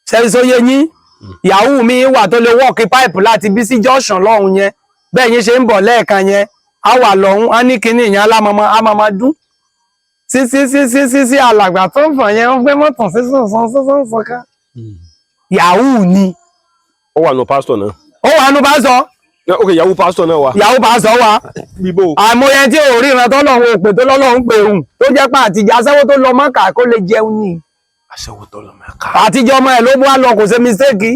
Ṣẹ́sóyé yín? Yahoo mi wà tó lè wọ́ọ̀kì pipe láti bí sí junction lọ́hùn yẹn. Bẹ́ẹ̀ yín ṣe ń bọ̀ lẹ́ẹ̀kan yẹn, á wà lọ́hùn, á ní kinní ìyẹn alámọmọ á máa máa dún sí sí sí sí sí sí. Alàgbà tó ń fọ̀ yẹn ń gbé mọ́tò sí sàn sàn sàn sàn sàn ká. Yahoo ni. Ó wà nù pásítọ̀ náà? Ó wà nù bá sọ. Ok, yahoo pásítọ̀ náà wà? Yahoo bá sọ wà. Bíbó? Àìmọye tí ò ríran tọ́lọ́run ò pè, tó lọ́lọ́run pè òun, tó jẹ́ pé àtijọ́ aṣẹ́wó tó lọ mọ́kà kó lè jẹun ni. Aṣẹ́wó tó lọ mẹ́ka. Àtijọ́ ọmọ ẹ̀ ló mú wá lọ. Kò ṣe mistake,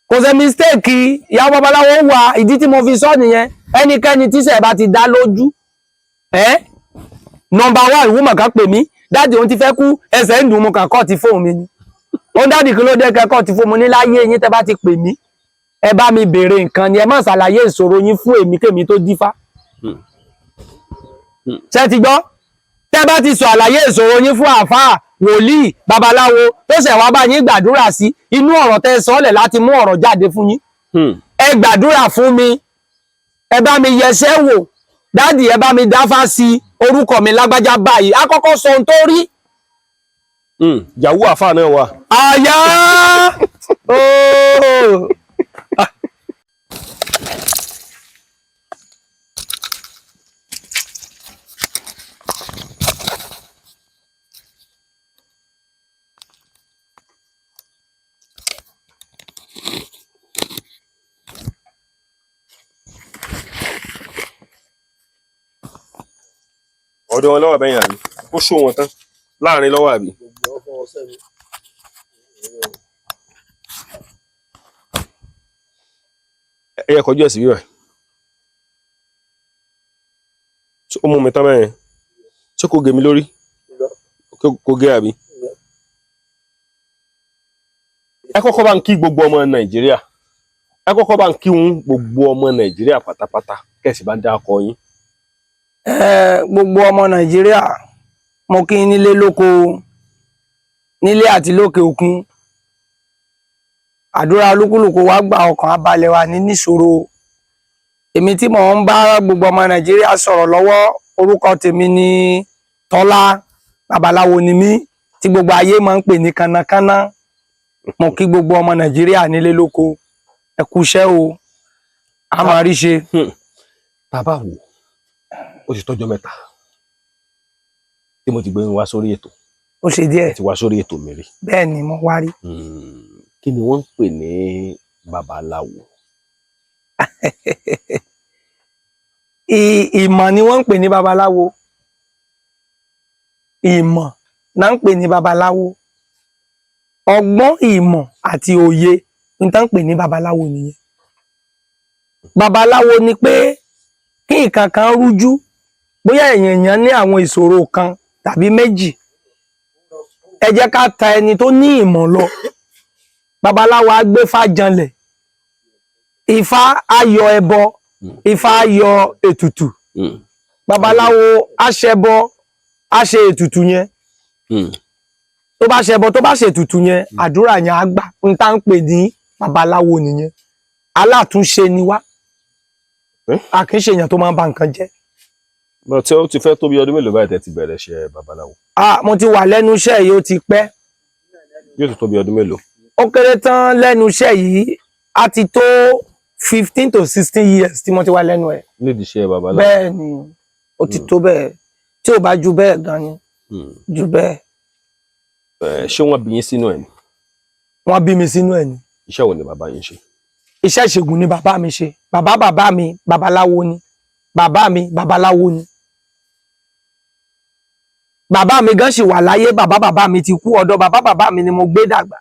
kò ṣe mistake. Ìyàwó babaláwo wà. Ìdí tí mo fi sọ nìyẹn. Ẹnikẹ́ni tíṣẹ̀ bá ti dá lójú ẹ́, number one, ìwúmọ̀ kan pè mí, "Daddy, òun ti fẹ́ kú, ẹsẹ̀ ń dùn." Mo kàn kọ́ ti fóònù mi ni. Ó ń, "Daddy, kí ló dé kẹ́kọ́ ti fóònù?" Mo ní láyé yín, tẹ́ bá ti pè mí, ẹ bá mi béèrè nǹkan ni, ẹ má ṣàlàyé ìṣòro yín fún èmi kémi tó dífá. Ṣé ti gbọ́? Tẹ́ bá ti sọ àlàyé ìṣòro yín fún àáfàá, wòlíì, babaláwo tó ṣẹ̀ wá bá yín gbàdúrà sí, inú ọ̀rọ̀ tẹ́ sọ́ọ̀lẹ̀ láti mú ọ̀rọ̀ jáde fún yín. Ẹ gbàdúrà fún mi, ẹ bá mi yẹsẹ́ wò, daddy, ẹ bá mi dáfá sí orúkọ mi lágbájá báyìí, á kọ́kọ́ sọ ohun tó rí. Yahoo àfáà náà wà? Àyà ooo. Ọ̀dọ̀ wọn lọ́wọ́ bẹ́yìn àbí ó ṣó wọn tán láàrin lọ́wọ́ àbí? Gbogbo ọfọ ọsẹ mi. Ẹ yẹ kọjú ẹ̀ sí bíbẹ̀. Ó mú mi tán bẹ́yẹn. Ṣé kò gé mi lórí? Kò gé àbí? Ẹ kọ́kọ́ bá ń kí gbogbo ọmọ Nàìjíríà, ẹ kọ́kọ́ bá ń kí wọn gbogbo ọmọ Nàìjíríà pátápátá, kẹsì bá ń dá ọkọ yín. Gbogbo ọmọ Nàìjíríà, mo kí yín nílé lóko, nílé àti lókè òkun. Àdúrà olúkúlùkù wa gbà, ọkàn á balẹ̀, wa ní níṣòro. Èmi tí mò ń bá gbogbo ọmọ Nàìjíríà sọ̀rọ̀ lọ́wọ́, orúkọ tèmi ní Tọ́lá, babaláwo ni mí tí gbogbo ayé máa ń pè ní Kánnakánná. Mo kí gbogbo ọmọ Nàìjíríà nílé lóko, ẹ kú iṣẹ́ o, a máa rí ṣe. Tá a bá wò ó, ti tọ́jọ́ mẹ́ta tí mo ti gbé yín wá sórí ètò. Ó ṣe díẹ̀. Ẹ ti wá sórí ètò mi rí. Bẹ́ẹ̀ ni, mo wá rí. Kí ni wọ́n ń pè ní babaláwo? Ìmọ̀ ni wọ́n ń pè ní babaláwo. Ìmọ̀ náà ń pè ní babaláwo. Ọgbọ́n, ìmọ̀ àti òye ní tá ń pè ní babaláwo nìyẹn. Babaláwo ni pé kí nǹkan kan rújú, bóyá èèyàn ní àwọn ìṣòro kan tàbí méjì, ẹ jẹ́ ká ta ẹni tó ní ìmọ̀ lọ. Babaláwo á gbé fá janlẹ̀, Ifá á yọ ẹbọ, Ifá á yọ ètùtù. Babaláwo á ṣẹbọ, á ṣe ètùtù yẹn. Tó bá ṣẹbọ, tó bá ṣe ètùtù yẹn, àdúrà yẹn á gbà. N tá ń pè ní babaláwo nìyẹn. Alátúnṣe ni wá. A kì í ṣe èèyàn tó máa ń ba nǹkan jẹ́. Bọ́ tí ó ti fẹ́ tó bí ọdún mélòó báyìí tẹ́ ti bẹ̀rẹ̀ ṣe babaláwo? Ah, mo ti wà lẹ́nu iṣẹ́ yìí, ó ti pẹ́. Yóò ti tó bí ọdún mélòó? Ó kéré tán lẹ́nu iṣẹ́ yìí, á ti tó 15 to 16 years tí mo ti wà lẹ́nu ẹ̀. Nídìí iṣẹ́ babaláwo? Bẹ́ẹ̀ ni, ó ti tó bẹ́ẹ̀, tí ò bá ju bẹ́ẹ̀ gan ni, jù bẹ́ẹ̀. Ṣé wọ́n bí yín sínú ẹ̀ ni? Wọ́n bí mi sínú ẹ̀ ni. Iṣẹ́ wo ni bàbá yín ṣe? Iṣẹ́ ìṣègùn ni bàbá mi ṣe. Bàbá bàbá mi babaláwo ni. Bàbá mi babaláwo ni. Bàbá mi gan ṣì wà láyé. Bàbá bàbá mi ti kú. Ọ̀dọ̀ bàbá bàbá mi ni mo gbé dàgbà.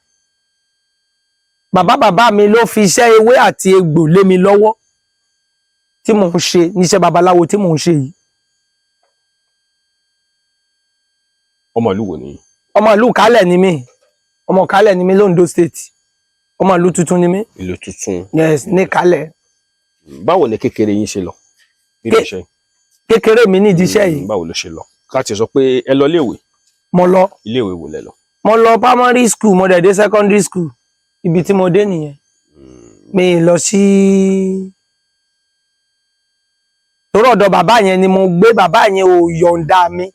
Bàbá bàbá mi ló fi iṣẹ́ ewé àti egbò lé mi lọ́wọ́ tí mò ń ṣe níṣẹ́ babaláwo tí mò ń ṣe yìí. Ọmọ ìlú wo ni yín? Ọmọ ìlú Kálẹ̀ ni mí. Ọmọ Kálẹ̀ ni mí l'Ondo State. Ọmọ ìlú tuntun ni mí. Ìlú tuntun? Yes, ní Kálẹ̀. Báwo ni kékeré yín ṣe lọ nídìí iṣẹ́ yìí? Kékeré mi nídìí iṣẹ́ yìí? Báwo ló ṣe lọ? Ká ti sọ pé ẹ lọ iléèwé. Mo lọ. Iléèwé wo lẹ lọ? Mo lọ primary school, mo dẹ̀ dé secondary school. Ibi tí mo dé nìyẹn. Mi lọ sí, torí ọ̀dọ̀ bàbá yẹn ni mo gbé. Bàbá yẹn ò yọ̀ǹda mi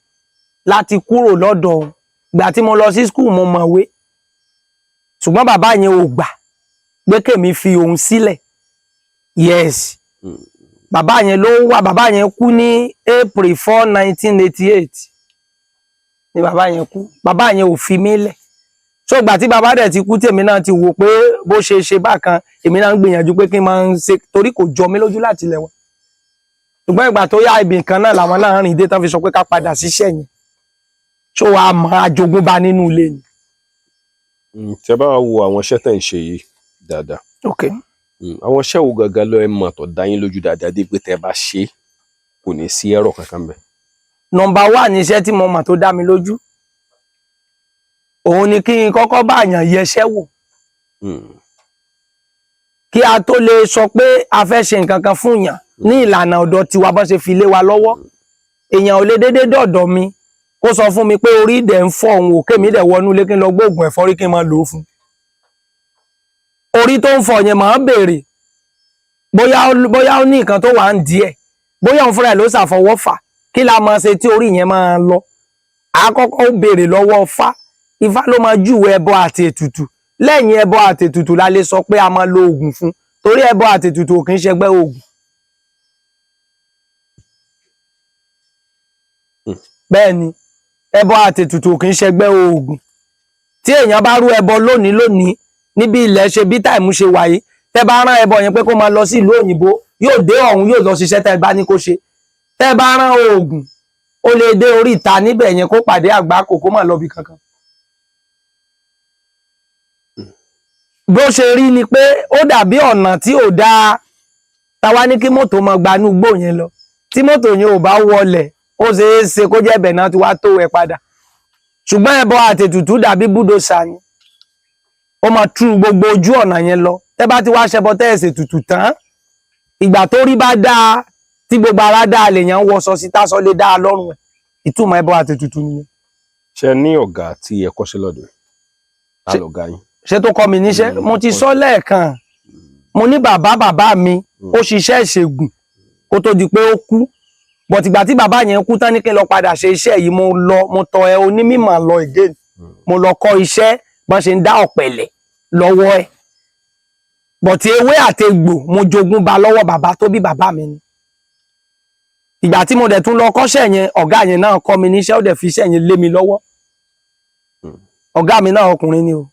láti kúrò lọ́dọ̀ òun. Ìgbà tí mo lọ sí school, mo mọ̀wé, ṣùgbọ́n bàbá yẹn ò gbà pé kèmi fi òun sílẹ̀. Yes. Bàbá yẹn ló wà. Bàbá yẹn kú ní April 4, 1988 ni bàbá yẹn kú. Bàbá yẹn ò fi mí lẹ̀. So ìgbà tí bàbá dẹ̀ ti kú, tèmi náà ti wò pé bó ṣe ṣe bákan, èmi náà ń gbìyànjú pé kí n máa ń ṣe, torí kò jọ mí lójú láti ilẹ̀ wa. Ṣùgbọ́n ìgbà tó yá, ibì kan náà làwọn náà rìn dé tán fi sọ pé ká padà síṣẹ́ yẹn. So a mọ àjogúnbá nínú ilé ni. Tẹ́ bá wo àwọn iṣẹ́ tẹ́ ń ṣe yìí dáadáa, àwọn iṣẹ́ wo gangan ló ẹ mọ̀ tó dá yín lójú dáadáa dé pé tẹ́ bá ṣe é, kò ní sí ẹ̀rọ kankan bẹ́ẹ̀? Number one ní iṣẹ́ tí mo mọ̀ tó dá mi lójú, òun ni kí n kọ́kọ́ bá àyàn yẹṣẹ́ wò. Kí a tó lè sọ pé a fẹ́ ṣe nǹkan kan fún yàn ní ìlànà ọ̀dọ̀ tiwa, bọ́n ṣe fi lé wa lọ́wọ́, èèyàn ò lè déédéé dọ̀dọ̀ mi kó sọ fún mi pé orí dẹ̀ ń fọ́ òun, òkè mi dẹ̀ wọnú ilé, kí n lọ gbóògùn ẹ̀fọ́rí kí n máa lò ó fún orí tó ń fọ́ yẹn. Màá béèrè bóyá ó ní nǹkan tó wà ń díẹ̀, bóyá òun fúnra ẹ̀ ló ṣàfọwọ́fà. Kí la máa ṣe tí orí yẹn máa lọ? Àkọ́kọ́ ó béèrè lọ́wọ́ Ifá. Ifá ló máa júwe ẹbọ àti ètùtù. Lẹ́yìn ẹbọ àti ètùtù la lè sọ pé a máa lo oògùn fún, torí ẹbọ àti ètùtù ò kì í ṣẹgbẹ́ oògùn. Bẹ́ẹ̀ ni, ẹbọ àti ètùtù ò kì í ṣẹgbẹ́ oògùn. Tí èèyàn bá rú ẹbọ lónìí lónìí, níbi ilẹ̀ ṣe bí time ṣe wáyé, tẹ́ bá rán ẹbọ yẹn pé kó máa lọ sí ìlú òyìnbó, yóò dé ọ̀hún, yóò lọ ṣiṣẹ́ tẹ́ bá ní kó ṣe. Tẹ́ bá rán oògùn, ó lè dé orí ìta níbẹ̀ yẹn kó pàdé àgbákò, kó má lọ bí kankan. Bó ṣe rí ni pé ó dàbí ọ̀nà tí ò dáa táwa ní kí mọ́tò máa gbanú igbó yẹn lọ. Tí mọ́tò yẹn ò bá wọlẹ̀, Ó ṣeé ṣe kó jẹ́ ibẹ̀ náà ti wá tó ẹ padà. Ṣùgbọ́n ẹbọ àtètùtù dàbí búdòsà ni, ó máa tú gbogbo ojú ọ̀nà yẹn lọ. Tẹ́ bá ti wá ṣẹbọ, tẹ́ ẹ̀ ṣètùtù tán, ìgbà tó rí bá dáa, tí gbogbo ara dáa, lèèyàn wọṣọ sí, tásọ lè dáa lọ́rùn ẹ̀. Ìtumọ̀ ẹbọ àtètùtù nìyẹn. Ṣe ní ọ̀gá tí ẹ kọ́ṣẹ́ lọ́dọ̀ ẹ̀? Ta lọ̀gá yín? Ṣé tó kọ́ mi níṣẹ́? Mo ti sọ lẹ́ẹ̀kan, mo ní bàbá bàbá mi, ó ṣiṣẹ́ ìṣègùn kó tó di pé ó kú. But ìgbà tí bàbá yẹn kú tán ní kí n lọ padà ṣe iṣẹ́ yìí, mo lọ, mo tọ ẹ onímọ̀ lọ again. Mo lọ kọ́ iṣẹ́ bọ́n ṣe ń dá ọ̀pẹ̀lẹ̀ lọ́wọ́ ẹ̀. But ewé àtegbò, mo jogún ba lọ́wọ́ bàbá tó bí bàbá mi ni. Ìgbà tí mo dẹ̀ tún lọ kọ́ṣẹ́ yẹn, ọ̀gá yẹn náà kọ́ mi níṣẹ́, ó dẹ̀ fi iṣẹ́ yẹn lé mi lọ́wọ́. Ọ̀gá mi náà, ọkùnrin ni o.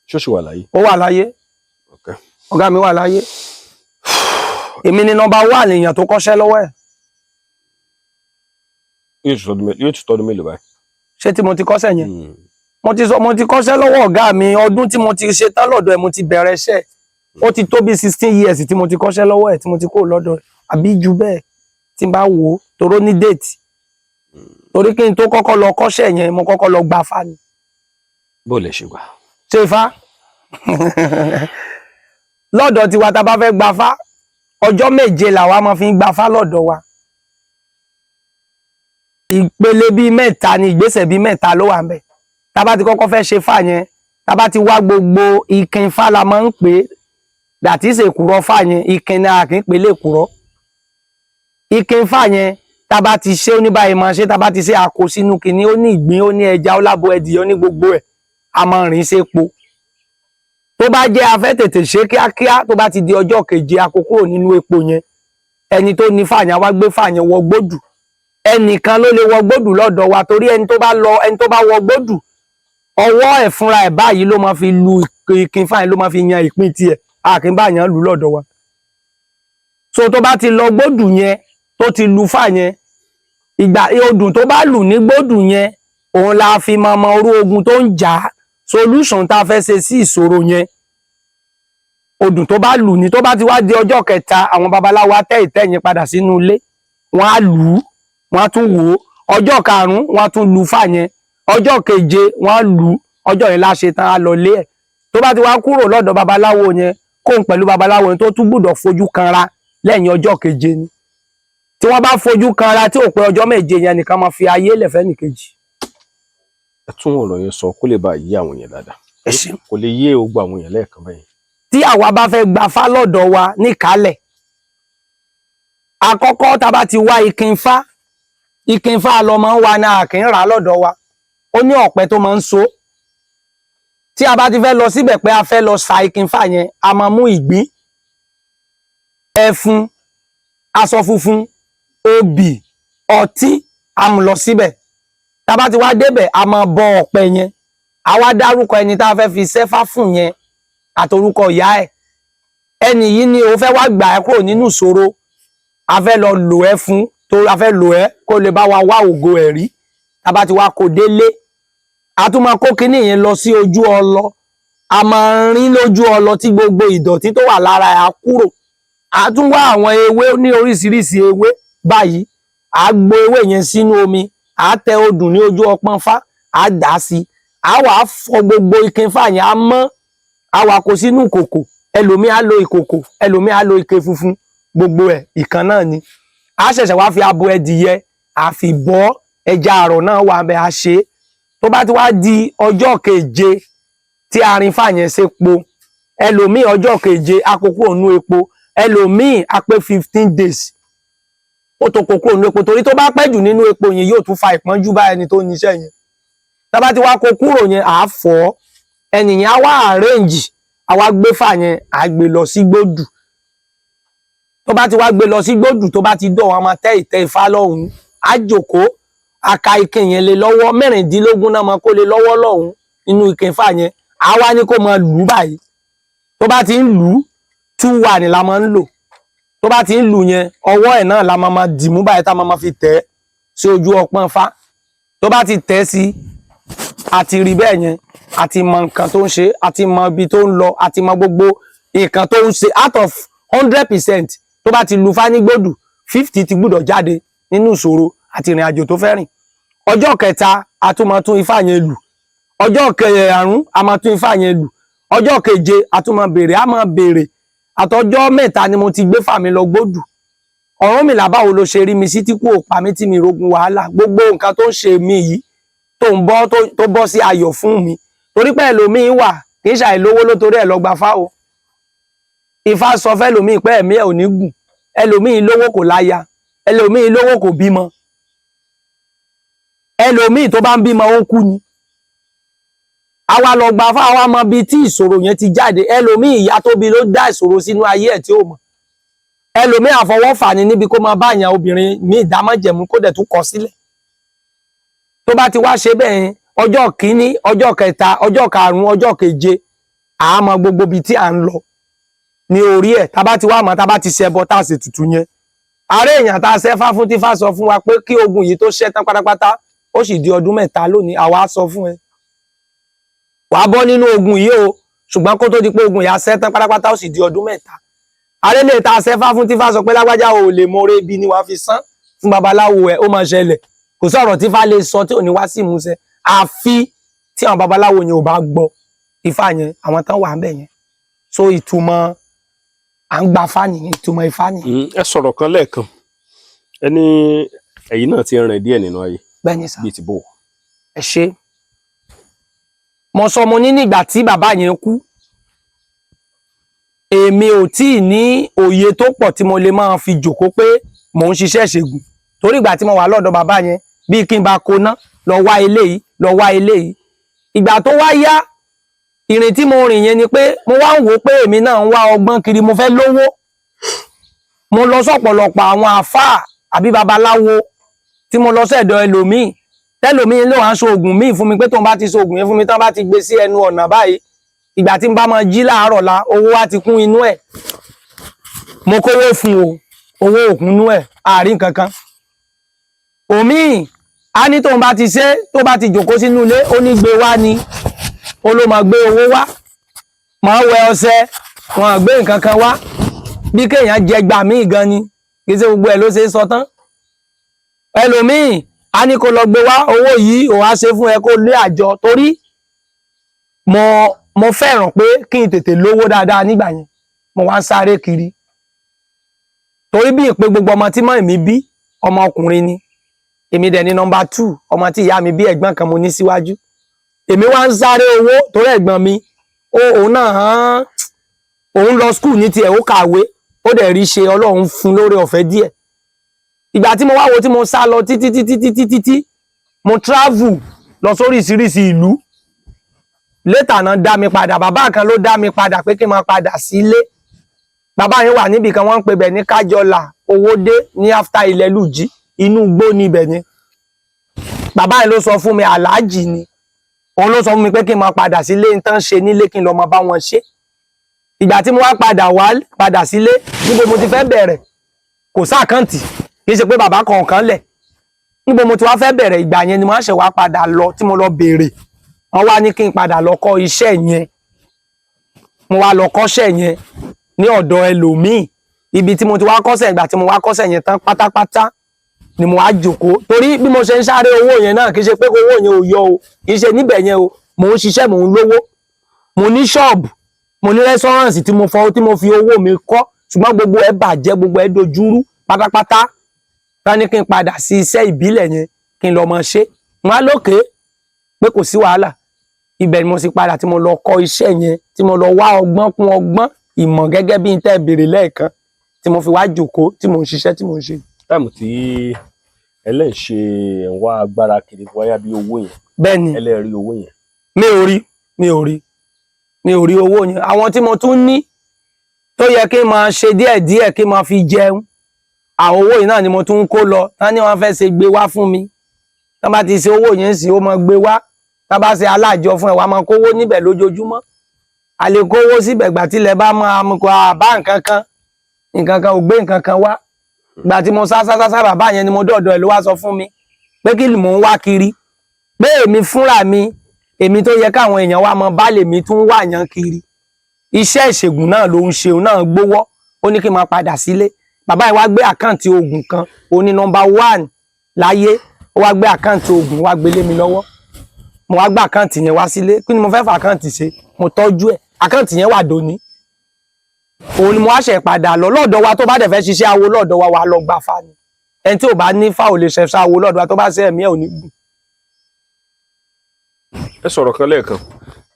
Ṣó ṣì wà láyé? Ó wà láyé. Ọ̀gá mi wà láyé. Èmi ni number one èèyàn tó kọ́ṣẹ́ lọ́wọ́ ẹ̀. Yóò ti tọdún mélòó báyìí? Ṣé tí mo ti kọ́ṣẹ́ yẹn? Mo ti sọ, mo ti kọ́ṣẹ́ lọ́wọ́ ọ̀gá mi, ọdún tí mo ti ṣe tán lọ́dọ̀ ẹ̀ mo ti bẹ̀rẹ̀ iṣẹ́. Ó ti tó bí 16 years tí mo ti kọ́ṣẹ́ lọ́wọ́ ẹ̀, tí mo ti kúrò lọ́dọ̀ ẹ̀, àbí ju bẹ́ẹ̀ tí n bá wò ó, toró ní date. Torí kí n tó kọ́kọ́ lọ kọ́ṣẹ́ yẹn, mo kọ́kọ́ lọ gba Ifá ni. Bó lẹ ṣe gbà? Ṣe Ifá lọ́dọ̀ tiwa, tá a bá fẹ́ gbafá, ọjọ́ 7 làwa máa fi ń gbafá lọ́dọ̀ wa. Ìpele bíi mẹ́ta ni, ìgbésẹ̀ bíi mẹ́ta ló wà ń bẹ̀. Tá a bá ti kọ́kọ́ fẹ́ ṣe fà yẹn, tá a bá ti wá gbogbo ìkìn fà la máa ń pè é, dàtí ìṣèkúrọ́ fà yẹn, ìkìn ni a kì í pè lékùrọ́. Ìkìn fà yẹn, tá a bá ti ṣe, ó ní báyìí máa ṣe. Tá a bá ti ṣe, a kó sínú kinní, ó ní ìgbín, ó ní ẹja, ó lábo ẹdìyẹ, ó ní gbogbo ẹ̀, a máa rìn sépo. Tó bá jẹ́ a fẹ́ tètè ṣe kíákíá, tó bá ti di ọjọ́ keje, a kó kúrò nínú epo yẹn. Ẹni tó ní fàyàn wá gbé fàyàn wọ gbódù. Ẹnìkan ló lè wọ gbódù lọ́dọ̀ wa, torí ẹni tó bá lọ, ẹni tó bá wọ gbódù, ọwọ́ ẹ̀ fúnra ẹ̀ báyìí ló máa fi lu ìkín fàyàn, ló máa fi yan ìpín tiẹ̀. A kì í bá yàn lù lọ́dọ̀ wa. So tó bá ti lọ gbódù yẹn, tó ti lu fà yẹn, ìgbà odùn tó bá lù ní gbódù yẹn, òun la fi máa mọ orú ogun tó ń jà á, solution tá a fẹ́ ṣe sí ìṣòro yẹn. Odùn tó bá lù ní, tó bá ti wá di ọjọ́ kẹta, àwọn babaláwo á tẹ́ ìtẹ́ yẹn padà sínú ilé, wọ́n á lù ú, wọ́n á tún wò ó. Ọjọ́ karùn-ún, wọ́n á tún lu fà yẹn. Ọjọ́ keje, wọ́n á lù ú. Ọjọ́ yẹn láṣẹ tán, á lọ lé ẹ̀. Tó bá ti wá kúrò lọ́dọ̀ babaláwo yẹn, kóun pẹ̀lú babaláwo yẹn tó tún gbúdọ̀ fojú kanra lẹ́yìn ọjọ́ keje ni. Tí wọ́n bá fojú kanra tí ò pé ọjọ́ 7 yẹn nìkan, máa fi ayé lẹ̀fẹ́ nìkejì. Ẹ tún ọ̀rọ̀ yẹn sọ kó lè bá yé àwọn èèyàn dáadáa. Ẹ ṣeun. Kò lè yé ogbó àwọn èèyàn lẹ́ẹ̀kan bẹ́yẹn. Tí àwa bá fẹ́ gbafá lọ́dọ̀ wa níkàálẹ̀, àkọ́kọ́, tá a bá ti wá ìkínfá, ìkínfá lọ máa ń wa náà, kì í rà á lọ́dọ̀ wa. Ó ní ọ̀pẹ tó máa ń so. Tí a bá ti fẹ́ lọ síbẹ̀ pé a fẹ́ lọ sa ìkínfá yẹn, a máa mú ìgbín, ẹfun, aṣọ funfun, obì, ọtí, a mú lọ síbẹ̀. Tá a bá ti wá débẹ̀, a máa bọ ọ̀pẹ yẹn. A wá dárúkọ ẹni tá a fẹ́ fi sẹ́fá fún yẹn àtorúkọ ìyá ẹ̀. Ẹni yìí ni o fẹ́ wá gbà ẹ́ kúrò nínú ìṣòro, a fẹ́ lọ lò ẹ́ fún tó, a fẹ́ lò ẹ́ kó lè bá wa wá ògo ẹ̀ rí. Tá a bá ti wá kó délé, a tún máa kó kinní yẹn lọ sí ojú ọlọ. A máa rin lójú ọlọ tí gbogbo ìdọ̀tí tó wà lára ẹ̀ á kúrò. A tún wá àwọn ewé ní oríṣiríṣi ewé báyìí, a gbo ewé yẹn sínú omi, a tẹ odùn ní ojú ọpọ́n fá, a dà á sí, a wà á fọ gbogbo ikin fá yẹn, á mọ́, a wà kó sínú ìkòkò. Ẹlòmíì á lo ìkòkò, ẹlòmíì á lo ike funfun, gbogbo ẹ̀ ìkan náà ni. A ṣẹ̀ṣẹ̀ wá fi abo ẹdìyẹ àfi bọ́, ẹja àrọ̀ náà wà bẹ́ẹ̀, a ṣe é. Tó bá ti wá di ọjọ́ keje tí a rin fà yẹn sépo, ẹlòmíì ọjọ́ keje a kó kúrò nínú epo, ẹlòmíì a pé 15 days ó tó kó kúrò nínú epo, torí tó bá pẹ́ jù nínú epo yẹn, yóò tún fa ìpọ́njú bá ẹni tó níṣẹ́ yẹn. Tá bá ti wá kó kúrò yẹn, à á fọ̀, ẹnìyẹn á wá arrange, á wá gbé fà yẹn, à á gbé lọ sí gbódù. Tó bá ti wá gbé lọ sí gbódù, tó bá ti dọ̀, wọn máa tẹ́ ìtẹ́ ifá lọ́hùn, á jòkóó, á ka ike yẹn lé lọ́wọ́. 16 náà máa kó lé lọ́wọ́ lọ́hùn nínú ike ifá yẹn. Á wá ní kó máa lù ú báyìí. Tó bá ti ń lù ú, 2-1 la máa ń lò. Tó bá ti ń lù yẹn, ọwọ́ ẹ̀ náà la máa máa dì mú báyìí, tá máa máa fi tẹ̀ ẹ́ sí ojú ọpọ́n fá. Tó bá ti tẹ̀ sí, àti rí bẹ́ẹ̀ yẹn, àti mọ nǹkan tó ń ṣe, àti mọ ibi tó ń lọ, àti mọ gbogbo nǹkan tó ń ṣe. Out of 100%, tó bá ti lu fánígbòdù, 50 ti gbúdọ̀ jáde nínú ìṣòro. àti ìrìn àjò tó fẹ́ rìn. Ọjọ́ kẹta, a tún máa tún ifá yẹn lù. Ọjọ́ karùn-ún, a máa tún ifá yẹn lù. Ọjọ́ keje, a tún máa béèrè, a máa béèrè. Àtọjọ́ 3 ni mo ti gbé fà mí lọ gbódù. Ọ̀rúnmìlà, báwo ló ṣe rí mi sí tí kú ò pa mí, tí mi rogun wàhálà, gbogbo nǹkan tó ń ṣe mí yìí tó ń bọ́ tó bọ́ sí ayọ̀ fún mi? Torí pé ẹlòmíín wà, kì í ṣàìlówó ló torí ẹ̀ lọ gba fá o. Ifá sọ fẹ́lòmíín pé ẹ̀mí ẹ̀ ò ní gùn. Ẹlòmíín lówó, kò láya. Ẹlòmíín lówó, kò bímọ. Ẹlòmíín tó bá ń bímọ, ó ń kú ni. Àwa lọ gba fá, àwa mọ ibi tí ìṣòro yẹn ti jáde. Ẹlòmíín, ìyá tó bí ló dá ìṣòro sínú ayé ẹ̀ tí ó mọ̀. Ẹlòmíín, àfọwọ́fà ni níbi kó máa bá àyàn obìnrin ní ìdámọ̀jẹ̀mú, kó dẹ̀ tún kọ sílẹ̀. Tó bá ti wá ṣe bẹ́ẹ̀ yẹn, ọjọ́ kìíní, ọjọ́ kẹta, ọjọ́ karùn-ún, ọjọ́ keje, àá mọ gbogbo ibi tí à ń lọ ní orí ẹ̀. Tá bá ti wá mọ̀, tá bá ti ṣẹbọ, tá a sì tutù yẹn, ààrẹ èèyàn tá a ṣẹ́fá fún, tí fá sọ fún wa pé kí ogun yìí tó ṣẹ́ tán pátápátá, ó sì di ọdún 3 lónìí, àwa sọ fún ẹ, wàá bọ́ nínú ogun yìí o, ṣùgbọ́n kó tó di pé ogun yìí á ṣẹ́ tán pátápátá, ó sì di ọdún 3. Ààrẹ lè ta ṣẹ́fá fún, tí fá sọ pé lágbájá ò lè mọ̀ọ́rẹ́, ibi ni wàá fi san fún babaláwo ẹ, ó máa ṣẹlẹ̀. Kò sọ̀rọ̀ tí fá lè sọ tí ò ní wá sí ìmúṣẹ, àfi tí àwọn babaláwo yẹn ò bá gbọ́ ifá yẹn, àwọn tán wà ń bẹ̀ yẹn. So ìtumọ̀ à ń gba fá nìyẹn, ìtumọ̀ ifá nìyẹn. Ẹ sọ̀rọ̀ kan lẹ́ẹ̀kan, ẹ ní ẹ̀yin náà ti rìn díẹ̀ nínú ayé. Bẹ́ẹ̀ ni sà. Bíi ti bò? Ẹ ṣe. Mo sọ, mo ní nígbà tí bàbá yẹn kú, èmi ò tí ì ní òye tó pọ̀ tí mo lè máa fi jòkó pé mò ń ṣiṣẹ́ ìṣègùn, torí ìgbà tí mo wà lọ́dọ̀ bàbá yẹn, bíi kí n bá koná lọ wá eléyìí, lọ wá eléyìí. Ìgbà tó wá yá, ìrìn tí mo rìn yẹn ni pé mo wá ń wò ó pé èmi náà ń wá ọgbọ́n kiri, mo fẹ́ lówó. Mo lọ sọ̀pọ̀lọpọ̀ àwọn àáfàá àbí babaláwo tí mo lọ sẹ́dọ̀ ẹlòmíì, tẹlòmíì ló wá ń so oògùn míì fún mi pé tóun bá ti so oògùn yẹn fún mi, tán bá ti gbé sí ẹnu ọ̀nà báyìí, ìgbà tí n bá máa jí láàárọ̀ la, owó wa ti kún inú ẹ̀. Mo kówó fún o, owó òkun inú ẹ̀, àárín kankan. Òmíì á ní tóun bá ti ṣe, tó bá ti jòkó sínú ilé, ó ní gbé wá ni, ó ló máa gbé owó wá. Máa wẹ ọṣẹ, wọn à gbé nǹkan kan wá. Bí kéèyàn jẹ gbà míì gan ni, kì í ṣe gbogbo ẹ̀ ló ṣe é sọ tán. Ẹlòmíì á ní kó lọ gbé wá owó yìí, òun á ṣe fún ẹ kó lé àjọ, torí mo fẹ́ràn pé kí n tètè lówó dáadáa. Nígbà yẹn, mo wá ń sáré kiri, torí bí ìpè gbogbo ọmọ tí mọ́ mi bí, ọmọ ọkùnrin ni èmi dẹ̀ ní number 2 ọmọ tí ìyá mi bí. Ẹ̀gbọ́n kan mo ní síwájú. Èmi wá ń sáré owó torí ẹ̀gbọ́n mi ó, òun náà hàn, òun lọ school ní tiẹ̀, ó kàwé, ó dẹ̀ rí ṣe, Ọlọ́run fún lórí ọ̀fẹ́ díẹ̀. Ìgbà tí mo wá wo, tí mo sá lọ títí títí títí títí, mo travel lọ sóríṣiríṣi ìlú. Later náà dá mi padà. Bàbá kan ló dá mi padà pé kí n máa padà sílé. Bàbá yẹn wà níbì kan, wọ́n ń pè bẹ̀ ní Kájọlà Owódé, ní after ilẹ̀ lùjí, inú igbó níbẹ̀ ni. Bàbá yẹn ló sọ fún mi, aláàjì ni, òun ló sọ fún mi pé kí n máa padà sílé, n tán ṣe nílé, kí n lọ máa bá wọn ṣe. Ìgbà tí mo wá padà wá padà sílé, níbo mo ti fẹ́ bẹ̀rẹ̀? Kò sí account, kì í ṣe pé bàbá kọ̀ọ̀kan lẹ̀. Níbo mo ti wá fẹ́ bẹ̀rẹ̀? Ìgbà yẹn ni mo ṣẹ̀ wá padà lọ, tí mo lọ béèrè, wọ́n wá ní kí n padà lọ kọ́ iṣẹ́ yẹn. Mo wá lọ kọ́ṣẹ́ yẹn ní ọ̀dọ̀ ẹlòmíì, ibi tí mo ti wá kọ́ṣẹ́. Ìgbà tí mo wá kọ́ṣẹ́ yẹn tán pátápátá ni mo wá jókòó, torí bí mo ṣe ń sáré owó yẹn náà, kì í ṣe pé owó yẹn ò yọ o, kì í ṣe níbẹ̀ yẹn o. Mò ń ṣiṣẹ́, mò ń lówó, mo ní ṣọ́ọ̀bù, mo ní restaurant tí mo fọ, tí mo fi owó mi kọ́, ṣùgbọ́n gbogbo ẹ̀ bàjẹ́, gbogbo ẹ̀ dojúrú pátápátá. Tán ní kí n padà sí iṣẹ́ ìbílẹ̀ yẹn, kí n lọ mọ ṣe wọn á lókè pé kò sí wàhálà. Ibẹ̀ ni mo sì padà, tí mo lọ kọ́ iṣẹ́ yẹn, tí mo lọ wá ọgbọ́n kún ọgbọ́n ìmọ̀, gẹ́gẹ́ bí n tẹ́ béèrè lẹ́ẹ̀kan, tí mo fi wá jókòó, tí mo ń ṣiṣẹ́ tí mo ń ṣe. Time tí ẹlẹ́ǹṣe ẹ̀ ń wá agbára kiri wáyà bí owó yẹn, Bẹ́ẹ̀ ni. ẹlẹ́rìí owó yẹn? Mi ò rí, mi ò rí, mi ò rí owó yẹn. Àwọn tí mo tún ní tó yẹ kí n máa ṣe díẹ̀díẹ̀, kí n máa fi jẹun, àwọn owó yìí náà ni mo tún ń kó lọ. Tán ní wọ́n fẹ́ ṣe gbé wá fún mi, tán bá ti ṣe owó yẹn sí, ó máa gbé wá. Tán bá ṣe alájọ fún ẹ, wàá máa kówó níbẹ̀ lójoojúmọ́. A lè kówó síbẹ̀, gbà tílẹ̀ bá máa mú kó àbá nǹkan kan, nǹkan kan ò gbé nǹkan kan wá. Gbà tí mo sá sá sá sá, bàbá yẹn ni mo dọ̀dọ̀ ẹ̀, ló wá sọ fún mi pé kí ni mò ń wá kiri, pé èmi fúnra mi, èmi tó yẹ káwọn èèyàn wá mọ bá lèmi tún wà yàn kiri. Iṣẹ́ ìṣègùn náà ló ń ṣe, òun náà gbówọ́. Ó ní kí n máa padà sílé. Bàbá yẹn wá gbé account oògùn kan, ó ní number 1. Láyé ó wá gbé account oògùn, wá gbé lé mi lọ́wọ́. Mo wá gbé account yẹn wá sílé. Kí ni mo fẹ́ fà account ṣe? Mo tọ́jú ẹ̀, account yẹn wà dòní. Òun ni mo wá ṣẹ̀ padà lọ lọ́dọ̀ wa. Tó bá dẹ̀ fẹ́ ṣiṣẹ́ awo lọ́dọ̀ wa, wà lọ gbà fa ni. Ẹni tí ò bá ní fa ò lè ṣe awo lọ́dọ̀ wa. Tó bá ṣe, ẹ̀mí ẹ̀ ò ní gùn. Ẹ sọ̀rọ̀ kan lẹ́ẹ̀kan,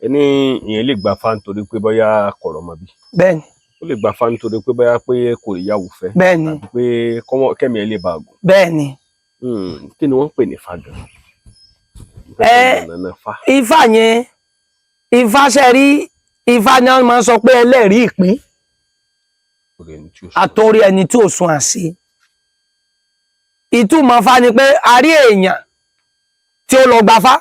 ẹ ní ìyẹn lè gba fa nítorí pé bóyá kọ̀rọ̀ mọ́ bí. Bẹ́ẹ̀ni. Ó lè gba fa nítorí pé bóyá pé kò rí ìyàwó fẹ́. Bẹ́ẹ̀ni. Tàbí pé kẹ́mi ẹ lè bá a gùn. Bẹ́ẹ̀ni. Kí ni wọ́n ń pè ní fa gan? Nànà fa. Ifá yẹn, ifá ṣe rí, ifá ni wọ́n máa ń sọ pé ẹlẹ́rìí ìpín. Orí ẹni tí ó sọ. Àtòrí ẹni tí ò sun àṣe. Ìtumọ̀ fa ni pé a rí èèyàn tí ó lọ gbafá,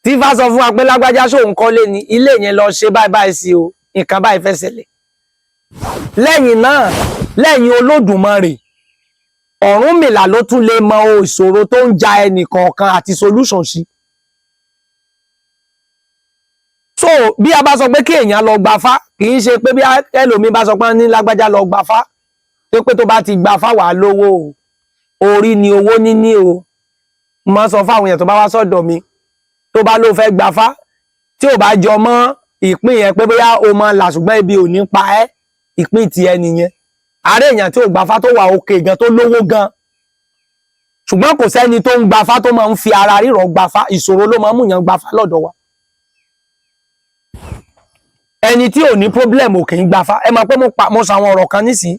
tí ifá sọ fún wa pé lágbájá, ṣóun kọ́lé ni ilé yẹn, lọ ṣe báyìí báyìí sí o, nǹkan báyìí fẹ́ ṣẹlẹ̀ lẹ́yìn náà. Lẹ́yìn Olódùmarè, Ọ̀rúnmìlà ló tún lè mọ ìṣòro tó ń ja ẹnì kọ̀ọ̀kan àti solution sí. So bí a bá sọ pé kí èèyàn lọ gbafá, kì í ṣe pé bí ẹlòmíín bá sọ pé ní lágbájá lọ gbafá, tó pé tó bá ti gbafá wà lówó o. Orí ni owó níní o. Mo máa ń sọ fáwọn èèyàn tó bá wá sọ́dọ̀ mi, tó bá ló fẹ́ gbafá, tí ò bá jọ mọ́ ìpín yẹn, pé bóyá o máa là ṣùgbọ́n ibi ò ní pa ẹ́, ìpín tiẹ̀ nìyẹn. Àárẹ̀ èèyàn tí ò gbafá tó wà òkè gan, tó lówó gan, ṣùgbọ́n kò sẹ́ni tó ń gbafá tó máa ń fi ara rírọ̀ gbafá. Ìṣòro ló máa ń mú yàn gbafá lọ́dọ̀ wa. Ẹni tí ò ní problem ò kì í gbafá. Ẹ máa pé mo pa mo sọ àwọn ọ̀rọ̀ kan nísìnyí,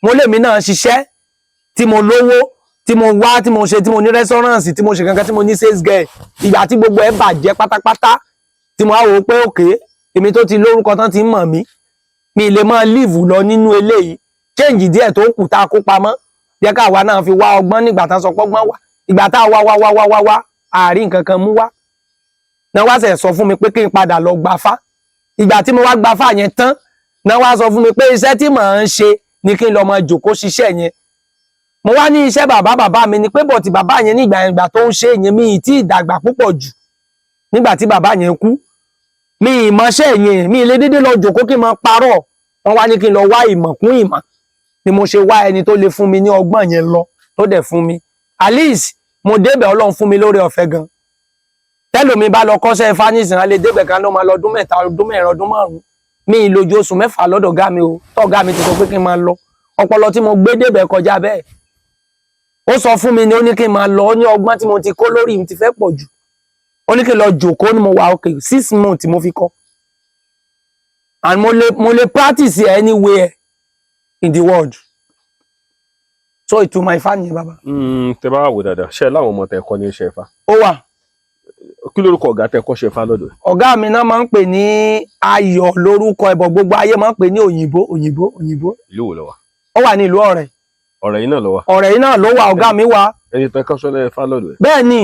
mo lèmi náà ṣiṣẹ́ tí mo lówó, tí mo wá, tí mo ṣe, tí mo ní restaurant, tí mo ṣe kankan, tí mo ní sales girl. Ìgbà tí gbogbo ẹ bàjẹ́ pátápátá, tí mo á wò ó pé òkè, èmi tó ti lórúkọ tán ti ń mọ̀ mí, mi lè máa live lọ nínú eléyìí. Change díẹ̀ tó kù tá a kó pamọ́, jẹ́ káwa náà fi wá ọgbọ́n. Nígbà tá a sọ pọ́gbọ́n wá, ìgbà tá a wá wá wá wá wá wá, àárín nǹkan kan mú wá náà, wá sẹ̀ sọ fún mi pé kí n padà lọ gbafá. Ìgbà tí mo wá gbafá yẹn tán náà, wá sọ fún mi pé iṣẹ́ tí màá ń ṣe ni kí n lọ máa jòkó ṣiṣẹ́ yẹn. Mo wá ní iṣẹ́ bàbá bàbá mi ni pé bọ̀ tí bàbá yẹn nígbà yẹn, ìgbà tó ń ṣe yẹn, mi ì tí ì dàgbà púpọ̀ jù nígbà tí bàbá yẹn kú. Mi ì mọṣẹ́ yẹn, mi ì lè dédé lọ jòkó kí n máa parọ́. Wọ́n wá ní kí n lọ wá ìmọ̀ kún ìmọ̀, ni mo ṣe wá ẹni tó lè fún mi ní ọgbọ́n yẹn lọ, tó dẹ̀ fún mi. At least mo débẹ̀, Ọlọ́run fún mi lórí ọ̀fẹ́ gan. Tẹ́lòmí bá lọ kọ́ṣẹ́ ifá nísìnyí, á lè débẹ̀ kan ló máa lọ ọdún 3, ọdún 4, ọdún 5. Mi ì lójú oṣù 6 lọ́dọ̀ ọ̀gá mi o, tọ́gá mi ti sọ pé kí n máa lọ. Ọpọlọ tí mo gbé débẹ̀ kọjá bẹ́ẹ̀. Ó sọ fún mi ni, ó ní kí n máa lọ. Ó ní ọgbọ́n tí mo ti kó lórí mi ti fẹ́ pọ̀ jù, ó ní kí n lọ jòkó ní. Mo wà okay. 6 months mo fi kọ́, and mo lè practice it anywhere in the world. So ìtumọ̀ ifá nìyẹn, bàbá. Tẹ bá wò dáadáa, ṣe láwọn ọmọ tẹ kọ́ ní iṣẹ́ ifá? Ó wà. Kí lórúkọ ọ̀gá tẹ kọ́ ṣe ifá lọ́dọ̀ ẹ̀? Ọ̀gá mi náà máa ń pè ní Ayọ̀ lórúkọ ẹ̀bọ̀, gbogbo ayé máa ń pè ní Òyìnbó, Òyìnbó, Òyìnbó. Ìlú wo ló wà? Ó wà ní ìlú Ọ̀rẹ́. Ọ̀rẹ́ yìí náà ló wà? Ọ̀rẹ́ yìí náà ló wà, ọ̀gá mi wà. Ẹni tẹ kọ́ ṣọlẹ̀ ifá lọ́dọ̀ ẹ̀? Bẹ́ẹ̀ ni,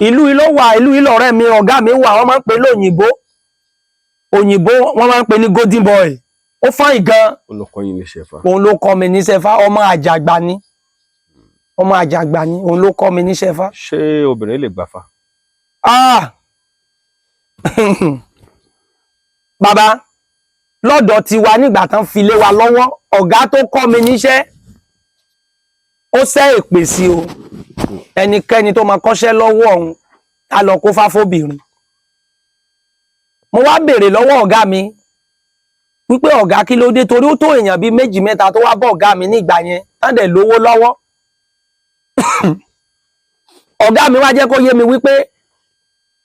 ìlú yìí ló wà, ìlú yìí lọ̀rẹ́ mi, ọ̀gá mi wà. Wọ́n máa ń pè lóyìnbó, Òyìnbó, wọ́n máa ń pè ní golden boy. Ó fine gan. Ó lọ kọ́ yín ní iṣẹ́ ifá? Òun ló kọ́ mi níṣẹ́ fá. Ọmọ àjàgbá ni, ọmọ àjàgbá ni. Òun ló kọ́ mi níṣẹ́ fá. Ṣé obìnrin lè gbàfá? Ah, bàbá, lọ́dọ̀ tiwa nígbà tán fi lé wa lọ́wọ́, ọ̀gá tó kọ́ mi níṣẹ́, ó sẹ́ èpè sí o, ẹnikẹ́ni tó máa kọ́ṣẹ́ lọ́wọ́ òun á lọ kó fáfóbìnrin. Mo wá béèrè lọ́wọ́ ọ̀gá mi wípé, ọ̀gá, kí ló dé? Torí ó tó èèyàn bíi méjì mẹ́ta tó wá bọ́ ọ̀gá mi nígbà yẹn tán dẹ̀ lówó lọ́wọ́. Ọ̀gá mi wá jẹ́ kó yé mi wípé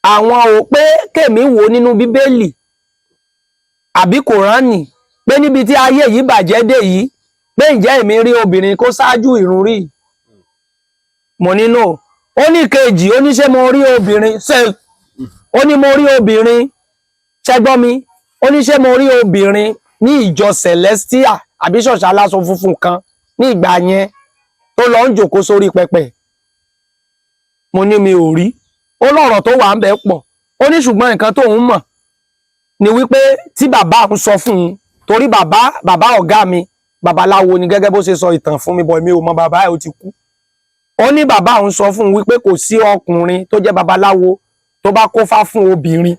àwọn ò pé kèmí wò nínú Bíbélì àbí Kòránì, pé níbi tí ayé yìí bàjẹ́ dé yìí, pé ǹjẹ́ èmi rí obìnrin kó ṣáájú ìrun rí? Mo ní no. Ó ní kejì, ó ní ṣé mo rí obìnrin ṣe, ó ní mo rí obìnrin ṣẹgbọ́n mi, ó ní ṣé mo rí obìnrin ní ìjọ Celestia àbí ṣọ̀ṣà aláṣọ funfun kan ní ìgbà yẹn tó lọ ń jòkó sórí pẹpẹ? Mo ní mi ò rí. Ó lọ́rọ̀ tó wà ń bẹ̀ pọ̀. Ó ní ṣùgbọ́n nǹkan tóun mọ̀ ni wípé tí bàbá òun sọ fún un, torí bàbá bàbá ọ̀gá mi babaláwo ni, gẹ́gẹ́ bó ṣe sọ ìtàn fún mi bọ̀, mi ò mọ bàbá ẹ̀, ó ti kú. Ó ní bàbá òun sọ fún un wípé kò sí ọkùnrin tó jẹ́ babaláwo tó bá kófá fún obìnrin,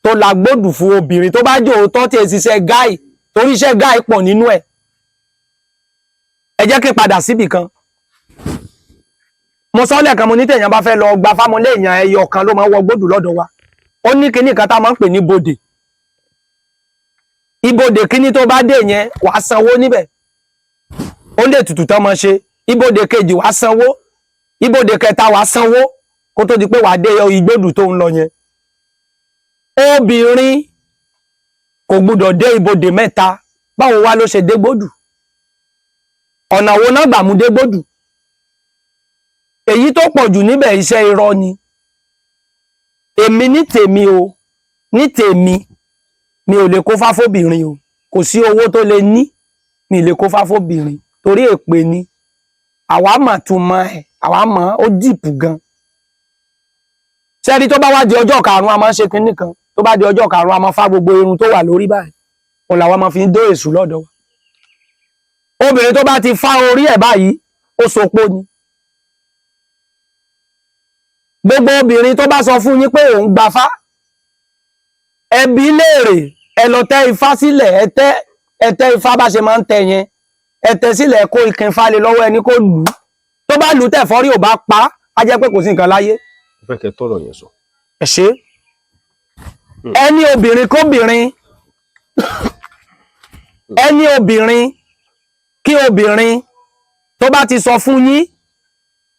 tó la gbódù fún obìnrin, tó bá jẹ́ òótọ́ tí èsì iṣẹ́ gáì, torí iṣẹ́ gáì pọ̀ nínú ẹ̀. Ẹ jẹ́ kí n padà síbì kan. Mo sọ lẹ́ẹ̀kan, mo ní tẹ̀yàn bá fẹ́ lọ gba fámọ́lé, èèyàn ẹyọ kan ló máa ń wọ gbódù lọ́dọ̀ wa. Ó ní kinní kan tá a máa ń pè ní bodè. Ibodè kíní tó bá dé yẹn, wàá sanwó níbẹ̀. Ó lè tutù tán máa ṣe. Ibodè kejì, wàá sanwó. Ibodè kẹta, wàá sanwó, kó tó di pé wàá dé igbódù tó ń lọ yẹn. Obìnrin kò gbúdọ̀ dé ibodè mẹ́ta. Báwo wá ló ṣe dé gbódù? Ọ̀nà wo náà gbà mú dé gbódù? Èyí tó pọ̀ jù níbẹ̀, iṣẹ́ irọ́ ni. Èmi ní tèmi o, ní tèmi, mi ò lè kó fáfóbìnrin o. Kò sí owó tó lè ní, mi ò lè kó fáfóbìnrin, torí èpè ni. Àwa mà tún mọ ẹ, àwa mọ ó dìpù gan. Sẹ́ni tó bá wá di ọjọ́ karùn-ún, a máa ń ṣe kinní kan. Tó bá di ọjọ́ karùn-ún, a máa fá gbogbo irun tó wà lórí báyìí. Òun làwa máa fi ń dó èṣù lọ́dọ̀ wa. Obìnrin tó bá ti fá orí ẹ̀ báyìí, ó sopó ni. Gbogbo obìnrin tó bá sọ fún yín pé òun gbafá, ẹ bi léèrè, ẹ lọ tẹ ifá sílẹ̀. Ẹ tẹ ifá bá ṣe máa ń tẹ yẹn, ẹ tẹ sílẹ̀, kó ikin fá lé lọ́wọ́, ẹni kó lù ú. Tó bá lù ú, tẹ̀fọ́rí ò bá pa á, á jẹ́ pé kò sí nǹkan láyé. Mo fẹ́ kẹ́ tọ̀rọ̀ yẹn sọ. Ẹ ṣe. Ẹni obìnrin kóbìnrin, ẹni obìnrin kí obìnrin tó bá ti sọ fún yín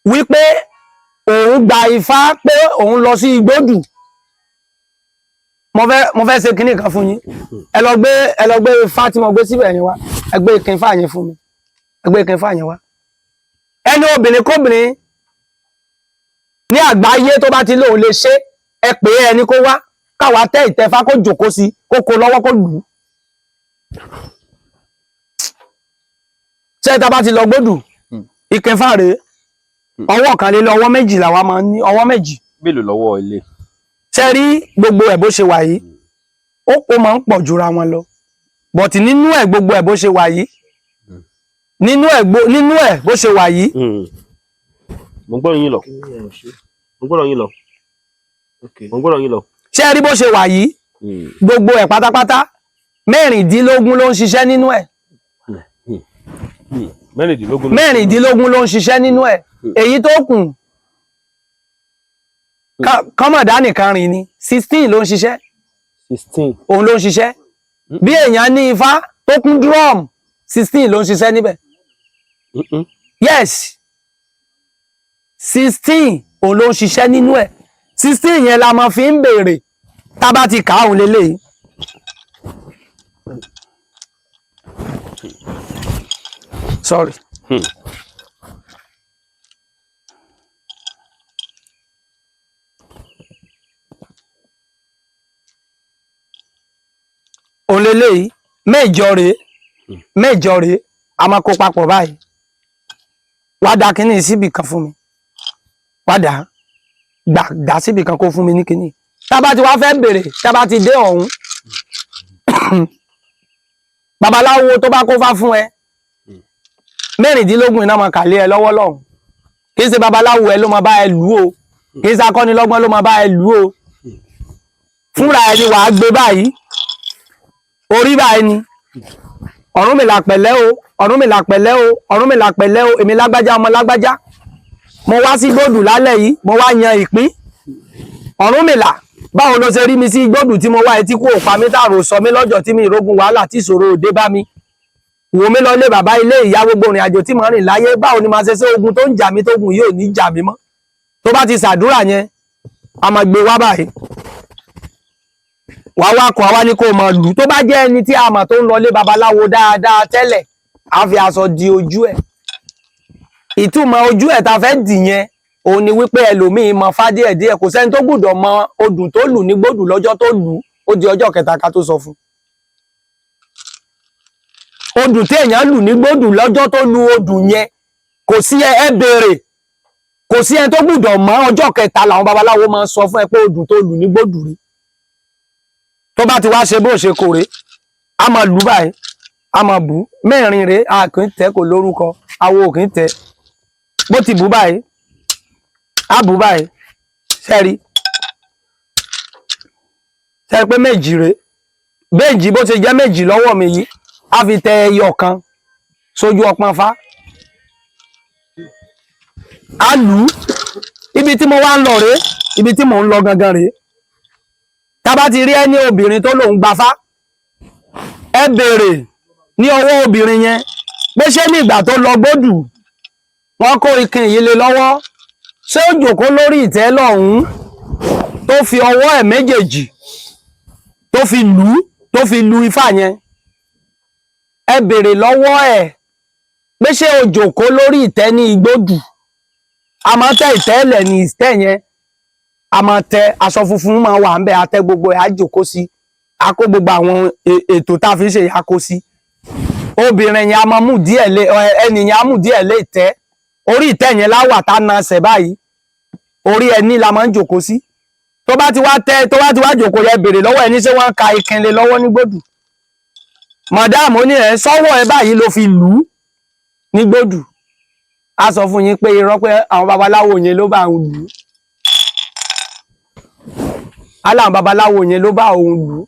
wípé òun gba ifá, pé òun lọ sí igbódù, mo fẹ́ ṣe kinní kan fún yín. Ẹ lọ gbé ifá tí mo gbé síbẹ̀ yẹn wá. Ẹ gbé ikin ifá yẹn fún mi. Ẹ gbé ikin ifá yẹn wá. Ẹni obìnrin kóbìnrin ní àgbáyé tó bá ti lóun lè ṣe, ẹ pè é, ẹni kó wá, káwa tẹ ìtẹfá, kó jòkó sí, kó kó lọ́wọ́, kó lù ú. Ṣé tá a bá ti lọ gbódù, ìkẹfà rèé, ọwọ́ kan lé lọ, ọwọ́ méjì làwa máa ń ní, ọwọ́ méjì. Mélòó lọ́wọ́ ilé? Ṣe rí gbogbo ẹ̀ bó ṣe wà yìí, ó máa ń pọ̀ jura wọn lọ, but nínú ẹ̀, gbogbo ẹ̀ bó ṣe wà yìí, nínú ẹ̀ bó ṣe wà yìí. Mo ń gbọ́dọ̀ yín lọ, mo ń gbọ́dọ̀ yín lọ, mo ń gbọ́dọ̀ yín lọ. Ṣe rí bó ṣe wà yìí, gbogbo ẹ̀ pátápátá, 16 ló ń ṣiṣẹ́ nínú ẹ̀. 16. 16 ló ń ṣiṣẹ́ nínú ẹ̀. Èyí tó kù, kọ́mọ̀dá nìkan rìn ni. 16 ló ń ṣiṣẹ́. 16. Òun ló ń ṣiṣẹ́. Bí èèyàn ní ifá tó kún drum, 16 ló ń ṣiṣẹ́ níbẹ̀. Yes, 16 òun ló ń ṣiṣẹ́ nínú ẹ̀. 16 yẹn la máa fi ń béèrè. Tá a bá ti kà á, òun lélẹ́yìí. Sorry. Òun lélẹ́yìí. Mẹ́jọ rèé, mẹ́jọ rèé. A máa kó papọ̀ báyìí. Wá da kínní síbì kan fún mi. Wá dà á gbà, dà síbì kan, kó fún mi ní kínní. Tá a bá ti wá fẹ́ bèrè, tá a bá ti dé ọ̀hún, babaláwo tó bá kó fá fún ẹ, 16 iná máa kà lé ẹ lọ́wọ́ lọ́hùn. Kì í ṣe babaláwo ẹ ló máa bá ẹ lù ú o, kì í ṣe akọ́nilọ́gbọ́n ló máa bá ẹ lù ú o. Fúnra ẹ ni wàá gbé báyìí, orí báyìí ni. Ọ̀rúnmìlà pẹ̀lẹ́ o, Ọ̀rúnmìlà pẹ̀lẹ́ o, Ọ̀rúnmìlà pẹ̀lẹ́ o. Èmi lágbájá, ọmọ lágbájá, mo wá sí gbódù lálẹ́ yìí, mo wá yan ìpín. Ọ̀rúnmìlà, báwo ló ṣe rí mi sí gbódù tí mo wá etí kú òpa mi, tààrò sọ mí lọ́jọ́ tí mi ìrógun wàhálà tí ìṣòro òde bá mi, wò mí lọ lé bàbá, ilé ìyá, gbogbo ìrìn àjò tí mo rìn láyé, báwo ni màá ṣe ṣe ogun tó ń jà mí, tógun yìí ò ní jà mí mọ́? Tó bá ti ṣàdúrà yẹn, a máa gbé wá báyìí, wà wá kọ àwa ní kó o máa lù. Tó bá jẹ́ ẹni tí a mọ̀ tó ń lọlé babaláwo dáadáa tẹ́lẹ̀, á fi aṣọ di ojú ẹ̀. Ìtumọ̀ ojú ẹ̀ ta fẹ́ dì yẹn, òun ni wípé ẹlòmíín mọ fá díẹ̀ díẹ̀. Kò sẹ́ni tó gbọ́dọ̀ mọ odùn tó lù ní gbódù lọ́jọ́ tó lù ú. Ó di ọjọ́ kẹta ká tó sọ fún odùn tí èèyàn lù ní gbódù lọ́jọ́ tó lu odùn yẹn. Kò sí, ẹ béèrè, kò sí ẹni tó gbọ́dọ̀ mọ̀. Ọjọ́ kẹta làwọn babaláwo máa ń sọ fún ẹ pé odùn tó lù ní gbódù rí. Tó bá ti wá ṣe bó ṣe kórè, a máa lù báyìí, a máa bù mẹ́rin rèé. A kì í tẹ, kò lórúkọ awo ò kì í tẹ. Bó ti bù báyìí, a bù báyìí. Sẹ́rí sẹ́rí pé méjì rèé, méjì. Bó ṣe jẹ́ méjì lọ́wọ́ mi yìí, a fi tẹ ẹyọ kan sójú ọpọ́n fá. Á lù ú. Ibi tí mo wá ń lọ rèé, ibi tí mò ń lọ gangan rèé. Tá bá ti rí ẹni obìnrin tó lòun gbafá, ẹ béèrè ní ọwọ́ obìnrin yẹn pé ṣé ní ìgbà tó lọ gbódù, wọ́n kó ikin yìí lé lọ́wọ́, ṣé ó jòkó lórí ìtẹ́ lọ́hùn-ún tó fi ọwọ́ ẹ̀ méjèèjì tó fi lù ú, tó fi lu ifá yẹn? Ẹ béèrè lọ́wọ́ ẹ̀ pé ṣé o jòkó lórí ìtẹ́ ní igbódù? A máa tẹ ìtẹ́lẹ̀ ní ìtẹ́ yẹn, a máa tẹ aṣọ funfun máa wà ń bẹ, a tẹ gbogbo ẹ̀, á jòkó sí, a kó gbogbo àwọn ètò tá a fi ń ṣe, a kó sí. Obìnrin yẹn a máa mú díẹ̀ lé ẹni yẹn, á mú díẹ̀ lé ìtẹ́. Orí ìtẹ́ yẹn láwà tá a na ẹsẹ̀ báyìí, orí ẹni la máa ń jòkó sí. Tó bá ti wá tẹ, tó bá ti wá jòkó yẹ, béèrè lọ́wọ́ ẹni, ṣé wọ́n ka ìkínlẹ̀ lọ́wọ́ ní gbòdù? Madam, ó ní ẹ sọ́wọ́ ẹ báyìí ló fi lù ú ní gbòdù. A sọ fún yín pé irọ́, pé àwọn babaláwo yẹn ló bá òun lù ú. Aláwọn babaláwo yẹn ló bá òun lù ú.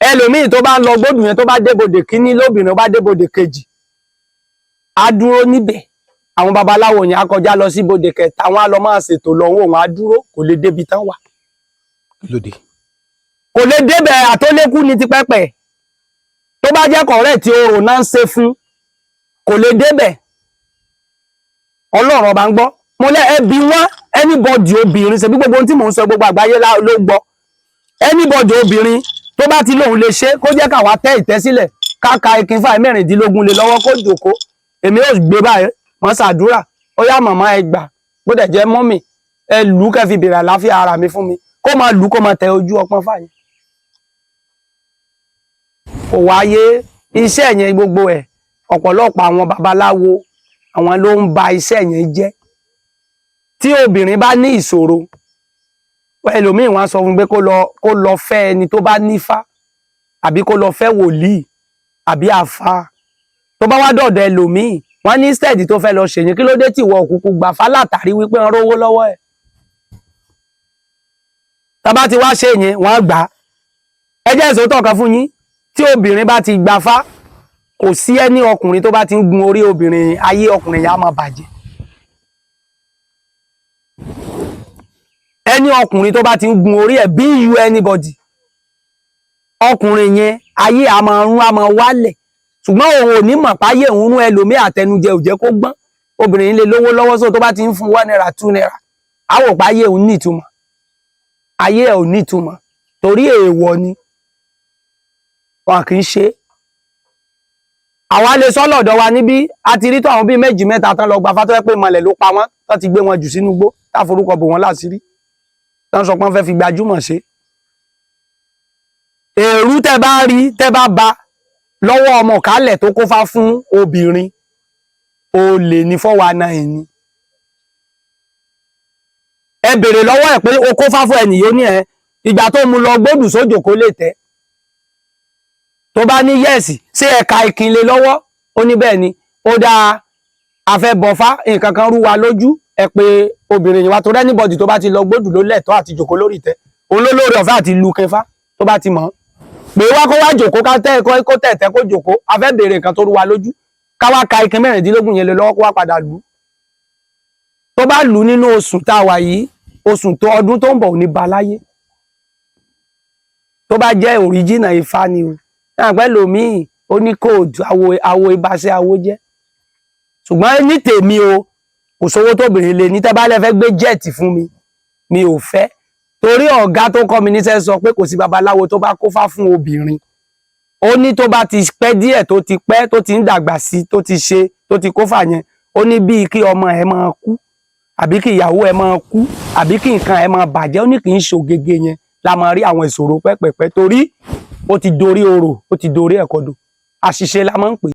Ẹlòmíì tó bá ń lọ gbódù yẹn, tó bá débodè kíní lóbìnrin, ó bá débodè kejì, á dúró níbẹ̀. Àwọn babaláwo yẹn á kọjá lọ sí bodè kẹta, wọn á lọ máa ṣètò lọ́wọ́, òun á dúró, kò lè débi tán wà. Kí ló dé? Kò lè débẹ̀. Àtọ́lékú ní ti pẹ́pẹ́, tó bá jẹ́ kọ̀rẹ́ tí orò náà ń ṣe fún, kò lè débẹ̀. Ọlọ́run ọba ń gbọ́. Mo lẹ́ ẹbí wọn, anybody obìnrin ṣe bí gbogbo ohun tí mò ń sọ, gbogbo àgbáyé ló gbọ́. Anybody obìnrin tó bá ti lóun lè ṣe, kó jẹ́ káwa tẹ́ ìtẹ́ sílẹ̀, káka ikin fáì 16 lé lọ́wọ́, kó jòkó. Èmi yóò gbé báyìí, wọ́n ṣàdúrà. Ó yá màmá, ẹ gbà, bó dẹ̀ jẹ́ mummy, ẹ lù ú, kẹ́ fi bèrè àlàáfíà ara mi fún mi. Kó máa lù ú, kó máa tẹ ojú ọpọ́n fáyẹn. Kò wáyé iṣẹ́ yẹn. Gbogbo ẹ̀, ọ̀pọ̀lọpọ̀ àwọn babaláwo, àwọn ló ń ba iṣẹ́ yẹn jẹ́. Tí obìnrin bá ní ìṣòro, ẹlòmíì, wọn á sọ fún un pé kó lọ fẹ́ ẹni tó bá nífá, àbí kó lọ fẹ́ wòlíì àbí àfáà. Tó bá wá dọ̀dọ̀ ẹlòmíì, wọ́n ní instead tó fẹ́ lọ ṣèyìn, kí ló dé tí ìwọ òkùnkùn gbà fá, látàrí wípé ń rówó lọ́wọ́ ẹ̀? Tá bá ti wá ṣe yẹn, wọ́n á gbà á. Ẹ jẹ́ ìsòótọ́ kan fún yín: tí obìnrin bá ti gbà fá, kò sí ẹni ọkùnrin tó bá ti ń gun orí obìnrin, ayé ọkùnrin yẹn á máa bàjẹ́. Ẹni ọkùnrin tó bá ti ń gun orí ẹ̀, be you anybody, ọkùnrin yẹn, ayé á máa rún, á máa wálẹ̀. Ṣùgbọ́n òun ò ní mọ̀ páyé òun rún. Ẹlòmíì, àtẹnujẹ ò jẹ́ kó gbọ́n. Obìnrin lè lówó lọ́wọ́ sóò, tó bá ti ń fún 1 naira, 2 naira, á wò páyé òun ní ìtumọ̀. Ayé ẹ̀ ò ní ìtumọ̀, torí èèwọ̀ ni, wọn kì í ṣe é. Àwa lè sọ lọ́dọ̀ wa níbí, a ti rí tó àwọn bíi méjì mẹ́ta tán lọ gba fátọ́ pé mọ̀lẹ̀ ló pa wọ́n, tán ti gbé wọn jù sínú igbó, tá forúkọ bò wọ́n láṣìírí, tán sọ pé wọ́n fẹ́ fi gbajúmọ̀ ṣe. Èrú tẹ́ bá rí, tẹ́ bá ba lọ́wọ́ ọmọ kálẹ̀ tó kófá fún obìnrin, olè ní 419 ni. Ẹ béèrè lọ́wọ́ ẹ̀ pé o kófá fún ẹnìyó ní ẹ, ìgbà tó mú lọ gbódù sójò, kó lè tẹ́? Tó bá ní yes, ṣé ẹ̀ka ìkìnlẹ̀ lọ́wọ́? Ó ní bẹ́ẹ̀ ni. Ó dáa, afẹ́ bọ̀fá, nǹkan kan rú wa lójú, ẹ pé obìnrin yìí wá. Torí anybody tó bá ti lọ gbódù ló lẹ́tọ̀ọ́ àti jòkó lórí ìtẹ́. Òun ló lórí ọ̀fẹ́ àti lu kẹfà. Tó bá ti mọ̀ ọ́, pé wá, kó wá jòkó, ká tẹ́ kó tẹ̀tẹ́, kó jòkó, afẹ́ béèrè nǹkan tó rú wa lójú, ká wá ka ikin 16 yẹn lé lọ́wọ́, kó wá padà lù ú. Tó bá lù ú nínú oṣù tá a wà yìí, oṣù tó ọdún tó ń bọ̀ ò ní ba láyé, tó bá jẹ́ òríjìnà Ifá ni o. Náà pẹ́ lòmíì, ó ní kóòdù awo, awo ìbáṣẹ́ awo jẹ́. Ṣùgbọ́n ní tèmi o, kò sówó tóbìnrin lè ní. Tẹ́ bá lẹ fẹ́ gbé jet fún mi, mi ò fẹ́, torí ọ̀gá tó kọ́ mi níṣẹ́ sọ pé kò sí babaláwo tó bá kófá fún obìnrin, ó ní tó bá ti pẹ́ díẹ̀, tó ti pẹ́, tó ti ń dàgbà sí, tó ti ṣe, tó ti kófà yẹn, ó ní bíi kí ọmọ ẹ̀ máa kú, àbí kí ìyàwó ẹ̀ máa kú, àbí kí nǹkan ẹ̀ máa bàjẹ́. Ó ní kì í ṣògege yẹn la máa rí àwọn ìṣòro pẹ́pẹ̀pẹ́, torí ó ti dorí orò, ó ti dorí ẹ̀kọ́dọ̀. Àṣìṣe la máa ń pè é.